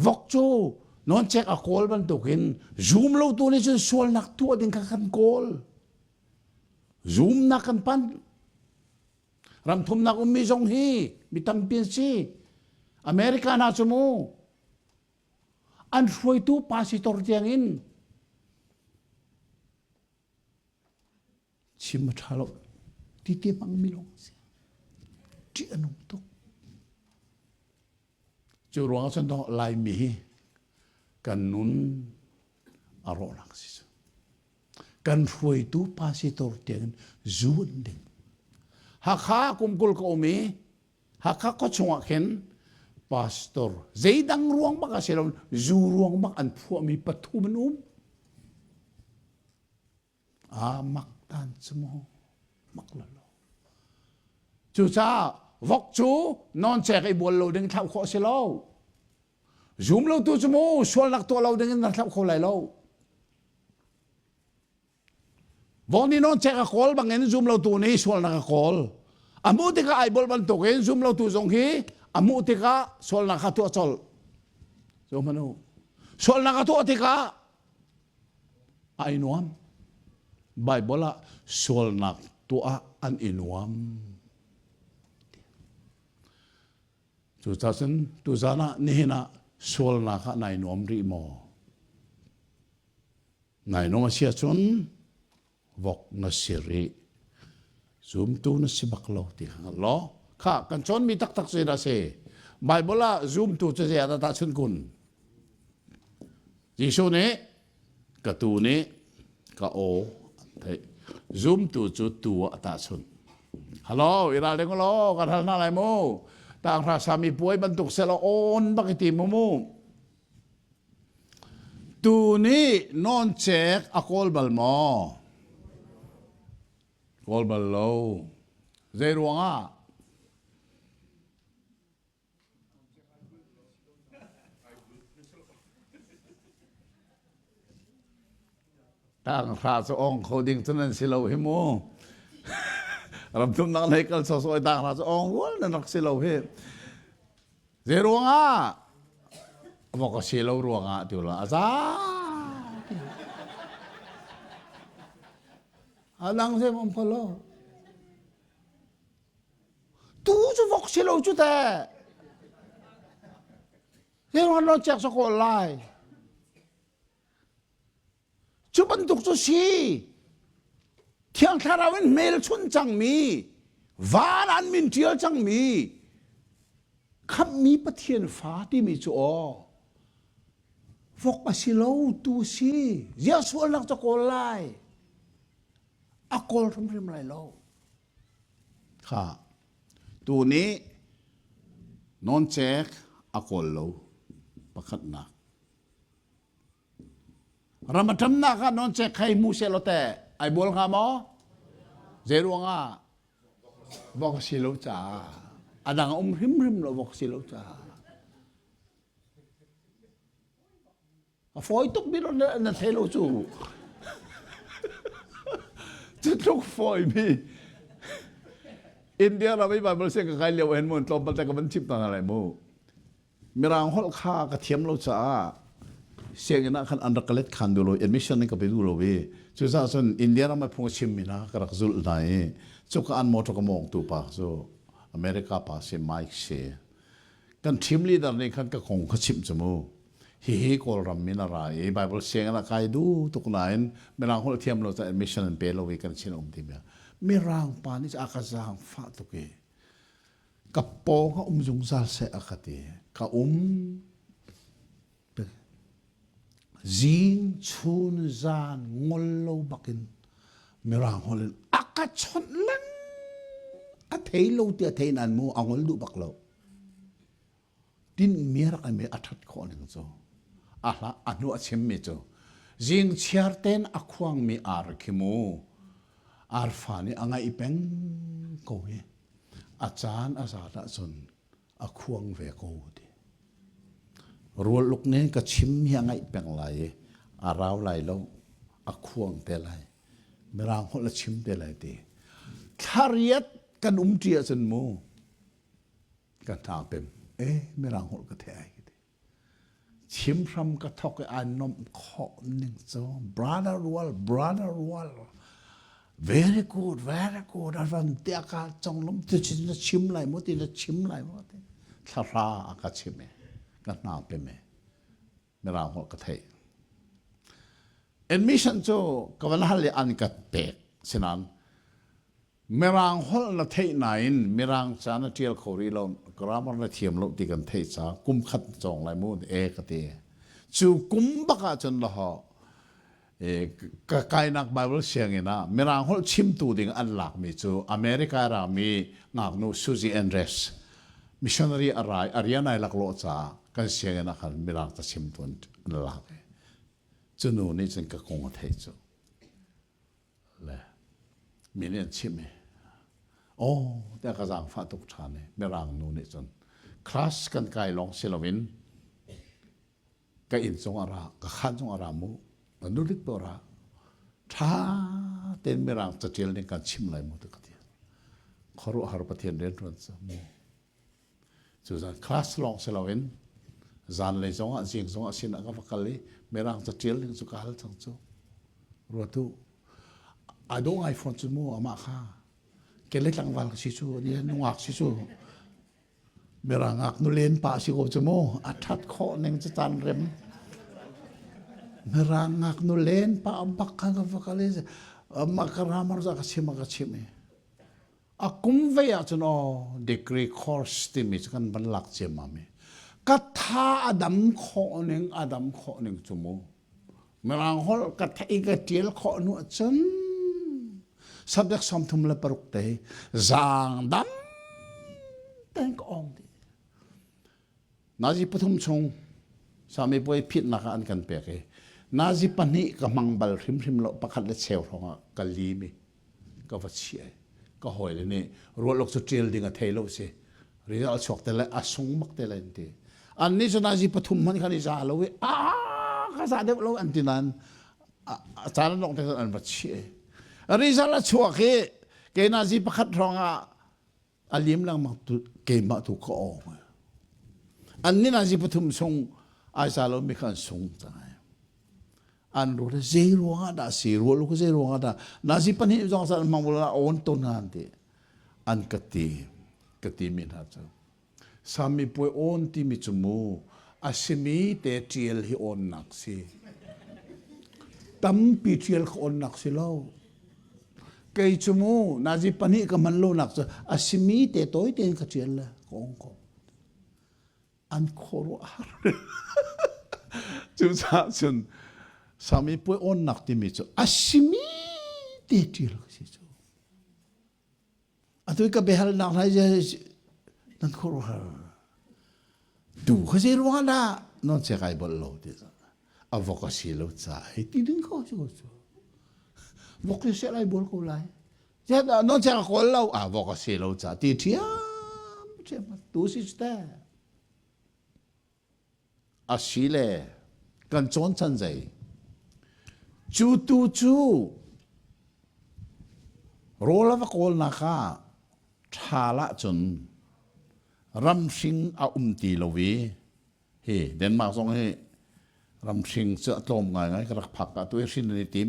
Vok cu nawncek a kawl bantukin zum lo tu nih cun sualnak tuah ding kha kan kawl. Zumnak kan panh. Ram thumnak ummi zong hi mi tampi an si. America hna cu mu An hruaitu pasitor tiangin chim a ṭha lo. Ti te hmangmi lawng a si. Ṭih a nung tuk. Cu ruangah cun Laimi hi kan nun a rawhnak a si cu. Kan hruaitu pasitor tiangin zu an ding. Hakha kum 20 ka um i Hakha khua chungah khin pastor zeidang ruang bak a si lo zu ruang bak an phuahmi pathum an um. A mak tan cu mu mak lo lo. Cucaah vok cu nawncek i bual lo ding thlauh khawh si lo. Zum lo tu cu mu sualnak tuah lo ding in na thlauh kho lai lo. Vok nih nawncek a kawl bangin zumlotu nih sualnak a kawl. A hmuh tikah ai bol bantukin zumlotu zong hi a hmuh tikah sualnak kha tuah colh. Zo hmanh u. Sualnak a tuah tikah ai nuam. Bible ah sualnak tuah an i nuam. Cucaah cun tuzaan ah nihin ah sualnak ah nai nuam rih maw? Nainung a si ahcun vok na si rih. Zumtu na si bak lo ti kha hngalh law kha kan cawnmi taktak zeidah a si? Bible ah zumtu cu zei ah dah tahchunh kun? Jesuh nih ka tuu nih ka aw an theih. Zumtu cu tuu ah a tahchunh. Hello, i ralring law kan hal hna lai mu. Tanghra sami puai bantuk selaw awn bak i tim mu mu. Tu nih nawncek a kawl bal maw? Kawl bal lo. Zei ruangah? Tanghra cu ong kho ding cu nan si lo hi mu. Ramthumnak lei kal sawsawh i tanghra cu ong rual nan rak si lo hi. Zei ruangah? Vok a si lo ruangah ti lo a za. A dang zei um kho lo. Tu cu vok si lo cu te. Zei ruangah lo cek sa ko lai. Cu bantuk cu si. Thiang Thlarau in hmelchun cangmi, van an min ṭial cangmi, khamhmi Pathian fa timi cu aw, vok a si lo tu si. Ziah sualnak cu kawl lai? A kawl hrimhrim lai lo. Kha, tu nih nawncek a kawl lo pakhatnak. Ram a ṭamnak ah nawncek kha i hmu sehlaw teh ai bual hnga maw? Zei ruangah? Vok a si lo caah. A dang a um hrimhrim lo vok si lo caah. A fawi tuk mi na thei lo cu. Cu tluk fawi mi. India ram i Bible siang ka kai lio hen mun tlawmpal te ka van chim ta hna lai mu. Mirang holh kha ka thiam lo caah. Sianginn ah khan an rak ka let khan duh lo, admission in ka pe duh lo i cucaah cun India ram ah phung a chimmi hna ka rak zulh hna i cuka an motor ka mawngtu pa cu America pa si Mike si. Kan team leader nih khan ka kong kha chimh cu mu. Hihi Kawlram in a ra i Bible sianginn ah kai duh tuk nain Mirang holh thiam lo ca admission an pe lo i kan sin a um ti bia. Mirang pa nih a ka zaangfah tuk i ka pawng ah um zungzal seh a ka ti. Ka um zing chun zan ngol lo bakin Mirang holh in a ka chawnh leng a thei lo ti a thei nain mu a ngol duh bak lo. Tinhmi rak i a ṭhat khawh ning cu a hla a hnu a chimmi cu zing chiar tein a khuangmi ar khi mu arfa nih a ngaih peng ko i a caan a zat ahcun a khuang ve ko ti. Rualuk nih ka chim hi a ngaih peng lai i a rau lai lo a khuang te lai mirang holh a chim te lai ti. Thlariat kan um ṭi ahcun mu ka hna pem e mirang holh ka the ai ti chim hram ka thok i ai nomh khawh ning cu brother rual brother rual very good very good a ran te ka chong lom tu chin na chim lai mo ti na chim lai mo ti thla a ka chim e ka hna pem e mirang holh ka thei admission cu ka van hal i an ka pek sinan Mirang holh na theih nain Mirang ca na ṭial kho rih lo, grammar na thiam lo ti kan theih caah kum khat na cawng lai mu e ka ti. Cu kum bak ahcun lahaw ka kainak Bible sianginn ah Mirang holh chimtu ding an lakmi cu America rami ngaknu Susie Andres missionary a rai a rian ai laklawh caah kan sianginn ah khan Mirang ca chimtu an lak i cu nu nih cun ka kong a theih cu. Le mi nih an chimh i aw tiah ka zaangfah tuk ṭhan i mirang nu nih cun class kan kai lawng si loin ka inn cung a ra ka khaan cung a ra mu ka nulit to ra ṭha tein mirang caṭial ning kan chim lai mu ti ka ti khuaruahhar Pathian rianṭuan cu mu Cu zan class lawng si loin zanlei zongah zing zongah sinah ka va kal i mirang caṭial ding cu ka hal cang cu. Ruat u. A dawh ngai fawn cu mu amah kha. Kele tlangval ka si cu, ni nungak si cu. Mirang ngak nulen pa si ko cu mu. A ṭhat khawh ning cu caan rem. Mirang ngak nulen pa bak kha ka va kal i amah ka ramar za ka chim a ka chim i. A kum vei ahcun aw degree course timi cu kan van lak ciammam i ka tha a dam khawh ning a dam khawh ning cu mu mirang holh ka theih ka tial khawh hnu ahcun subject 36 te zaang dam tein ka ong dih nazi pathum chung sami puai phitnak ah an kan pek i nazi pahnih ka hmang bal hrimhrim lo pakhat le cheu hrawng ah ka lim i ka va chiah ka hawile nih rualok cu ṭial ding a thei lo si result a chuak te le a sung bak te le an ti an nih cu nazi pathum hmanh khan i za lo i a ka za deuh lo an ti nain a caan an dongh te an va chiah result a chuak i ke nazi pakhat hrawng ah a lim lengmang tu keimah tu ka awng an nih nazi pathum sung ai za lo mi kha an sung cang an ruat zei ruang ah dah si rual ku zei ruang ah dah nazi pahnih zong san hmang bula on ton han ti an ka ti ka ti mi hna cu sami puai on ti mi cu mu asimi te tial hi on nak si tampi tial kha on nak si lo kei cu mu nazi pahnih ka man lo nak cu asimi te toi tein ka tial le ka ong ko an khuaruahhar. Cucaah cun sami puai awnnak timi cu a simi te ṭial ka si cu. Atu ka biahalnak hna nan khuaruahhar. Tu kha zei ruangah dah non che kai bol lo ti a vok a si lo ca hei ti ding ko cu cu. Vok hi seh lai bol ko lai. Zedah non che ka kawl lo a vok a si lo ca ti ṭhiam ṭhiam tu si cu a si le kan cawn chan zei cu tu cu rawl a va kawlnak ah ṭhal ahcun ramhring a um ti lo i hi Denmark zong hi. Ramhring cu a tlawm ngaingai ka rak phak ah tu hi hrin an i tim.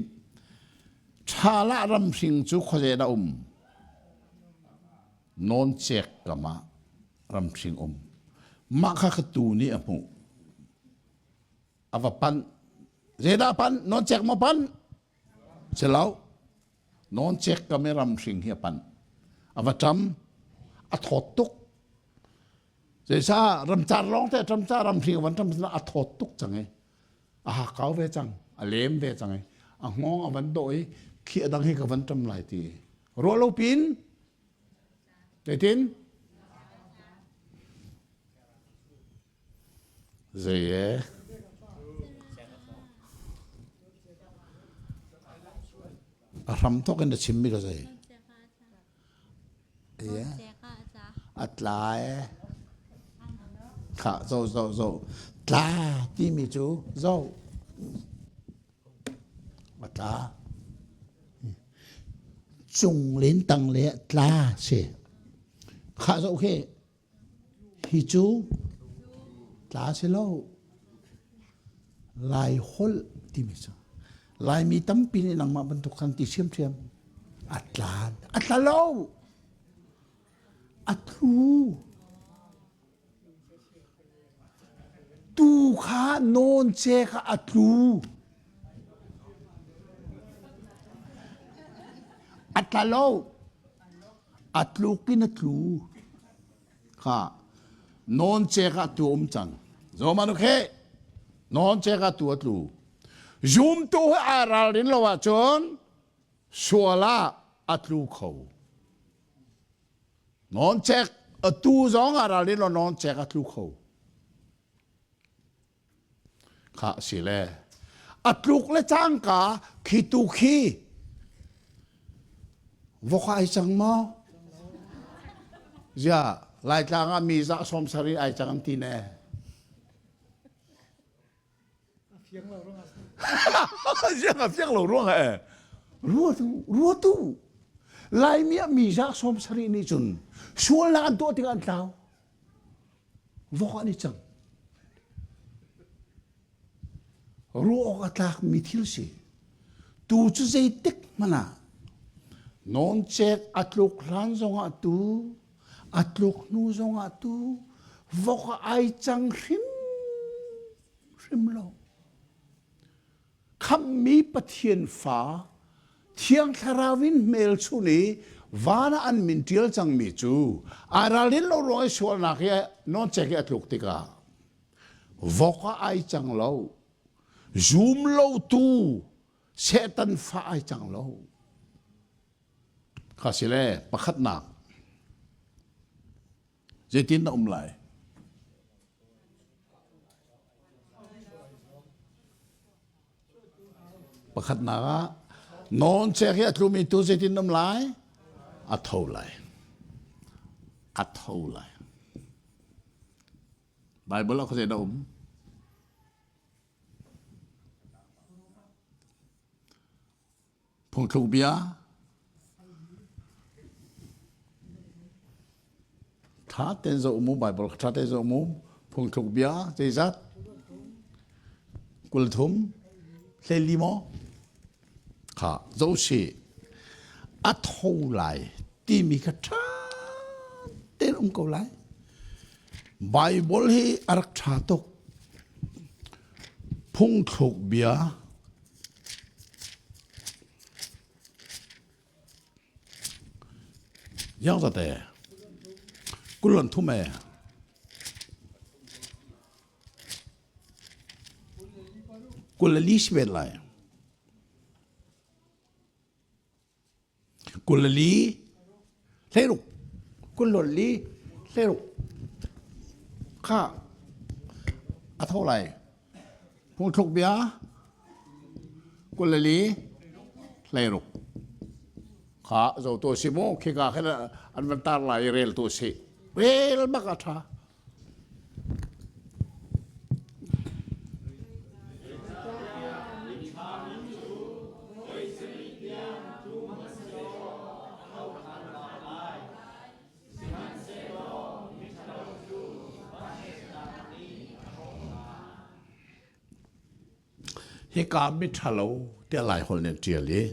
Ṭhal ah ramhring cu khuaze dah um? Nawncek kam ah ramhring um. Mah kha ka tu nih a hmuh. A va panh. Zeidah panh? Nawncek maw panh? Si lo. Nawncek kam i ramhring hi a panh. A va ṭam. A thawt tuk. Zeicah ramcar lawng te ṭam ca ramhring a van ṭam a thawt tuk cang i a hakkau ve cang, a lem ve cang i a hngawng a van dawh i khi a dang hi ka van ṭam lai ti. Ruah lo pin zeitin? Zei e? A hram thawk in na chimmi ka zei? A tla e. Khah zo zo zo. Tla timi cu zo. A tla. Cung len tang le tla si. Khah zo khi hi cu tla si lo. Lai holh timi cu Laimi tampi nih nangmah bantuk khan ti ṭhiamṭhiam. A tla a tla lo. A tlu. Tu kha nawnce kha a tlu. A tla lo. A tluk in a tlu. Kha nawncek ah tu um cang. Zoman okay. Nawncek ah tu a tlu. Zumtu he aa ralrin lo ahcun sual ah a tlu kho. Nawncek atu zong aa ralrin lo nawncek a tlu kho. Kha si le a tluk le cangka khi tu khi vok ai cang maw? Zia Laitlang ah mi za 70 ai cang an ti ne. Ziang a fiang lo ruang eh. Ruatu ruatu Laimi ah mi za 70 nih cun sualnak an tuah tikah an tlau. Vok an i cang. Ruah awk a tlakmi thil si. Tu cu zeitik hmanh ah nawncek a tluk hlan zongah tu, a tluk hnu zongah tu, vok ah ai cang hrim hrim lo. Khamhmi Pathian fa Thiang Thlarau in hmelchun i van ah an min ṭial cangmi cu ai ralrin lo ruang i sualnak hi nawncek i a tluk tikah vok ah ai cang lo, zum lotu Satan fa ai cang lo. Kha si le pakhatnak zeitin na um lai? Pakhatnak ah nawncek hi a tlumi tu zeitin um lai? A tho lai. A tho lai. Bible ah khuazei dah um? Phungthluk bia Tha ten zo mu Bible tha ten zo mu phungthluk bia zeizat 30 hlei maw kha zo si a tho lai timi kha tha ten um ko lai Bible hi a rak tha tuk phungthluk bia Yang zate 23 e 24 si vet lai 24 16 24 16 kha a tho lai phungthluk bia 24 16 kha zo to si mu khika khan an van tar lai rel tu si rel bak a tha Hika miṭhalo tiah Laiholh nih an ṭial i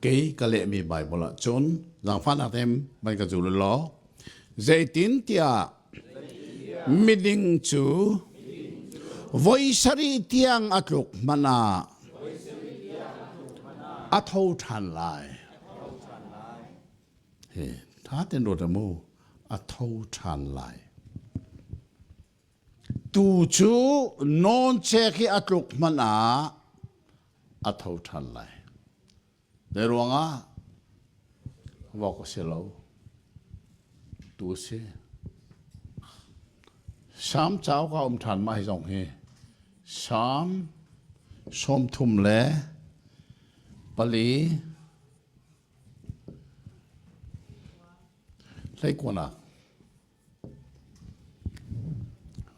kei ka lehmi Baibal ah cun zaangfahnak tein van ka zul law zeitintiah miding cu voi sarih tiang a tluk hmanh ah a tho ṭhan lai. Hi ṭha tein ruat mu a tho ṭhan lai. Tu cu nawncek hi a tluk hmanh ah a tho ṭhan lai. Zei ruangah? Vok a si lo. Tu a si. Salm cauk ah um ṭhan mah hi zong hi. Salm 34 hleikuanak.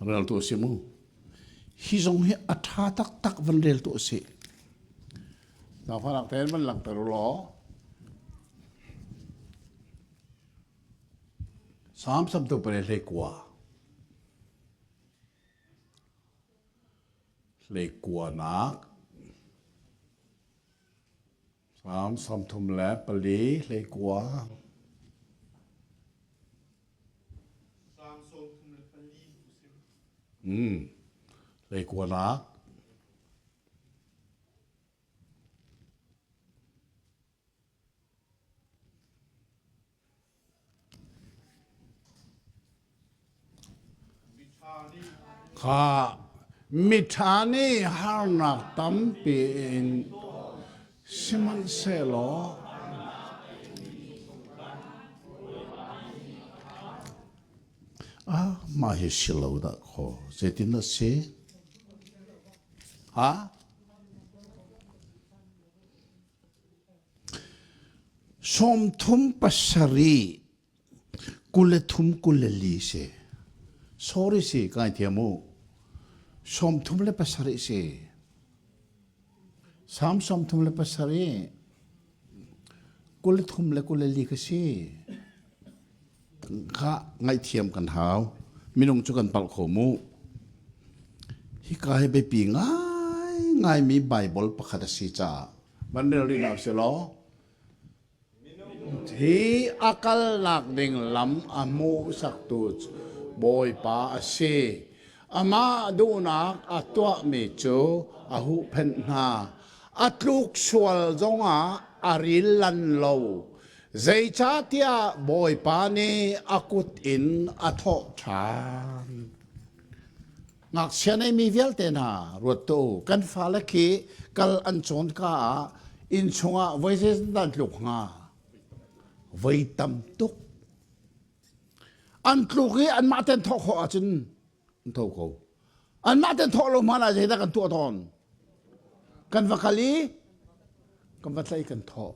Rel tu a si mu. Hi zong hi a ṭha taktak van rel tu a si. Zaangfahnak tein van langhter u law. Salm samtu pale hlei kua. Hlei kuanak. Salm 34 hlei kua. Salm 34 u si. Mm. Hlei kuanak. Kha miṭha nih harnak tampi in sihmanhsehlaw ah mah hi si lo dah kaw zeitin a si? Ha? 37 23 24 si. Sorry si ka ngaithiam u. 37 si. Salm 37 23 le 24 ka si. Kha ngaihthiam kan hau. Minung cu kan palh kho mu. Hika hi biapi ngaingaimi Baibal pakhat a si caah van rel rih hna usih law hi a kalnak ding lam a hmuhsaktu Bawipa a si. Amah duhnak a tuahmi cu a huhphenh hna. A tluk sual zongah a ril lan lo. Zeicahtiah Bawipa nih a kut in a thawh ṭhan. Ngakchia neimi vialte hna ruat tuah u. Kan fale khi kal an cawn ka ah inn chungah voi zeizat an tluk hnga? Voi tam tuk. An tluk i anmah ten thawh khawh ahcun an tho ko. Anmah ten thawh lo hmanh ah zeidah kan tuah tawn? Kan va kal i kan va tlaih kan thawh.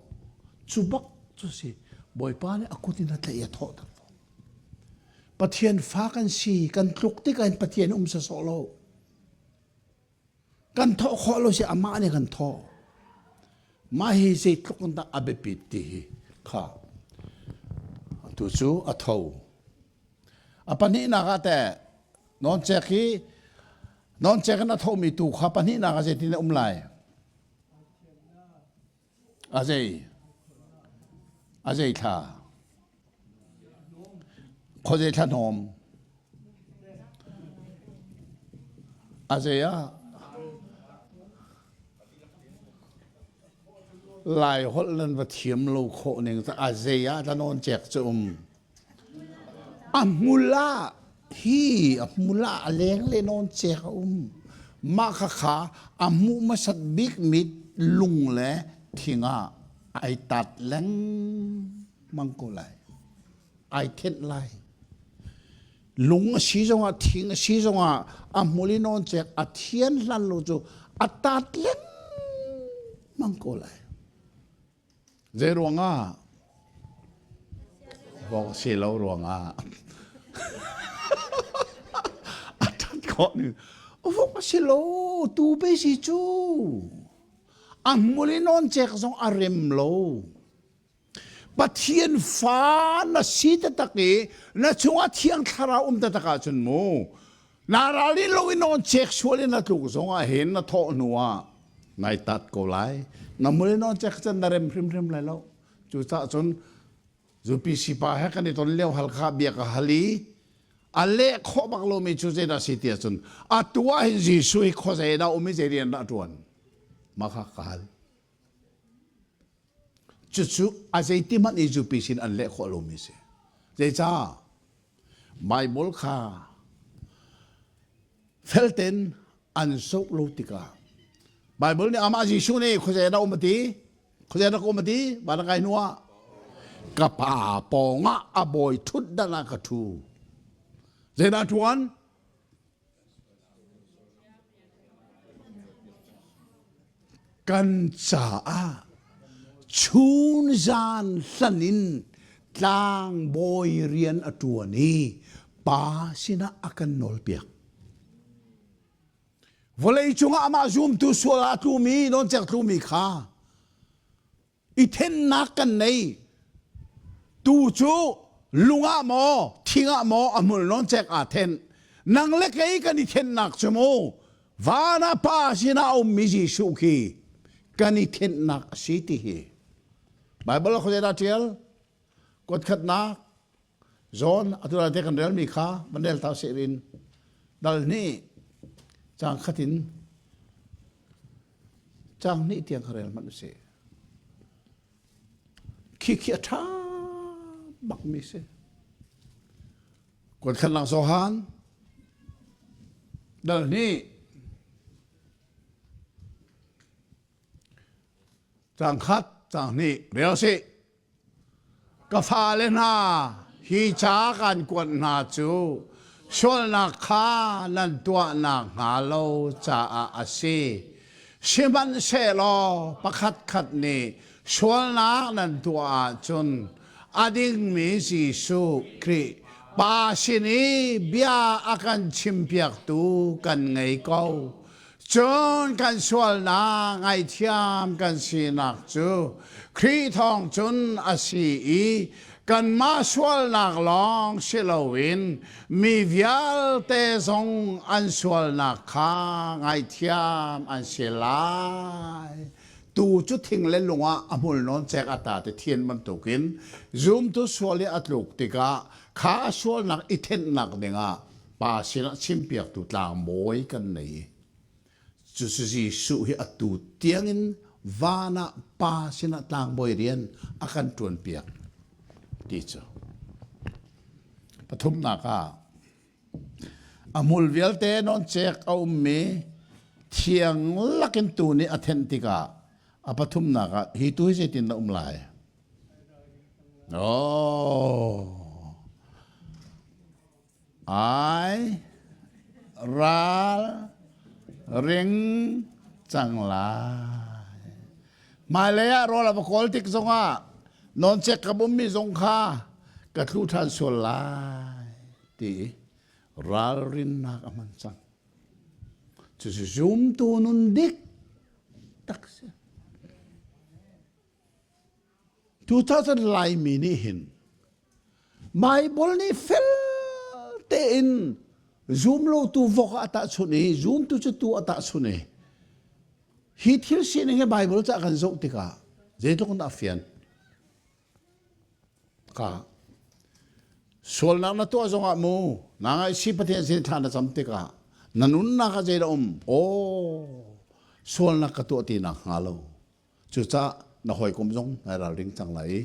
Cu bak cu si. Bawipa nih a kut in a tlaih i a thawh tak. Pathian fa kan si, kan tluk tikah in Pathian um sawsawh lo. Kan thawh khawh lo si amah nih kan thawh. Mah hi zeitluk in dah a biapit ti hi kha. Tu cu a tho. A pahnihnak ah teh nawncek hi nawncek in a thomi tu kha pahnihnak ah zeitin a um lai? A zei? A zei thla? Khuazei thla hnawm? A zei ah? Lai holh nan va thiam lo khawh ning a zei ah ta nawn cek cu um. A hmul ah hi a hmul ah a leng le nawn cek a um. Mah khakha a hmuh hmasat bik mi lung le thing ah ai tat lengmang ko lai. Ai thenh lai. Lung a si zongah thing a si zongah a hmul i nawn cek a thian hlan lo cu a tat lengmang ko lai. Zei ruangah? Vok si lo ruangah. A ṭhat khawh ning. Vok a si lo, tu pe si cu. A hmul i nawn cek zong a rem lo. Pathian fa na si taktak i na chungah thiang thlarau um taktak ahcun mu na ralrin lo in nawn cek sual in na tluk zong ah hin na thawh hnu ah. Nai tat ko lai. Na mul in on cek cun na rem hrimhrim lai lo. Cucaah cun UPC pa he kan i ton lio hal kha bia ka hal i a leh khawh bak lomi cu zeidah si ti ahcun atu ah hin Jesuh hi khuazei dah um i zei rian dah a ṭuan mah kha ka hal. Cucu a zeiti hmanh i UPC in an leh khawh lomi si. Zeicah? Bible kha felten an zoh lo tikah Bible nih amah Jesuh nih khuazei dah um a ti? Khuazei dah ka um a ti? Van a kai hnu ah ka pa pawngah a bawi ṭhutdan ah ka ṭhu. Zeidah ṭuan? Kan caah chunzan hlan in tlangbawi rian a ṭuan i pa sinah a kan nawlpiak. Vawlei cungah amah zumtu sual ah a tlumi, nawncek tlumi kha i thennak kan nei. Tu cu lung ah maw, thing ah maw a hmul nawncek aa then. Nang le kei kan i thennak cu mu van ah Pa sinah a ummi Jesuh khi kan i thennak a si ti hi. Bible ah khuazei dah ṭial? Kuatkhatnak John atu te kan relmi kha van rel ta seh in dal hnih cang khat in cang hnih tiang kha rel hmanh usih. Khi khi a ṭha bakmi si. Kuatkhatnak Johan dal hnih cang khat cang hnih rel sih. Ka fale hna, hi ca kan kuat hna cu sualnak kha nan tuah nakhnga lo caah a si. Sihmanhsehlaw pakhatkhat nih sualnak nan tuah ahcun a dingmi Jesuh Khrih Pa sin i bia a kan chimpiaktu kan ngei ko. Cun kan sualnak ngaihthiam kan sinak cu Khrih thawng cun a si i kanmah sualnak lawng si loin mi vialte zong an sualnak kha ngaihthiam an si lai. Tu cu thing le lung ah a hmul nawn cek a ta ti thian bantukin zumtu sual i a tluk tikah kha a sualnak i thenhnak dingah Pa sinah chimpiaktu tlangbawi kan nei. Cucu Jesuh hi atu tiangin van ah Pa sinah tlangbawi rian a kan ṭuanpiak ti cu. Pathumnak ah a hmul vialte nawncek a ummi thiang lakin tu nih a thenh tikah a pathumnak ah hi tu hi zeitin dah um lai? Oh. Ai ral ring cang lai. Hmailei ah rawl a va kawl tik zongah nawncek ka bummi zong kha ka thlu ṭhan sual lai ti ralrinnak a hman cang. Cucu zumtu nun dik tak si. 2000 Laimi nih hin Bible nih fel tein zumlotu vok ah a tahchunh i zumtu cu tu a tahchunh i hi thil sining hi Bible ca kan zoh tikah zeitluk in dah a fian ka sualnak na tuah zongah mu na ngaihchih Pathian sin thla na cam tikah na nunnak ah zeidah um aw sualnak ka tuah ti nak hnga lo Cucaah na hawikom zong nai ralring cang lai i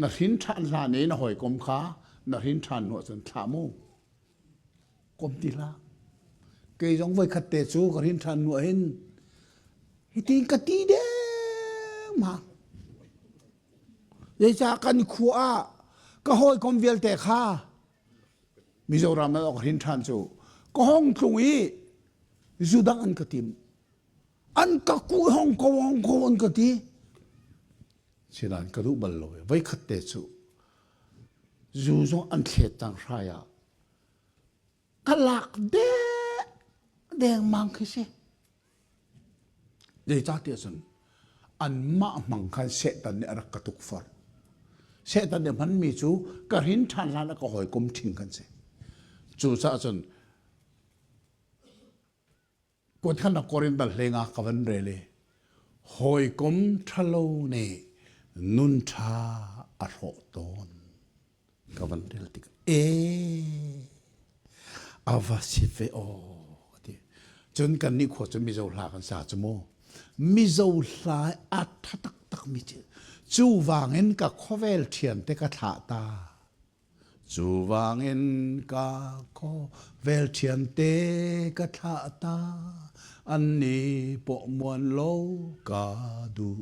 na hrin ṭhan hlan i na hawikom kha na hrin ṭhan hnu ahcun thlah mu. Kom ti hlah. Kei zong voikhat te cu ka hrin ṭhan hnu ahhin hitin ka ti dengmang. Zeicah kan khua ah ka hawikom vialte kha Mizoram ah ka hrin ṭhan cu ka hong tlung i zu dang an ka tim. An ka kuh hong ko hong ko an ka ti. Sinain ka duh bal lo i voikhat te cu zu zong an thlet cang hrai ah ka lak deh dengmang khi si. Zeicahtiah cun anmah hmang khan Satan nih a rak ka tukforh. Satan nih hmanmi cu ka hrin ṭhan hlan ah ka hawikom ṭhing kan si. Cucaah cun. Kuat khan Korin bal hlenga ka van rel i hawikom ṭhalo nih nun ṭha a hrawh tawn ka van rel tik e a va si ve aw ti cun kan nih khua cu Mizo hla kan sa cu mu Mizo hla a ṭha taktak mi cu cu wangin ka khawvel ṭhian te ka thlah ta Cu vangin ka khawvel ṭhiante ka thlah ta, annih pawh muan lo ka duh.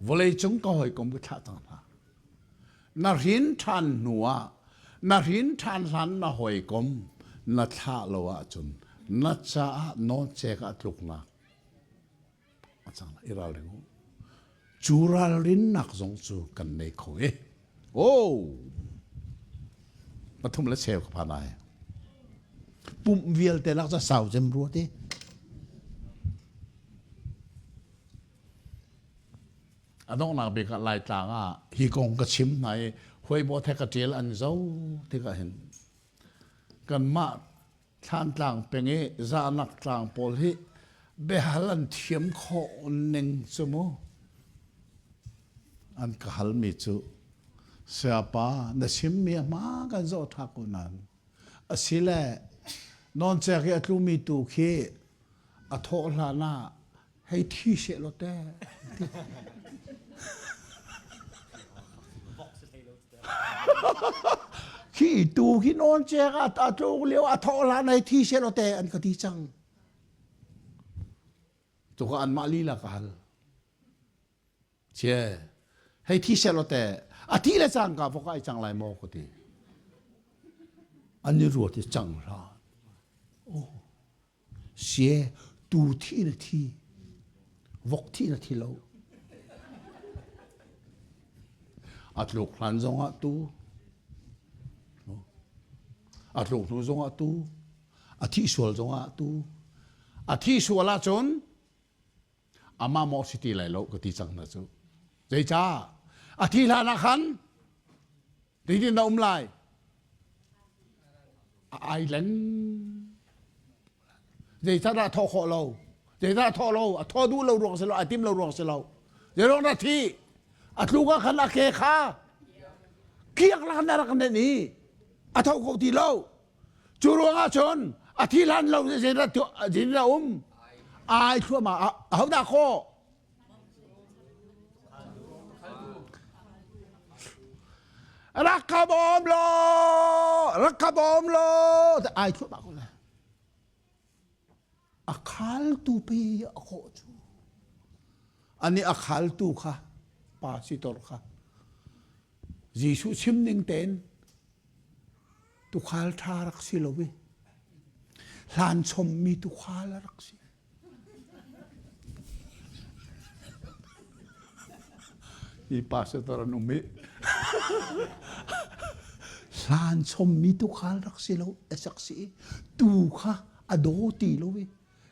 Vawleicung ka hawikom ka thlah cang hna. Na hrin ṭhan hnu ah, na hrin ṭhan hlan na hawikom na thlah lo ahcun na caah nawncek ah tluknak a cang i ralring u. Cu ralrinnak zong cu kan nei kho i. Oh! Pathum le cheu ka phan ai. Pumh vialte lak ca sau cem rua ti. A donghnak bik ah Laitlang ah hi kong ka chim hna i huaibo the ka ṭial an zo tikah hin kanmah Thlantlang peng i zahnak tlang pawl hi biahal an thiam khawh ning cu mu. An ka halmi cu sayapa na chimmi a hma kan zoh ṭha ko nain asile nawncek i a tlumi tu khi a thawh hlan ah hei thi seh law teh. Khi tu khi nawn cek a a tluk lio a thawh hlan hei thi seh law teh an ka ti cang. Tuka anmah lila ka hal. Cie, hei thi seh law teh a thi le cangka vok ai cang lai maw ka ti. An i ruat i cang hlah. Oh. Sie tu thi na thi, vok thi na thi lo. A tluk hlan zongah tu, a tluk hnu zongah tu, a thih sual zongah tu, a thih sual ahcun amah maw si ti lai lo ka ti cang hna cu. Zeicah? A thi hlan ah khan Zeitin na um lai? A ai leng. Zeicahdah thawh khawh lo? Zeicah thawh lo? A thawh duh lo ruang si lo, ai tim lo ruang si lo. Zeiruang dah thi? A tluk ah khan a ke kha kiak la na rak nen i a tho kho ti lo. Cu ruang ah cun a thi hlan lo zeidah zeidah um? Ai thluahmah a ho dah khawh? Rak ka bawm law, rak ka bawm law, ai thluahmah ko lai. A khaltu pi a khawh cu. Ani a khaltu kha pa sitor kha Jesuh chim ning tein tukhal ṭha rak si lo i hlan chommi tukhal a rak si. Hi pastor an um i hlan chommi tukhal rak si lo sak si i tu kha a daw ti lo i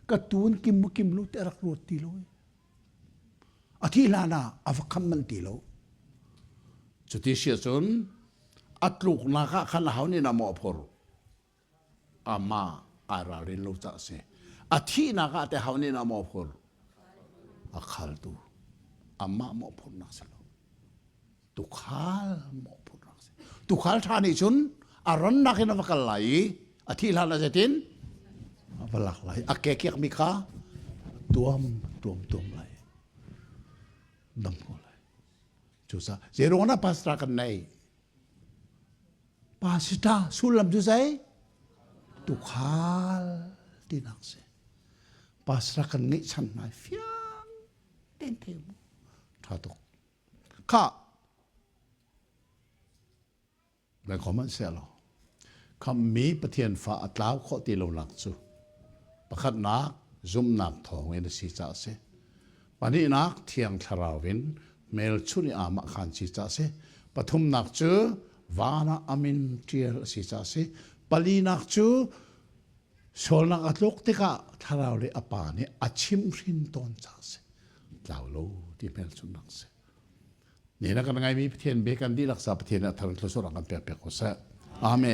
ka tun kim kim lo te rak ruat ti lo i a thi hlan ah a va kham manh ti lo cuti si cun a tluknak ah khan a hau nih na mawh phur Amah ai ralrin lo caah a si. A thihnak ah teh ho nih dah mawhphur? A khaltu. Amah mawhphurnak si lo. Tukhal mawhphurnak si. Tukhal ṭha nih cun a rannak in a va kal lai i a thih hlan ah zeitin? A va lak lai. A ke kiakmi kha tuam tuam tuam lai. Dam ko lai. Cucaah zeiruang dah pastor kan nei? Pastor sullam cu zei? Tukhal tinak si. Pastor kan ngeih chan hna fiang ten the mu. Tha tuk. Kha. Lai khom an se lo. Khammi Pathian fa a tlau khawh ti lo nak cu pakhatnak zumhnak thawng in a si caah a si. Pahnihnak Thiang Thlarau in hmelchunh i aamah khan si caah a si. Pathumnak cu van ah a min ṭial a si caah a si. Palinak cu sualnak a tluk tikah Thlarau le a Pa nih a chimhhrin tawn caah a si. Tlau lo ti hmelchunhnak a si. Ni na kan ngaimi Pathian bia kan dihlak sa Pathian nih a thar in thluachuah kan pek piak ko seh. Amen.